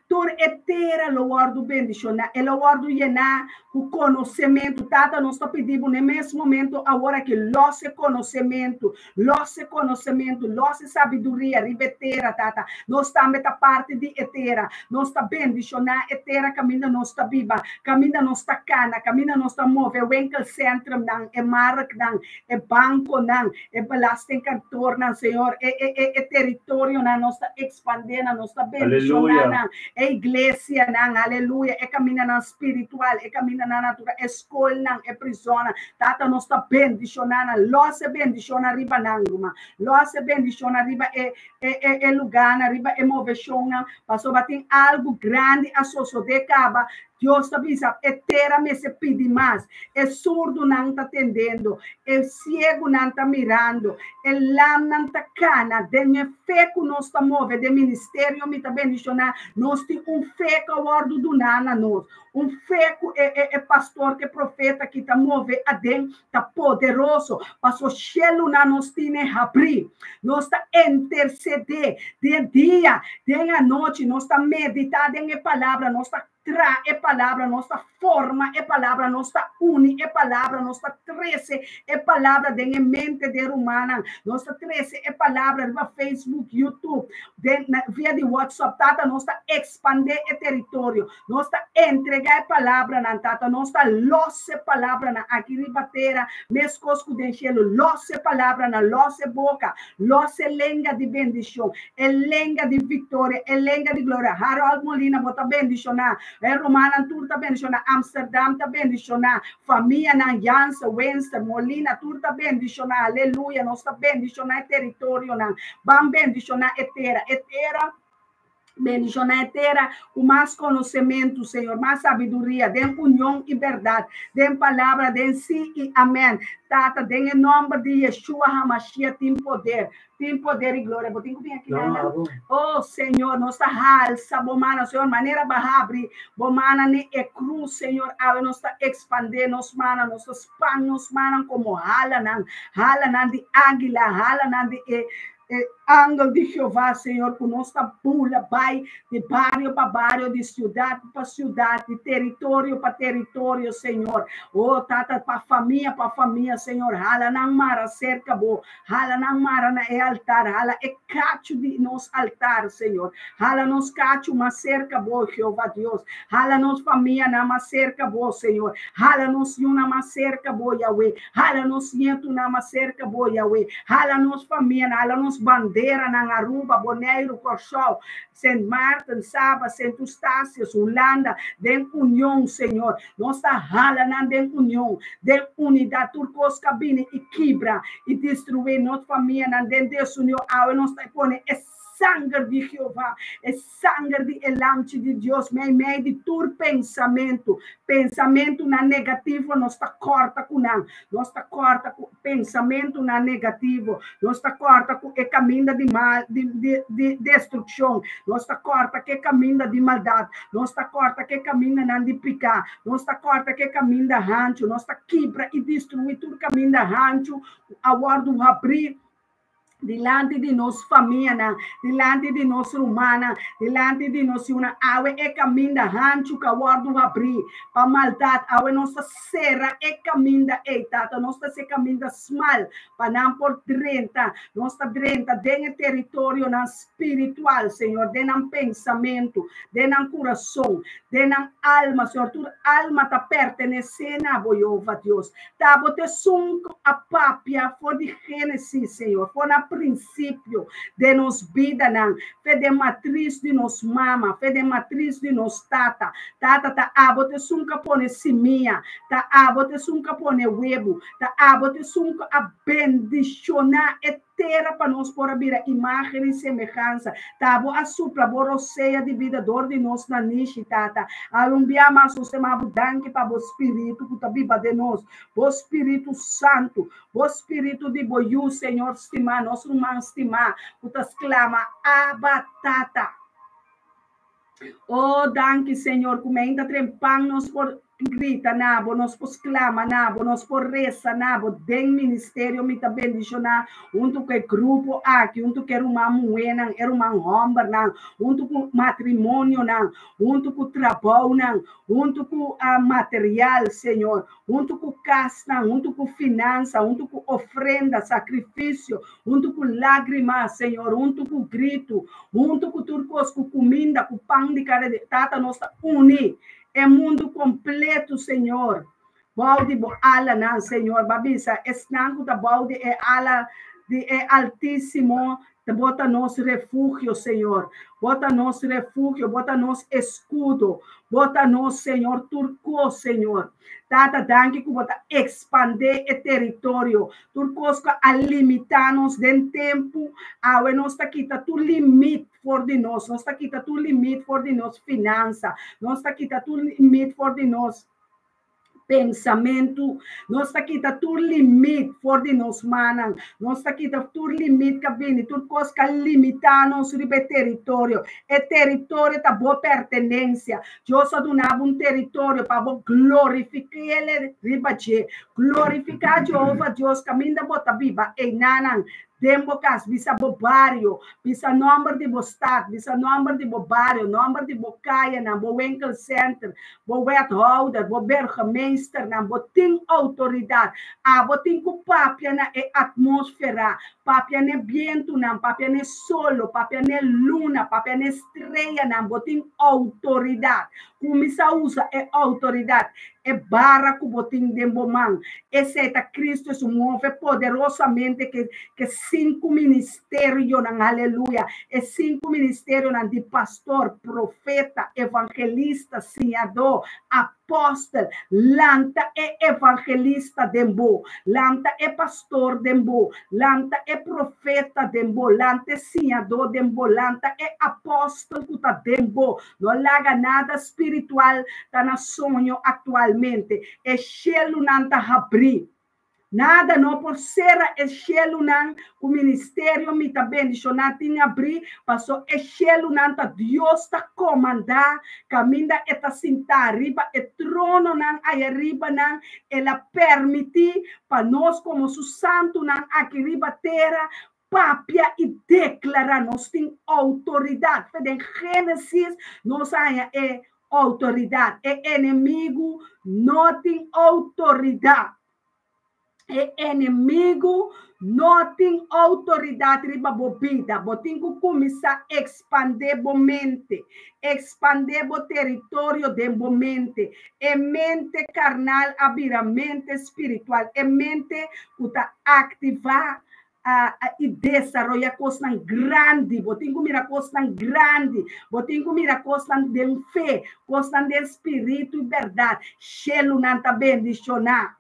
S2: Tur e tera lo wòrdu bendishoná, e lo wòrdu yená ku konosementu. Tata, nos ta pidi bo na e mes momento awor aki, lòs e konosementu, lòs e konosementu, lòs e sabiduria riba e tera, Tata. Nos tambe ta parti di e tera. Nos ta bendishoná e tera kaminda nos ta biba, kaminda nos ta kana, kaminda nos ta move, e winkelcentrumnan, e marknan, e bankonan, e belastingkantornan, Señor, e e e e teritorionan nos ta ekspandé nan, nos ta bendishoná nan. E iglesianan, aleluya, e kamindanan spiritual, e kamindanan natural, e skolnan, e prizonnan. Tata, nos ta bendishoná nan. Lòs e bendishonnan riba nan, ruman. Lòs e bendishonnan riba e e e e lugánan, riba e moveshonnan, pasobra tin algu grandi a sosodé kaba. Dios ta bisa, e tera mester pidi mas. E surdunan ta tendendo, e siegunan ta mirando, e lamnan ta kana. Den e fe ku nos ta move den ministerio mi ta bendishoná, nos tin un fe ku a wòrdu duná na nos, un fe ku e e e pastor ku e profeta ki ta move aden ta poderoso. Paso shelunan nos tine habrí. Nos ta intersedé den dia, den anochi, nos ta meditá den e palabra, nos ta Tra e palabra, nos ta forma e palabra, nos ta uni e palabra, nos ta trese e palabra den e mente den rumannan, nos ta trese e palabra riba Facebook, YouTube, den via di WhatsApp, Tata, nos ta expande e teritorio, nos ta entrega e palabranan, Tata, nos ta los e palabranan aki riba tera, meskos ku den shelu, los e palabranan, los e boka, los e lenga di bendishon. E lenga di victoria, e lenga di gloria. Harold Molina, bo ta bendiciona. E rumannan tur ta bendiciona. Amsterdam ta bendiciona. Famianan Jansen, Wenster, Molina, tur ta bendiciona. Aleluya. Nos ta bendiciona e territorionan. Ban bendiciona e tera. E tera. Bendiciona e tera cu mas conocemento, Señor, mas sabiduria, den union y berdad, den palabra, den sí y amen. Tata, den e nomber di Yeshua HaMashiach tin poder. Tin poder i gloria. Bo tin ku bin aki
S3: No,
S2: nana?
S3: abo.
S2: Oh Señor, nos ta halsa bo mana, Señor, manera ba habri bo mana ni e cruz, Señor, awe nos ta expande nos mana, nos ta span nos manan como halanan, halanan di águila, halanan di e e angel di Jehová, Señor, ku nos ta bula bai di bario pa bario, di ciudad pa ciudad, di teritorio pa teritorio, Señor. Oh, Tata, pa famia pa famia, Señor, halanan mara cerca bo, Hala nan mara na e altar, hala e kachu di nos altar, Señor. Hala nos kachu mas serka bo, Jehová Dios. Hala nos famianan mas serka bo, Señor. Hala nos yunan mas serka bo, Yahweh. Hala nos nietunan mas serka bo, Yahweh. Hala nos famianan, hala nos banderanan, Aruba, Boneiru, Kòrsou, Sint Maarten, Saba, Sint Eustatius, Hulanda, den union, Señor. Nos ta hala nan den union, den unidat. Tur kos ka bini i kibra i destruí nos famianan den desunion. Awe nos ta pone e sanger di Jehová, e sanger di e Lamchi di Dios meimei di tur pensamentu. Pensamentunan negativo nos ta kòrta ku nan. Nos ta kòrta ku pensamentunan negativo. Nos ta kòrta ku e kaminda di mal, di, di, di destrukshon. Nos ta kòrta ku e kaminda di maldat. Nos ta kòrta ku e kamindanan di piká. Nos ta kòrta ku e kaminda hanchu. Nos ta kibra i destruí tur kaminda hanchu ku a wòrdu habrí dilanti di nos famianan, dilanti di nos rumannan, dilanti di nos yunan. Awe e kaminda hanchu ku a wòrdu habrí pa maldat, awe nos ta sera e kaminda ei, Tata. Nos ta hasi e kaminda smal pa nan por drenta. Nos ta drenta den e teritorionan spiritual, Señor, den nan pensamentu, den nan kurason, den nan alma, Señor. Tur alma ta pertenesé na bo, Jehová Dios. Ta bo ta esun ku a papia for di Génesis, Señor, for na prinsipio den nos bidanan, fe den matris di nos mama, fe den matris di nos tata. Tata, ta abo ta esun ku a pone simia, ta abo ta esun ku a pone webu, ta abo ta esun ku a bendishoná e tera pa nos por a bira imágen i semehansa. Ta bo a supla bo rosea di bida dor di nos nanishi, Tata. Algun bia mas nos ta yama bo danki pa bo Spiritu ku ta biba den nos, bo Spiritu Santu, bo Spiritu di bo Yu, Señor stimá, nos ruman stimá, ku ta sklama, Abba, Tata. Oh, danki, Señor, ku meinta trempan nos por grita na bo, nos por sklama na bo, nos por resa na bo. Den ministerio mi ta bendishoná huntu ku e grupo aki, huntu ku e ruman muhénan, e ruman hòmbernan, huntu ku matrimonionan, huntu ku trabounan, huntu ku material, Señor, huntu ku kasnan, huntu ku finansa, huntu ku ofrenda, sakrifisio, huntu ku lágrima, Señor, huntu ku gritu, huntu ku tur kos, ku kuminda, ku pan di kada dia. Tata, nos ta uni e mundu kompletu, Señor, bou di bo alanan, Señor. Bo a bisa esnan ku ta bou di e ala di e Altísimo, bo ta nos refugio, Señor. Bo ta nos refugio, bo ta nos eskudo, bo ta nos, Señor, tur kos, Señor. Tata, danki ku bo ta ekspandé e teritorio. Tur kos ku a limitá nos den tempu, awe nos ta kita tur limit for di nos. Nos ta kita tur limit for di nos finansa. Nos ta kita tur limit for di nos pensamentu. Nos ta kita tur limit for di nos mannan. Nos ta kita tur limit ku a bini, tur kos ku a limitá nos riba e teritorio. E teritorio ta bo pertenensia. Dios a duna bo un teritorio pa bo glorifik'é riba dje. Glorifiká Jehova Dios kaminda bo ta biba einanan. Den bo kas, bisa bo bario, bisa nòmber di bo stat, bisa nòmber di bo bario, nòmber di bo kayanan, bo winkelcenter, bo wethouder, bo burgemeesternan, bo tin outoridat. Abo tin ku papia na e atmósfera, papia n'e bientunan, papia n'e solo, papia n'e luna, papia n'e streanan, bo tin outoridat. Kuminsá usa e outoridat, e bara ku bo tin den bo man. Esei ta Kristu su move poderosamente ku e sinku ministerionan, aleluya, e sinku ministerionan di pastor, profeta, evangelista, siñadó, apòstel. Lanta e evangelista den bo, lanta e pastor den bo, lanta e profeta den bo, lanta e siñadó den bo, lanta e apòstel ku ta den bo. No laga nada spiritual ta na soño aktualmente. E shelunan ta habrí. Nada no por sera e shelunan ku ministerio Mi Ta Bendishoná tin habrí, paso e shelunan ta Dios ta komandá kaminda e ta sintá riba e trononan aya riba nan. El a permití pa nos komo su santunan aki riba tera papia i deklará. Nos tin outoridat. Fe den Génesis nos a haña e outoridat. E enemigu no tin outoridat. E enemigu no tin outoridat riba bo bida. Bo tin ku kuminsá ekspandé bo mente, ekspandé bo teritorio den bo mente. E mente karnal a bira mente spiritual, e mente ku ta aktivá i desaroyá kosnan grandi. Bo tin ku mira kosnan grandi. Bo tin ku mira kosnan den fe, kosnan den spiritu i bèrdat. Shelunan ta bendishoná.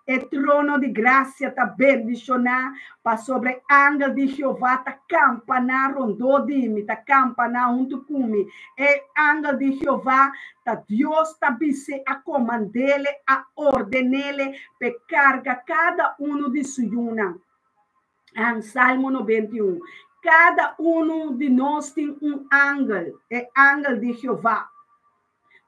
S2: E trono di grasia ta bendishoná pasobra e angel di Jehová ta kampaná rondó di mi, ta kampaná huntu ku mi. E angel di Jehová ta Dios ta bis'é, a komand'é, a orden'é p'e karga kada unu di su yunan. Salmo 91. Kada unu di nos tin un angel, e angel di Jehová,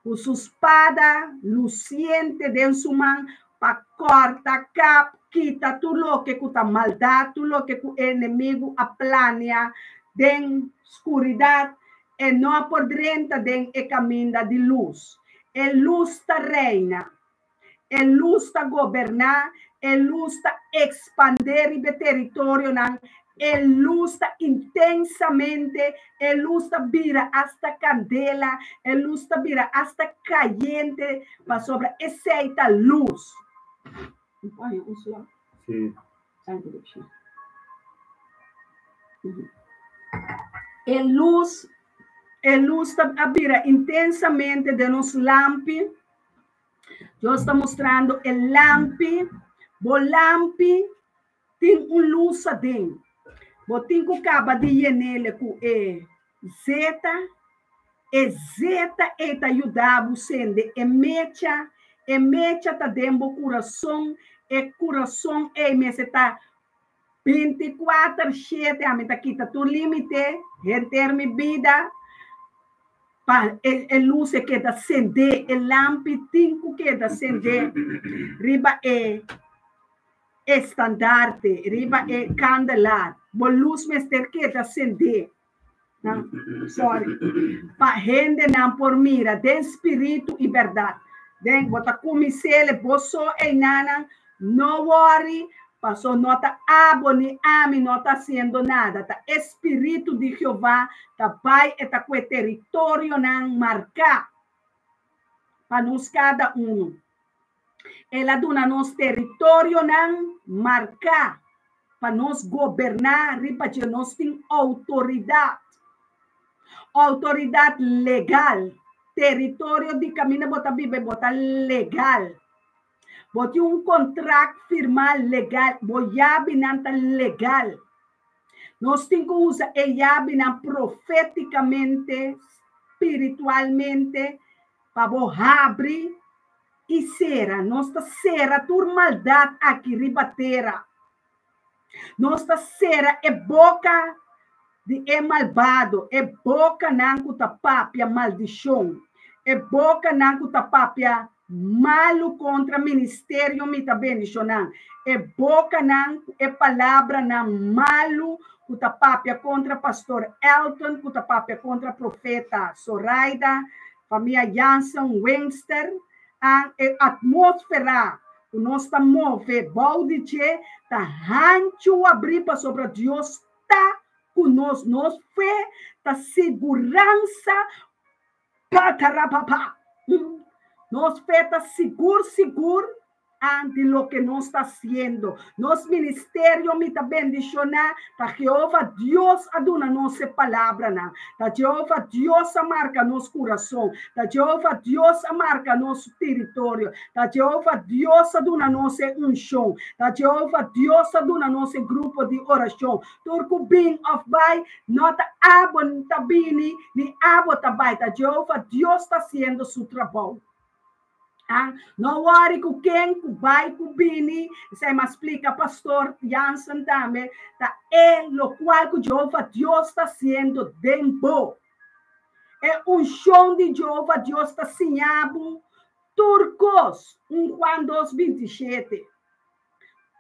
S2: ku su spada lusiente den su man pa kòrta, kap, kita tur loke ku ta maldat, tur loke ku enemigu a plania den skuridat, e no por drenta den e kaminda di lus. E lus ta reina. E lus ta goberná, e lus ta ekspandé riba e teritorionan, e lus ta intensamente, e lus ta bira asta kandela, e lus ta bira asta kayente, pasobra esei ta lus. E lus, e lus ta a bira intensamente den nos lampi. Dios ta mustrando e lampi. Bo lampi tin un lus aden. Bo tin ku kaba di yenele ku e zeta. E zeta ei ta yuda bo sende e mecha. E mecha ta den bo kurason. E kurason ei mester ta 24 shete. Ami ta kita tur límite henter mi bida pa e lus e keda sendé, e lampi tin ku keda sendé riba e estandarte, riba e kandelar. Bo lus mester keda sendé. Sorry. Pa hendenan por mira den spiritu i bèrdat. Den bo ta kumins'é bo so einanan, no worry, paso no ta abo ni ami no ta hasiendo nada. Ta e spiritu di Jehová ta bai e ta ku e teritorionan marká pa nos kada unu. El a duna nos teritorionan marká. Pa nos goberná riba dje, nos tin outoridat. Outoridat legal. Teritorio di kaminda bo ta biba bo ta legal. Bo tin un kontrakt firmá legal, bo yabinan ta legal. Nos tin ku usa e yabinan profétikamente, spiritualmente, pa bo habri i sera. Nos ta sera tur maldat aki riba tera. Nos ta sera e boka di e malbado, e bokanan ku ta papia maldishon, e bokanan ku ta papia malu kontra ministerio mi ta bendishoná, e bokanan ku e palabranan malu ku ta papia kontra pastor Elton, ku ta papia kontra profeta Soraida, famia Jansen Wingster, a e atmósfera ku nos ta move bou di dje ta hanchu abrí pasobra Dios ta ku nos. Nos fe ta siguransa patarapapá. Nos fe ta sigur sigur di loke nos ta hasiendo. Nos ministerio mi ta bendishoná ta Jehova Dios a duna nos e palabranan. Ta Jehova Dios a marka nos kurason. Ta Jehova Dios a marka nos teritorio. Ta Jehova Dios a duna nos e unshon. Ta Jehova Dios a duna nos e grupo di orashon. Tur ku bin òf bai, no ta abo ta bini ni abo ta bai. Ta Jehova Dios ta hasiendo su trabou. Ah, no worry ku ken ku bai ku bini. Esei m'a splika pastor Jansen tambe. Ta e lokual ku Jehova Dios ta hasiendo den bo. E unshon di Jehova Dios ta siña bo tur kos. 1 Juan 2:27.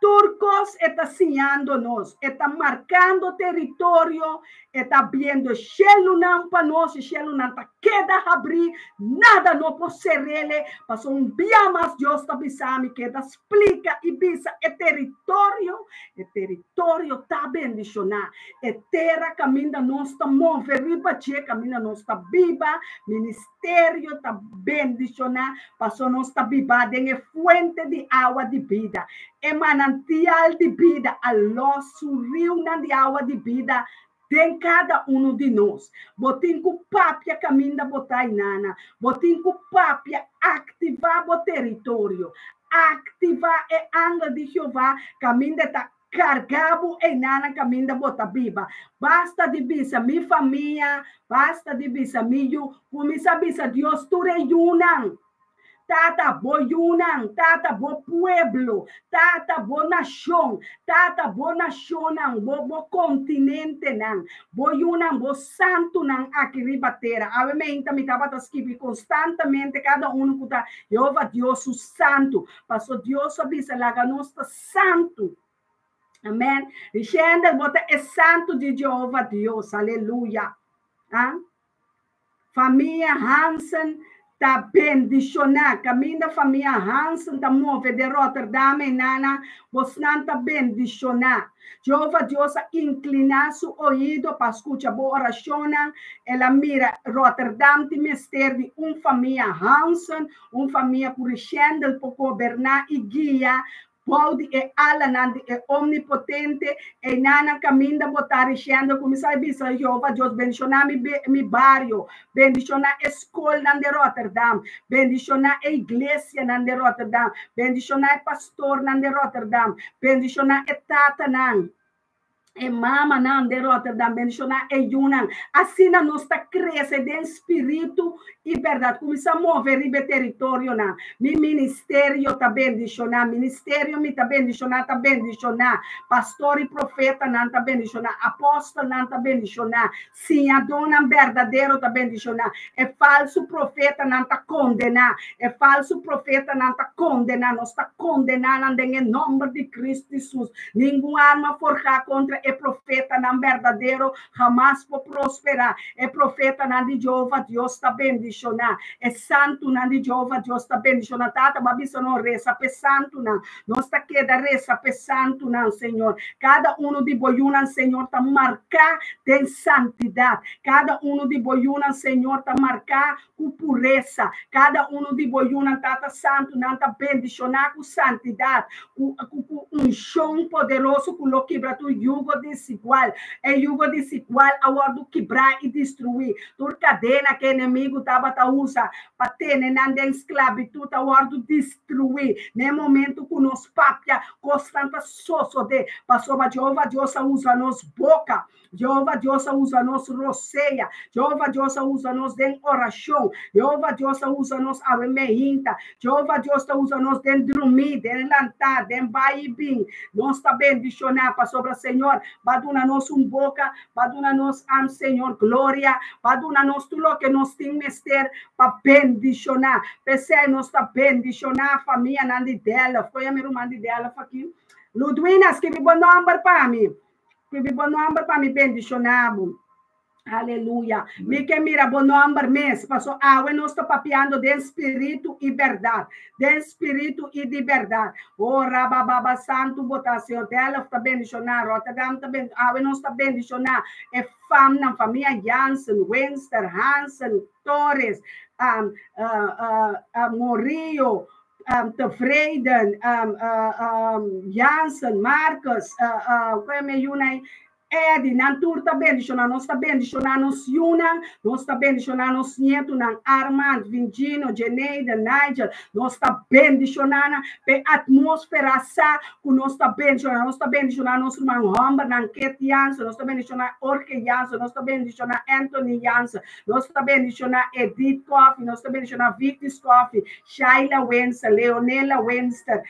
S2: Tur kos e ta siñando nos, e ta markando teritorio, e ta abriendo shelunan pa nos, e shelunan ta keda habrí, nada no por ser'ele, pasobra un bia mas Dios ta bisa mi keda splika i bisa e teritorio, e teritorio ta bendishoná, e tera kaminda nos ta move riba dje, kaminda nos ta biba, ministerio ta bendishoná, Paso nos ta biba den e fuente di awa di bida, e manantial di bida a los su riunan di awa di bida den kada unu di nos. Bo tin ku papia kaminda bo ta inana. Bo tin ku papia, aktivá bo teritorio. Aktivá e angel di Jehová kaminda e ta Karga bo einanan kaminda bo ta biba. Basta di bisa mi famia, basta di bisa mi yu. Kuminsá bisa Dios tur e yunan. Tata, bo yunan, Tata, bo pueblo, Tata, bo nashon, Tata, bo nashonnan, bo bo kontinentenan, bo yunan, bo santunan aki riba tera. Awe meinta mi tabata skibi konstantamente kada unu ku ta Jehova Dios su santu. Paso Dios a bisa laga nos ta santu. Amen. Diciendo, bo ta e santu di Jehova Dios. Aleluya. Ah? Famia Hansen ta bendishoná. Kaminda famia Hansen ta move den Rotterdam e nana, bosnan ta bendishoná. Jehova Dios a inkliná su oido pa skucha bo orashonnan. El a mira Rotterdam tin mester di un famia Hansen, Un famia ku Richendel por goberná i guia bou di e alanan di e Omnipotente. Einan kaminda bo ta, Richendel kuminsá i bisa, Jehova Dios, bendishoná mi mi bario, bendishoná e skolnan den Rotterdam, bendishoná e iglesianan den Rotterdam, bendishoná e pastornan den Rotterdam, bendishoná e tatanan. E mamanan den Rotterdam bendishoná e yunan. Asina nos ta krese den spiritu i bèrdat. Kuminsá move riba e teritorionan. Mi ministerio ta bendishoná. Ministerio mi ta bendishoná ta bendishoná. Pastor i profetanan ta bendishoná. Apòstelnan ta bendishoná. Siñadónan berdadero ta bendishoná. E falsu profetanan ta kondená. E falsu profetanan ta kondená. Nos ta kondená nan den e nòmber di Kristu Hesus. Ningun arma forjá kontra e profetanan berdadero hamas por prosperá. E profetanan di Jehova Dios ta bendishoná. E santunan di Jehova Dios ta bendishoná. Tata, Bo a bisa nos resa p'e santunan. Nos ta keda resa p'e santunan, Señor. Kada unu di Bo yunan, Señor, ta marká den santidat. Kada unu di Bo yunan, Señor, ta marká ku puresa. Kada unu di Bo yunan, Tata Santu, nan ta bendishoná ku santidat, ku ku unshon poderoso ku lo kibra tur yugo desigual. E yugo desigual a wòrdu kibrá i destruí. Tur kadena ku e enemigu tabata usa pa tene nan den sklabitut a wòrdu destruí. Na e momentu ku nos papia, kosnan ta sosodé, pasobra Jehova Dios a usa nos boka. Jehova Dios a usa nos rosea. Jehova Dios a usa nos den orashon. Jehova Dios a usa nos awe meinta. Jehova Dios ta usa nos den drumí, den lantá, den bai i bin. Nos ta bendishoná pasobra Señor ba duna nos un boka, ba duna nos am Señor gloria, ba duna nos tur loke nos tin mester pa bendishoná. P'esei nos ta bendishoná famianan di Delft. Koe mi ruman di Delft aki? Ludwina, skibi bo nòmber pa mi. Skibi bo nòmber pa mi bendishoná bo. Aleluya. Mi ke mira bo nòmber mes, paso awe nos ta papiando den spiritu i bèrdat. Den spiritu i di bèrdat. O rabababa santu bo ta, Señor. Delft ta bendishoná, Rotterdam ta bendishoná. Awe nos ta bendishoná e famnan, famia Jansen, Winster, Hansen, Torres, um, uh, uh, uh, Morillo, um, Tevreden, um, uh, um, Jansen, Marcus, uh, uh, Eddie, nan tur ta bendishoná. Nos ta bendishoná nos yunan, nos ta bendishoná nos nietunan, Armand, Vingino, Jeneida, Nigel. Nos ta bendishoná nan p'e atmósfera sa ku nos ta bendishoná. Nos ta bendishoná nos ruman hòmbernan, Kit Jansen, nos ta bendishoná Jorge Jansen, nos ta bendishoná Anthony Jansen, nos ta bendishoná Edith Coffie, nos ta bendishoná Victis Coffie, Shaila Wenster, Leonela Wenster,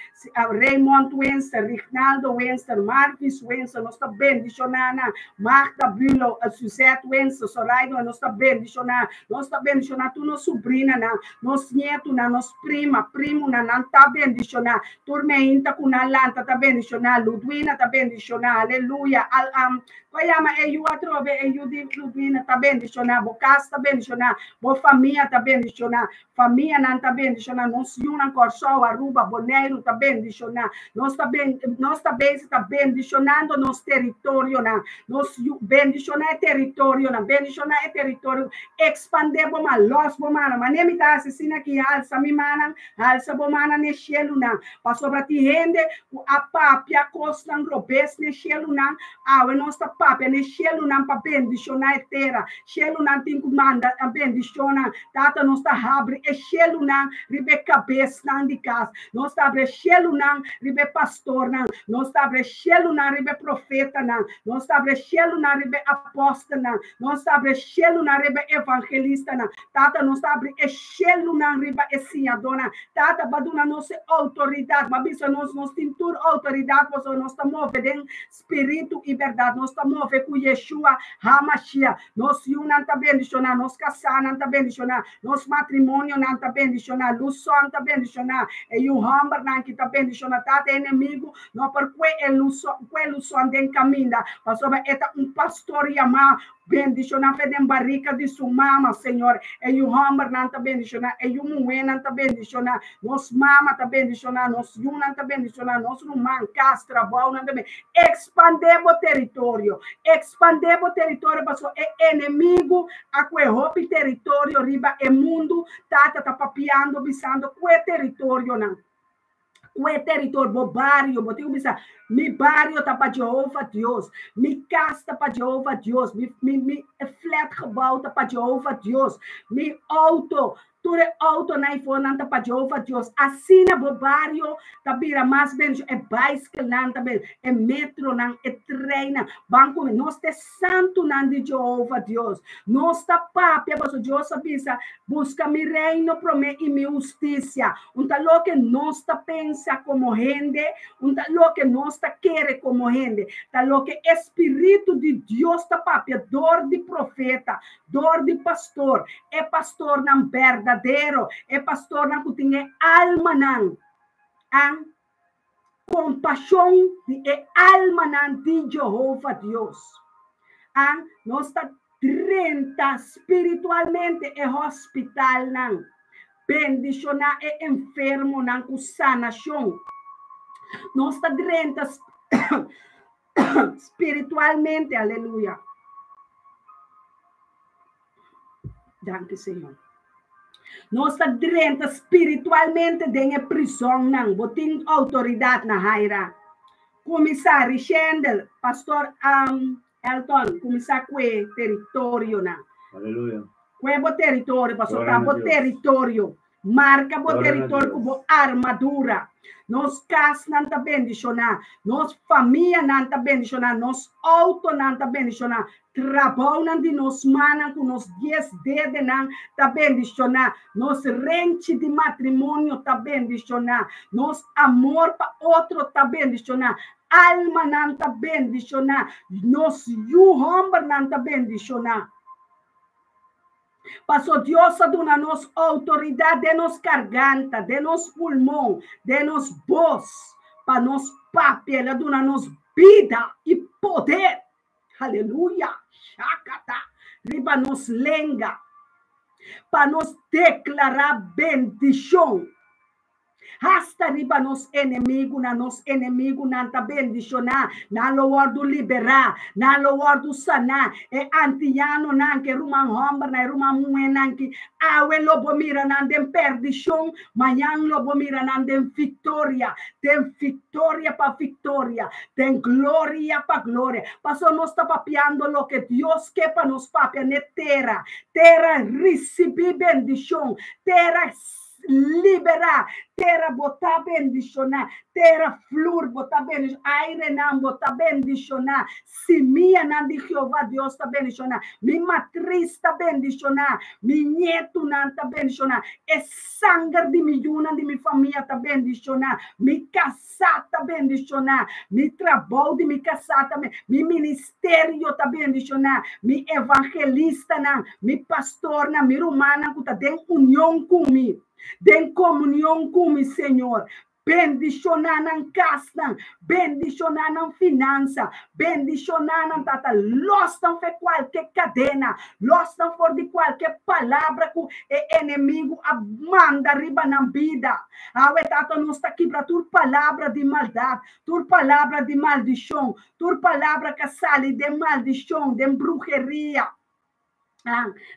S2: Raymond Wenster, Rignaldo Wenster, Marvis Wenster, nos ta bendishoná nan, Magda Bülow, Suzette Wenster, Zoraida, nos ta bendishoná, nos ta bendishoná tur nos subrinanan, nos nietunan, nos prima, primunan, nan ta bendishoná, tur meinta ku nan lanta ta bendishoná, Ludwina ta bendishoná, aleluya, al, um, Ko yama e yu atrobe, e yu di Ludwina ta bendishoná, bo kas ta bendishoná, bo famia ta bendishoná, Famianan ta bendishoná, nos yunan Kòrsou, Aruba, Boneiru ta bendishoná. Nos ta ben, nos ta bezig ta bendishonando nos teritorionan. Nos yu, bendishoná e teritorionan, bendishoná e teritorio. Ekspandé bo man, lòs bo mannan. Manera mi ta hasi asina aki, halsa mi mannan, halsa bo mannan n'e shelunan. Pasobra tin hende ku a papia kosnan robes n'e shelunan, awe nos ta papia n'e shelunan pa bendishoná e tera. Shelunan tin ku manda bendishonnan. Tata, nos ta habri e shelunan riba e kabesnan di kas. Nos ta habri e shelunan riba e pastornan. Nos ta habri e shelunan riba e profetanan. Nos ta habri e shelunan riba e apòstelnan. Nos ta habri e shelunan riba e evangelistanan. Tata, nos ta habri e shelunan riba e siñadónan. Tata, bo a duna nos e outoridat. Bo a bisa nos, nos tin tur outoridat pasobra nos ta move den Spiritu i bèrdat. Nos ta move ku Yeshua HaMashiach. Nos yunan ta bendishoná, nos kasánan ta bendishoná, nos matrimonionan ta bendishoná, Luson ta bendishoná, e yu hòmbernan ki ta bendishoná. Tata e enemigu no por kue e Luson, kue Luson den kaminda, pasobra e ta un pastor yamá Bendishoná fe den barika di su mama, Señor. E yu hòmbernan ta bendishoná, e yu muhénan ta bendishoná, nos mama ta bendishoná, nos yunan ta bendishoná, nos ruman, kas, trabounan ta bendishoná. Ekspandé bo teritorio, ekspandé bo teritorio pasobra e enemigu a kue hopi teritorio riba e mundu. Tata ta papiando bisando kue teritorionan. Kue teritorio, bo bario, bo tin ku bisa, mi bario ta pa Jehova Dios, mi kas ta pa Jehova Dios, mi, mi, mi flatgebouw ta pa Jehova Dios, mi outo, tur e outonan eifonan ta pa Jehova Dios. Asina bo bario ta bira mas bendishon, e baiskelnan ta ben, e metronan, e treinnan. Ban ku mi, nos ta e santunan di Jehova Dios. Nos ta papia, pasobra Dios a bisa, buska mi reino promé i mi hustisia. Un ta loke nos ta pensa komo hende, un ta loke nos ta kere komo hende. Ta loke e Spiritu di Dios ta papia dor di profeta, dor di pastor, e pastornan berdadero, e pastornan ku tin e almanan. An. Kompashon di e almanan di Jehova Dios. An nos ta drenta spiritualmente e hospitalnan, bendishoná e enfermonan ku sanashon. Nos ta drenta spiritualmente, aleluya. Danki, Señor. Nos ta drenta spiritualmente den e prisonnan. Bo tin outoridat na Haira. Kuminsá, Richendel, Pastor um, Elton, kuminsá ku e teritorionan.
S1: Aleluya.
S2: Kue bo teritorio, pasobra
S1: Gloria
S2: ta
S1: na
S2: bo
S1: Dios.
S2: teritorio. Marka bo
S1: Gloria na
S2: teritorio ku
S1: Dios.
S2: bo armadura. Nos kasnan ta bendishoná, nos famianan ta bendishoná, nos outonan ta bendishoná, trabounan di nos mannan ku nos dies dedenan ta bendishoná, nos renchi di matrimonio ta bendishoná, nos amor pa otro ta bendishoná, almanan ta bendishoná, nos yu hòmbernan ta bendishoná. Paso Dios a duna nos outoridat den nos karganta, den nos pulmon, den nos bos, pa nos papia. El a duna nos bida i poder. Aleluya! Shakata! Riba nos lenga, pa nos deklará bendishon. Hasta riba nos enemigunan, nos enemigunan ta bendishoná, nan lo wòrdu liberá, nan lo wòrdu saná. E antianonan, ku e ruman hòmbernan, e ruman muhénan ki awe lo bo mira nan den pèrdishon, mañan lo bo mira nan den viktoria, den viktoria pa viktoria, den gloria pa gloria. Pasobra nos ta papiando loke Dios ke pa nos papia n'e tera. Tera risibí bendishon, tera Liberá, tera bo ta bendishoná, tera flur bo ta bendishoná, airenan bo ta bendishoná, simianan di Jehová Dios ta bendishoná, mi matris ta bendishoná, mi ñetunan ta bendishoná, e sanger di mi yunan di mi famia ta bendishoná, mi kasá ta bendishoná, mi trabou di mi kasá ta mi ministerio ta bendishoná, mi evangelistanan, mi pastornan, mi rumannan ku ta den union ku mi, den komunion ku mi, Señor. Bendishoná nan kasnan, bendishoná nan finansa, bendishoná nan, Tata. Lòs nan for kualke kadena, lòs nan for di kualke palabra ku e enemigu a manda riba nan bida. Awe, Tata, nos ta kibra tur palabra di maldat, tur palabra di maldishon, tur palabra ku a sali den maldishon, den bruheria.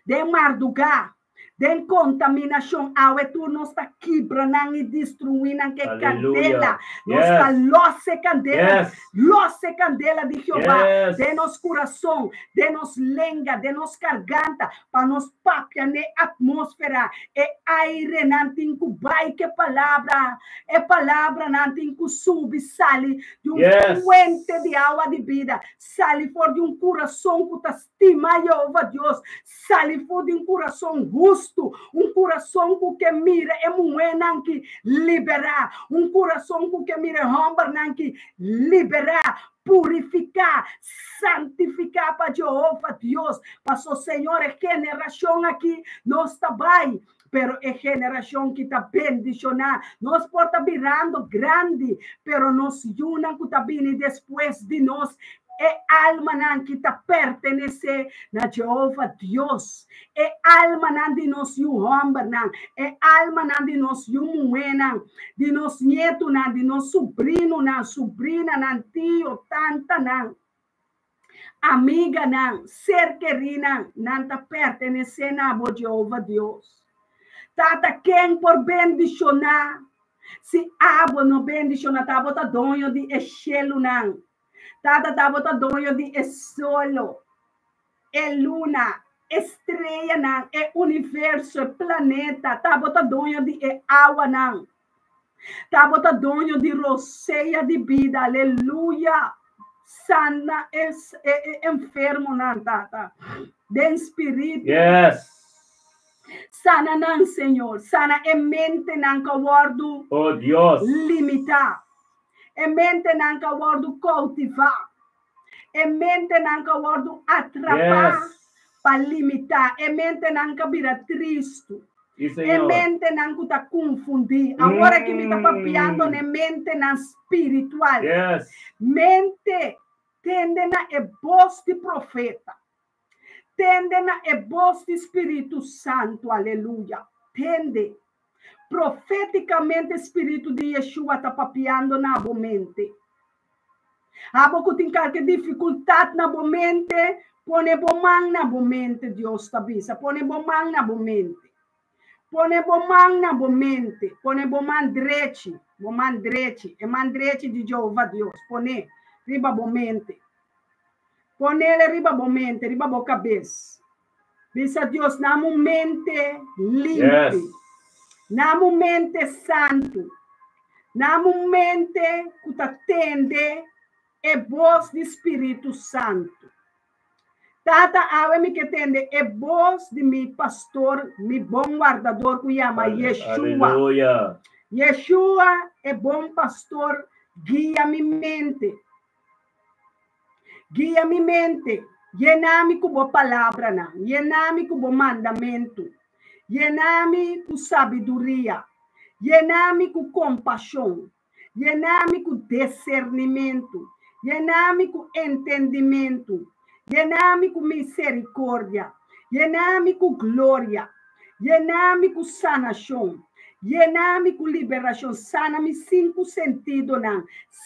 S2: Den mardugá, den kontaminashon, awe tur nos ta kibra nan i destruí nan ku e kandela. Nos ta lòs e kandela, lòs e kandela di Jehová den nos kurason, den nos lenga, den nos karganta, pa nos papia n'e atmósfera. E airenan tin ku bai ku e palabra, e palabranan tin ku subi sali di un fuente di awa di bida, sali for di un kurason ku ta Stima Jehova Dios, sali for di un kurason hustu, un kurason ku ke mira e muhénan ki liberá, un kurason ku ke mira e hòmbernan ki liberá, purifiká, santifiká pa Jehova Dios. Paso, Señor, e generashon aki nos ta bai, pero e generashon ki ta bendishoná. Nos por ta birando grandi, pero nos yunan ku ta bini despues di nos, e almanan ki ta pertenesé na Jehova Dios, e almanan di nos yu hòmbernan, e almanan di nos yu muhénan, di nos ñetunan, di nos subrinunan, subrinanan, tio, tantanan, Amiganan, ser kerinan, nan ta pertenesé na bo, Jehova Dios. Tata, ken por bendishoná si abo no bendishoná? Ta abo ta doño di e shelunan. Tata, ta abo ta doño di e solo, e luna, e streanan, e universo, e planeta. Ta abo ta doño di e awanan. Ta bo ta doño di rosea di bida. Aleluya. Sana e, e, e enfermonan, Tata. Den spiritu.
S1: Yes.
S2: Sana nan, Señor. Sana e mentenan ku a wòrdu
S1: Oh Dios.
S2: limitá. E mentenan ku a wòrdu koutivá. E mentenan ku a wòrdu atrapá
S1: Yes.
S2: pa limitá. E mentenan ku a bira tristu. E
S1: Señor.
S2: mentenan ku ta konfundí. Awor aki mi ta papiando na e mentenan spiritual. Mente, tende na e bos di profeta. Tende na e bos di Spiritu Santu. Aleluya. Tende. Profétikamente Spiritu di Yeshua ta papiando na bo mente. Abo ku tin kalke difikultat na bo mente, pone bo man na bo mente, Dios ta bisa. Pone bo man na bo mente. Pone bo man na bo mente. Pone bo man drechi, bo man drechi, e man drechi di Jehová Dios. Pon'é riba bo mente. Ponele riba bo mente, riba bo kabes. Bisa Dios, na un mente limpi. Na un mente santu. Na un mente ku ta tende e bos di Spiritu Santu. Tata, awe mi ke tende e bos di mi pastor, mi bon wardador ku yama Yeshua.
S1: Aleluya.
S2: Yeshua, e bon pastor, guia mi mente. Guia mi mente. Yena mi ku bo palabranan. Yena mi ku bo mandamentu. Yena mi ku sabiduria. Yena mi ku kompashon. Yena mi ku disernimentu. Yena mi ku entendimentu. Yena mi ku miserikordia. Yena mi ku gloria. Yena mi ku sanashon. Yena mi ku liberashon. Sana mi sinku sentidonan.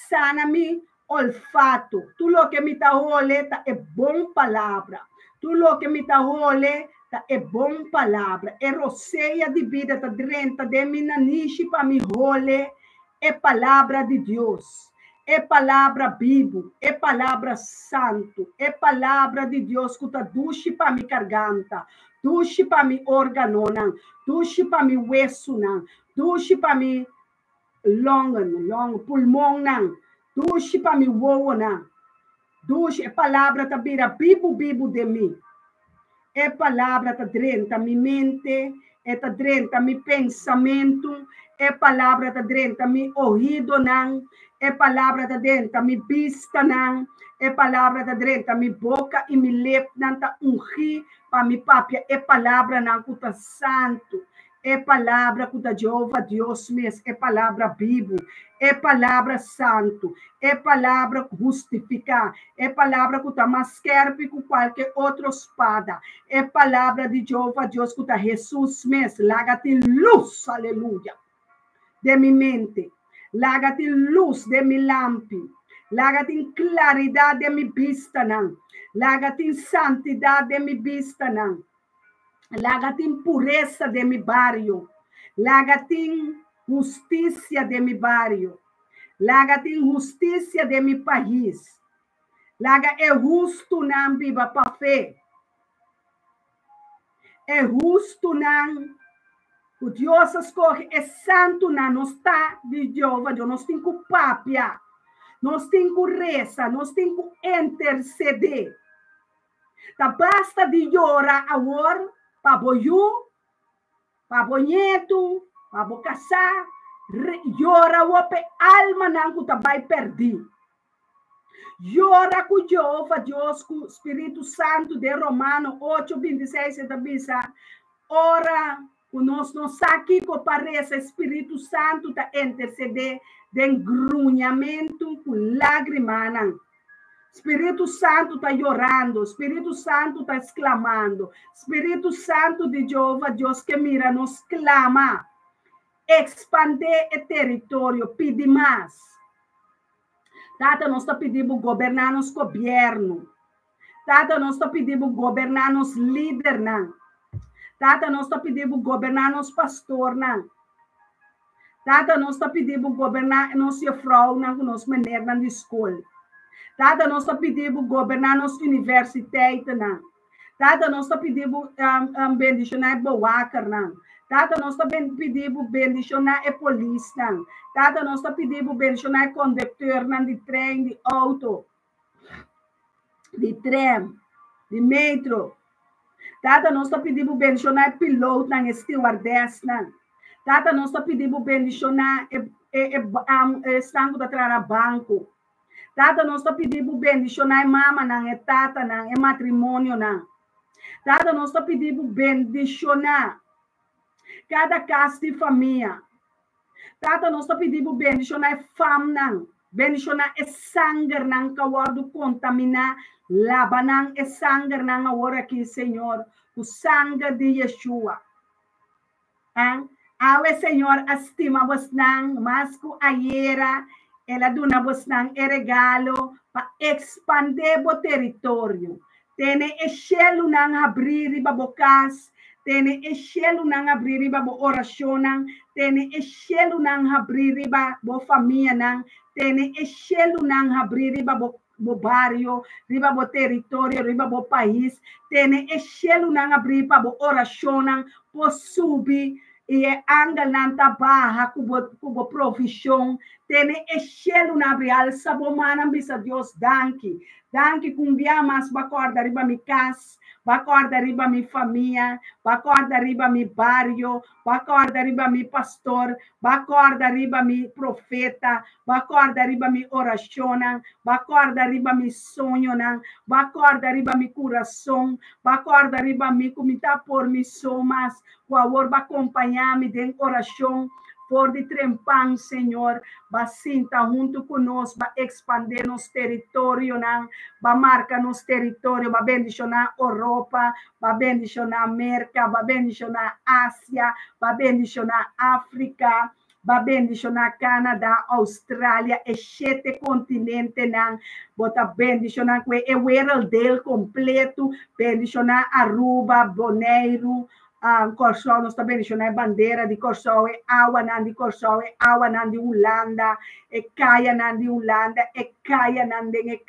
S2: Sana mi olfato. Tur loke mi ta hole ta e bon palabra. Tur loke mi ta hole ta e bon palabra. E rosea di bida ta drenta den mi nanishi pa mi hole e palabra di Dios. E palabra bibu, e palabra santu, e palabra di Dios ku ta dushi pa mi garganta, dushi pa mi órganonan, dushi pa mi wesunan, dushi pa mi longen, long, pulmonnan, dushi pa mi wowonan. Dushi, e palabra ta bira bibu bibu den mi. E palabra ta drenta mi mente, e ta drenta mi pensamentu, e palabra ta drenta mi oídonan, e palabra ta drenta mi bistanan, e palabra ta drenta mi boka i mi lepnan ta ungí pa mi papia e palabranan ku ta santu. E palabra ku ta Jehová Dios mes, e palabra bibu, e palabra santu, e palabra hustifiká, e palabra ku ta mas skèrpi ku kualke otro spada, e palabra di Jehová Dios ku ta Hesus mes. Laga tin lus, aleluya, den mi mente. Laga tin lus den mi lampi. Laga tin klaridat den mi bistanan. Laga tin santidat den mi bistanan. Laga tin puresa den mi bario. Laga tin hustisia den mi bario. Laga tin hustisia den mi pais. Laga e hustunan biba pa fe. E hustunan ku Dios a skohe, e santunan, nos ta di Jehová Dios, nos tin ku papia, nos tin ku resa, nos tin ku intersedé. Ta basta di yora awor pa bo yu, pa bo nietu, pa bo kasá, yora awor pa e almanan ku ta bai pèrdí. Yora ku Jehová Dios ku Spiritu Santu. Den Romano 8, 26 e ta bisa, ora ku nos no sa kiko pa resa, Spiritu Santu ta intersedé den gruñamentu ku lágrimanan. Spiritu Santu ta yorando, Spiritu Santu ta sklamando. Spiritu Santu di Jehová Dios ke mira nos klama. Ekspandé e teritorio, pidi mas. Tata, nos ta pidi bo goberná nos gobièrnu. Tata, nos ta pidi bo goberná nos lidernan. Tata, nos ta pidi bo goberná nos pastornan. Tata, nos ta pidi bo goberná nos juffrouwnan ku nos meneernan di skol. Tata, nos ta pidi bo goberná nos universiteitennan. Tata, nos ta pidi bo bendishoná e bewakernan. Tata, nos ta pidi bo bendishoná e polisnan. Tata, nos ta pidi bo bendishoná e konduktornan di trein, di outo, di tram, di metro. Tata, nos ta pidi bo bendishoná e pilootnan, e stewardessnan. Tata, nos ta pidi bo bendishoná e esnan ku ta traha na banko. Tata, nos ta pidi bo bendishoná e mamanan, e tatanan, e matrimonionan. Tata, nos ta pidi bo bendishoná. Kada kas di famia. Tata, nos ta pidi Bo bendishoná e famnan, bendishoná e sangernan ku a wòrdu kontaminá, laba nan e sangernan awor aki, Señor, ku sanger di Yeshua. An, awe Señor a stima bosnan mas ku ayera, El a duna bosnan e regalo pa ekspandé bo teritorio. Tene e shelunan habrí riba bo kas, tene e shelunan habrí riba bo orashonnan, tene e shelunan habrí riba bo famianan, tene e shelunan habrí riba bo bo bario, riba bo teritorio, riba bo pais, tene e shelunan habrí pa bo orashonnan por subi i e angelnan ta baha ku bo ku bo provishon. Tene e shelunan habrí, alsa bo mannan bisa Dios danki. Danki ku un bia mas bo a kòrda riba mi kas, bo a kòrda riba mi famia, bo a kòrda riba mi bario, bo a kòrda riba mi pastor, bo a kòrda riba mi profeta, bo a kòrda riba mi orashonnan, bo a kòrda riba mi soñonan, bo a kòrda riba mi kurason, bo a kòrda riba mi ku mi ta por mi so mas, ku awor bo a kompañá mi den orashon. For di trempan, Señor, ba sinta huntu ku nos, ba ekspandé nos teritorionan, ba marka nos teritorio, ba bendishoná Oropa, ba bendishoná Merka, ba bendishoná Asia, ba bendishoná Afrika, ba bendishoná Canada, Australia, e shete kontinentenan. Bo ta bendishoná ku e werelddeel kompleto, bendishoná Aruba, Boneiru, Kòrsou, nos ta bendishoná e bandera di Kòrsou, e awanan di Kòrsou, e awanan di Hulanda, e kayanan di Hulanda, e kayanan den e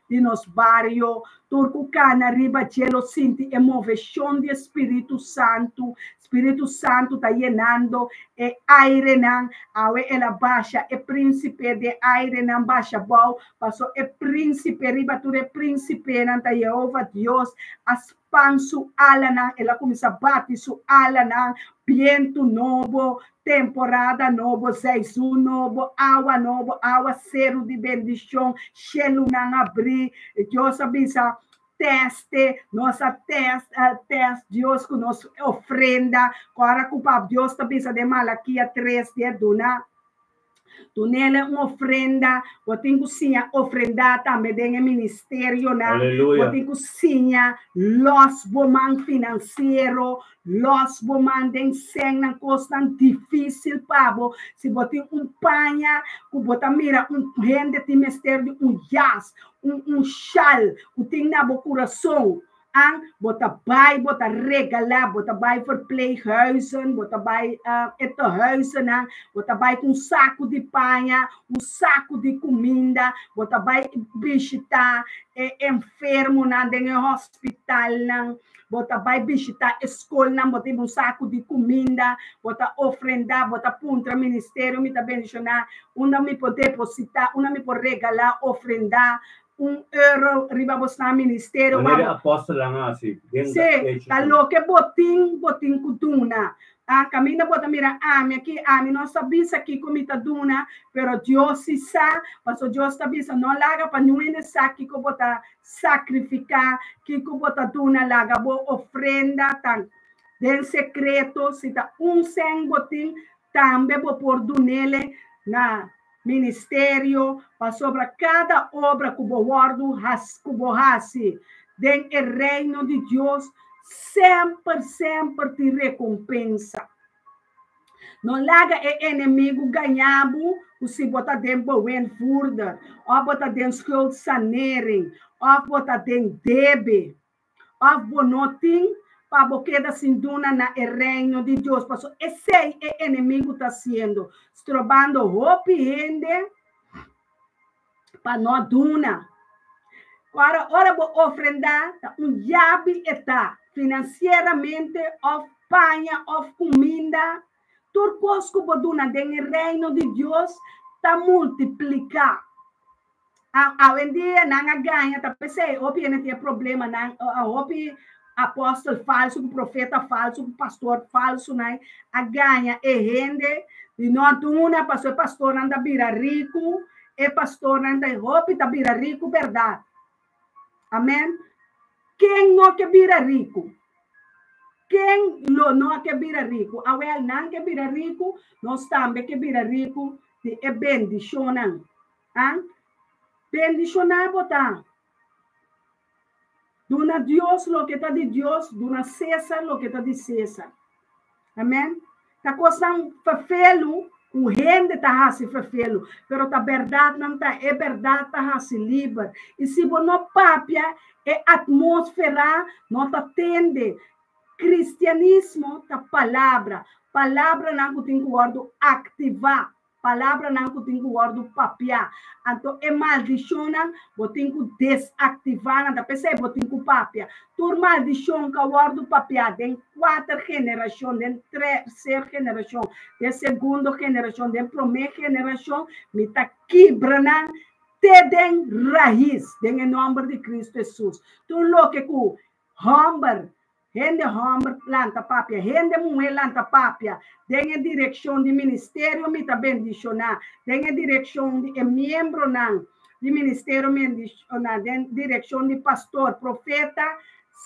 S2: di nos bario. Tur ku kana riba dje lo sinti e moveshon di e Spiritu Santu. Spiritu Santu ta yenando e airenan. Awe el a basha e prínsipe di e airenan basha bou, paso e prínsipe riba tur e prínsipenan ta Yehova Dios a Pan su alanan, el a kuminsá bati su alanan, bientu nobo, temporada nobo, seizoen nobo, awa nobo, awa seru di bendishon, shelunan abrí. Dios a bisa, Teste, nos a test, test Dios ku nos ofrenda. Ku ora ku pap Dios ta bisa den Malakia tres di duna Dunele un ofrenda. Bo tin ku siña ofrendá tambe den e ministerionan.
S1: Aleluya.
S2: Bo tin ku siña lòs bo man finansiero, lòs bo man den sènnan, kosnan difísil pa bo. Si bo tin un paña ku bo ta mira un hende tin mester di un jas, un un shal ku tin na bo kurason, An, bo ta bai, bo ta regalá, bo ta bai verpleeghuizen, bo ta bai e tehuizennan, bo ta bai ku un saku di paña, un saku di kuminda, bo ta bai bishitá e enfermonan den e hospitalnan, bo ta bai bishitá e skolnan, bo ta hiba un saku di kuminda, bo ta ofrendá, bo ta puntra ministerio, mi ta bendishoná, unda mi por depositá, unda mi por regalá, ofrendá, un euro riba bosnan ministerio.
S1: Manera e apòstelnan a hasi den
S2: Sí, ta
S1: Hechos.
S2: loke bo tin, bo tin ku duna. Ah, kaminda bo ta mira ami aki, ami no sa bisa kiko mi ta duna, pero Dios si sa, pasobra Dios ta bisa, no laga pa niun hende sa kiko bo ta sakrifiká, kiko bo ta duna, laga bo ofrenda ta den sekreto, si ta un sèn bo tin, Tambe bo por dunele na ministerio, pasobra kada obra ku bo wòrdu ku bo hasi den e Reino di Dios semper semper tin rekompensa. No laga e enemigu gaña bo ku si bo ta den bewindvoerder òf bo ta den schuldsanering òf bo ta den debe. Òf bo no tin pa bo keda sin duna na e Reino di Dios, pasobra esei e enemigu ta hasiendo, strobando hopi hende pa no duna. Ora, ora bo ofrendá, ta un yabi e ta, finansieramente òf paña òf kuminda, tur kos ku bo duna den e Reino di Dios ta multipliká. Awendia nan a gaña ta p'esei hopi hende tin e problema nan hopi apòstel falsu ku profeta falsu ku pastor falsu nan a gaña e hende di no duna pasobra e pastornan ta bira riku e pastornan ta hopi ta bira riku bèrdat amen ken no ke bira riku. Ken lo no ke bira riku? Awèl, nan ke bira riku, nos tambe ke bira riku di e bendishonnan. Ah? Bendishoná bo ta. Duna Dios loke ta di Dios, duna César loke ta di César. Amèn. Ta kosnan ferfelu ku hende ta hasi ferfelu, pero ta bèrdat nan ta, e bèrdat ta hasi liber. I si bo no papia, e atmósfera no ta tende. Kristianismo ta palabra, palabranan ku tin ku wòrdu aktivá. Palabranan ku tin ku wòrdu papiá. Anto e maldishonnan bo tin ku desaktivá nan. Ta p'esei bo tin ku papia. Tur maldishon ku a wòrdu papiá den kuater generashon, den terser generashon, den segundo generashon, den promé generashon, mi ta kibra nan te den rais, den e nòmber di Kristu Hesus. Tur loke ku hòmber Hende hòmber lanta papia, hende muhé lanta papia den e direkshon di ministerio mi ta bendishoná, den e direkshon di e miembronan di ministerio mi bendishoná, den direkshon di pastor, profeta,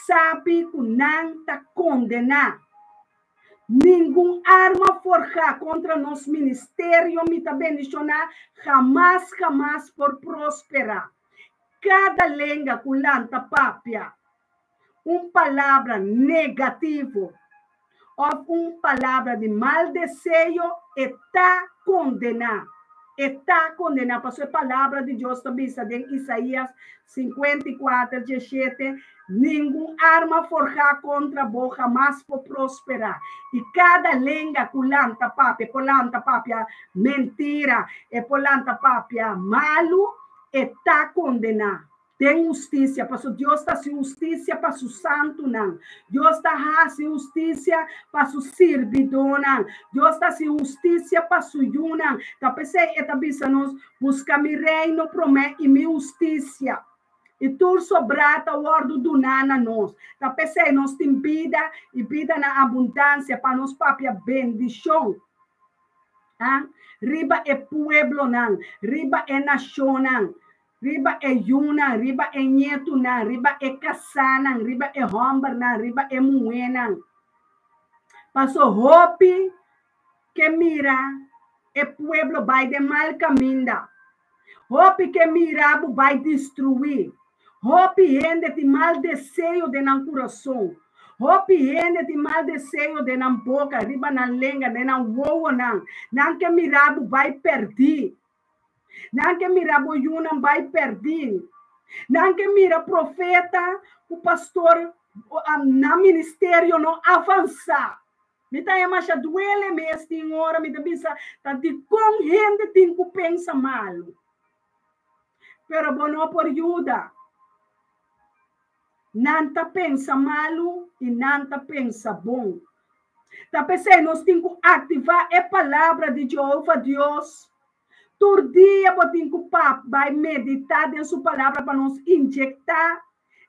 S2: sabi ku nan ta kondená. Ningun arma forjá kontra nos ministerio mi ta bendishoná hamas hamas por prosperá. Kada lenga ku lanta papia un palabra negativo òf un palabra di mal deseo, e ta kondená. E ta kondená, pasobra e palabra di Dios ta bisa den Isaías 54, 17, Ningun arma forjá kontra bo hamas por prosperá, i kada lenga ku lanta papia, por lanta papia mentira, e por lanta papia malu, e ta kondená. Den hustisia, pasobra Dios ta hasi hustisia pa su santunan. Dios ta hasi hustisia pa su sirbidónan. Dios ta hasi hustisia pa su yunan. Ta p'esei e ta bisa nos, Buska mi reino promé i mi hustisia, i tur sobrá ta wòrdu duná na nos. Ta p'esei nos tin bida i bida na abundansia, pa nos papia bendishon riba e pueblonan, riba e nashonnan. Riba e yunan, riba e ñetunan, riba e kasánan, riba e hòmbernan, riba e muhénan. Paso hopi ke mira e pueblo bai den mal kaminda. Hopi ke mira bo bai destruí. Hopi hende tin mal deseo den nan kurason. Hopi hende tin mal deseo den nan boka, riba nan lenga, den nan wowonan. Nan ke mira bo bai pèrdí. Nan ke mira bo yunan bai pèrdí. Nan ke mira profeta ku pastor nan ministerio no avansá. Mi ta haña masha duele mes tin ora mi ta bisa ta dikon hende tin ku pensa malu. Pero bo no por yuda. Nan ta pensa malu i nan ta pensa bon. Ta p'esei nos tin ku aktivá e Palabra di Jehova Dios. Tur dia bo tin ku pap bai meditá den su Palabra pa nos injektá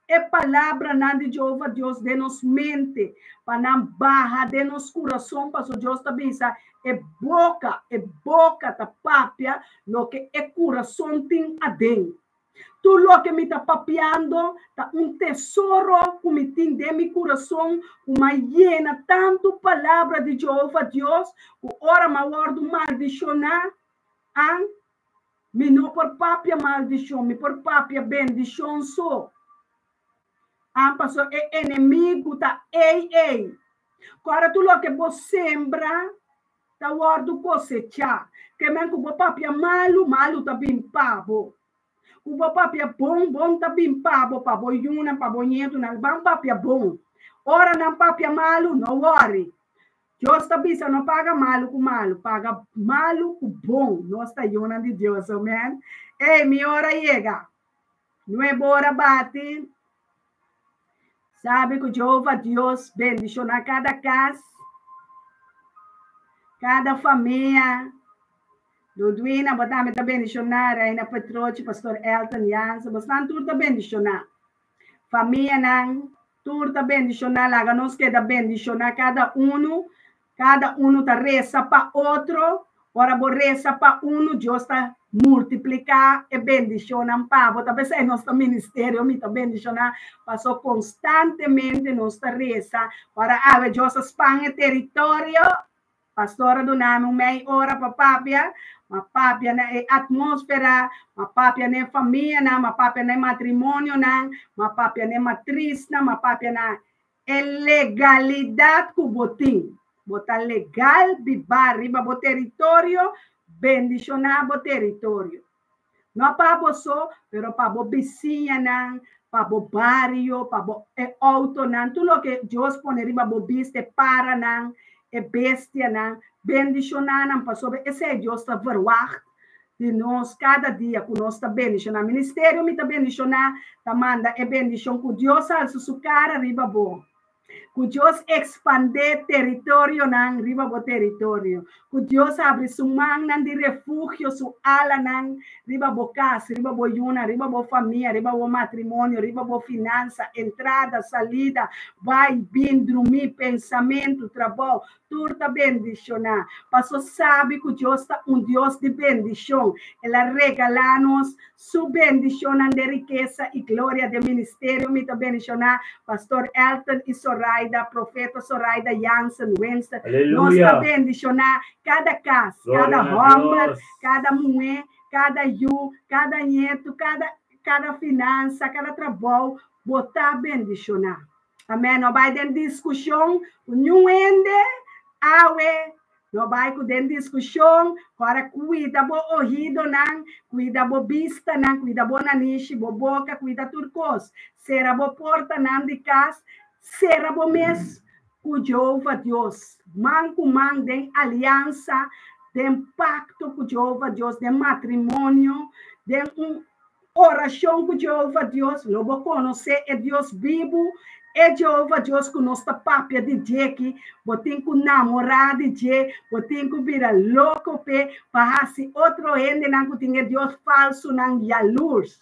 S2: e palabranan di Jehova Dios den nos mente, pa nan baha den nos kurason, pasobra Dios ta bisa, E boka, e boka ta papia loke e kurason tin aden. Tur loke mi ta papiando ta un tesoro ku mi tin den mi kurason ku m'a yena tantu palabra di Jehova Dios ku ora m'a wòrdu maldishoná, an, mi no por papia maldishon, mi por papia bendishon so. An, pasobra e enemigu ta ei ei. Kòrda tur loke bo sembra ta wòrdu kosechá. Ke men ku bo papia malu, malu ta bin pa bo. Ku bo papia bon, bon ta bin pa bo, pa bo yunan, pa bo ñetunan. Ban papia bon. Ora nan papia malu, no wòri. Dios ta bisa no paga malu ku malu, paga malu ku bon. Nos ta yunan di Dios, amen. Ey, mi ora yega. Nuebe ora bati. Sabi ku Jehová Dios bendishoná kada kas, kada famia. Ludwina, bo tambe ta bendishoná. Reina Petrochi, Pastor Elton Jansen, bosnan tur ta bendishoná. Famianan tur ta bendishoná. Laga nos keda bendishoná kada unu. Kada unu ta resa pa otro. Ora bo resa pa unu, Dios ta multipliká e bendishonnan pa bo. Ta p'esei nos ta ministerio Mi Ta Bendishoná, paso konstantemente nos ta resa. Ora awe Dios a span e teritorio, pastor a duna mi un mei ora pa papia, m'a papia na e atmósfera, m'a papia na e famianan, m'a papia na e matrimonionan, m'a papia na e matrisnan, m'a papia na e legalidat ku bo tin. Bo ta legal bibá riba bo teritorio, bendishoná bo teritorio. No pa bo so, pero pa bo bisiñanan, pa bo bario, pa bo e outonan, tur loke Dios pone riba bo bista, e paranan, e bestianan, bendishoná nan pasobra esei Dios ta verwagt di nos kada dia ku nos ta bendishoná. Ministerio Mi Ta Bendishoná ta manda e bendishon ku Dios alsa su kara riba bo. Ku Dios ekspandé teritorionan riba bo teritorio. Ku Dios habri su mannan di refugio, su alanan riba bo kas, riba bo yunan, riba bo famia, riba bo matrimonio, riba bo finansa, entrada, salida, bai, bin, drumí, pensamentu, trabou. Tur ta bendishoná. Paso sabi ku Dios ta un Dios di bendishon. El a regalá nos Su bendishonnan den rikesa i gloria den ministerio. Mi ta bendishoná Pastor Elton i Soraida, Profeta Soraida Jansen Winston. Nos ta
S1: Aleluya.
S2: bendishoná kada kas,
S1: Gloria
S2: kada
S1: na
S2: hòmber,
S1: Dios.
S2: kada muhé, kada yu, kada ñetu, kada kada finansa, kada trabou. Bo ta bendishoná. Amèn. No bai den diskushon ku niun hende awe. No bai ku den diskushon. Ora kuida bo ohidonan, kuida bo bistanan, kuida bo nanishi, bo boka, kuida tur kos. Sera bo portanan di kas, sera bo mes ku Jehova Dios, man ku man den aliansa, den pakto ku Jehova Dios, den matrimonio, den un Orashon ku Jehova Dios, lo bo konosé e Dios bibu, e Jehova Dios ku nos ta papia di dje aki. Bo tin ku namorá di dje, bo tin ku bira loko p'e pa hasi otro hendenan ku tin e dios falsunan yalurs.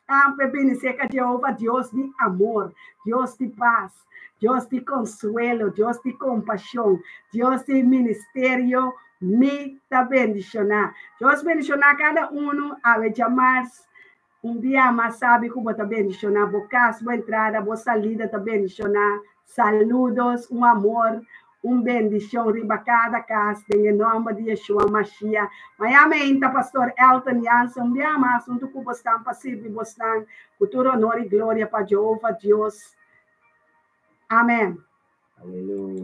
S2: Amper bini serka Jehova, Dios di amor, Dios di pas, Dios di konsuelo, Dios di kompashon, Dios di ministerio Mi ta bendishoná. Dios bendishoná kada unu awe djamars. Un bia mas sabi ku bo ta bendishoná. Bo kas, bo entrada, bo salida ta bendishoná. Saludos, un amor, un bendishon riba kada kas den e nòmber di Yeshua Mashiach. Mañana meinta Pastor Elton Jansen un bia mas huntu ku bosnan pa sirbi bosnan ku tur honor i gloria pa Jehovah Dios. Amen.
S1: Aleluya.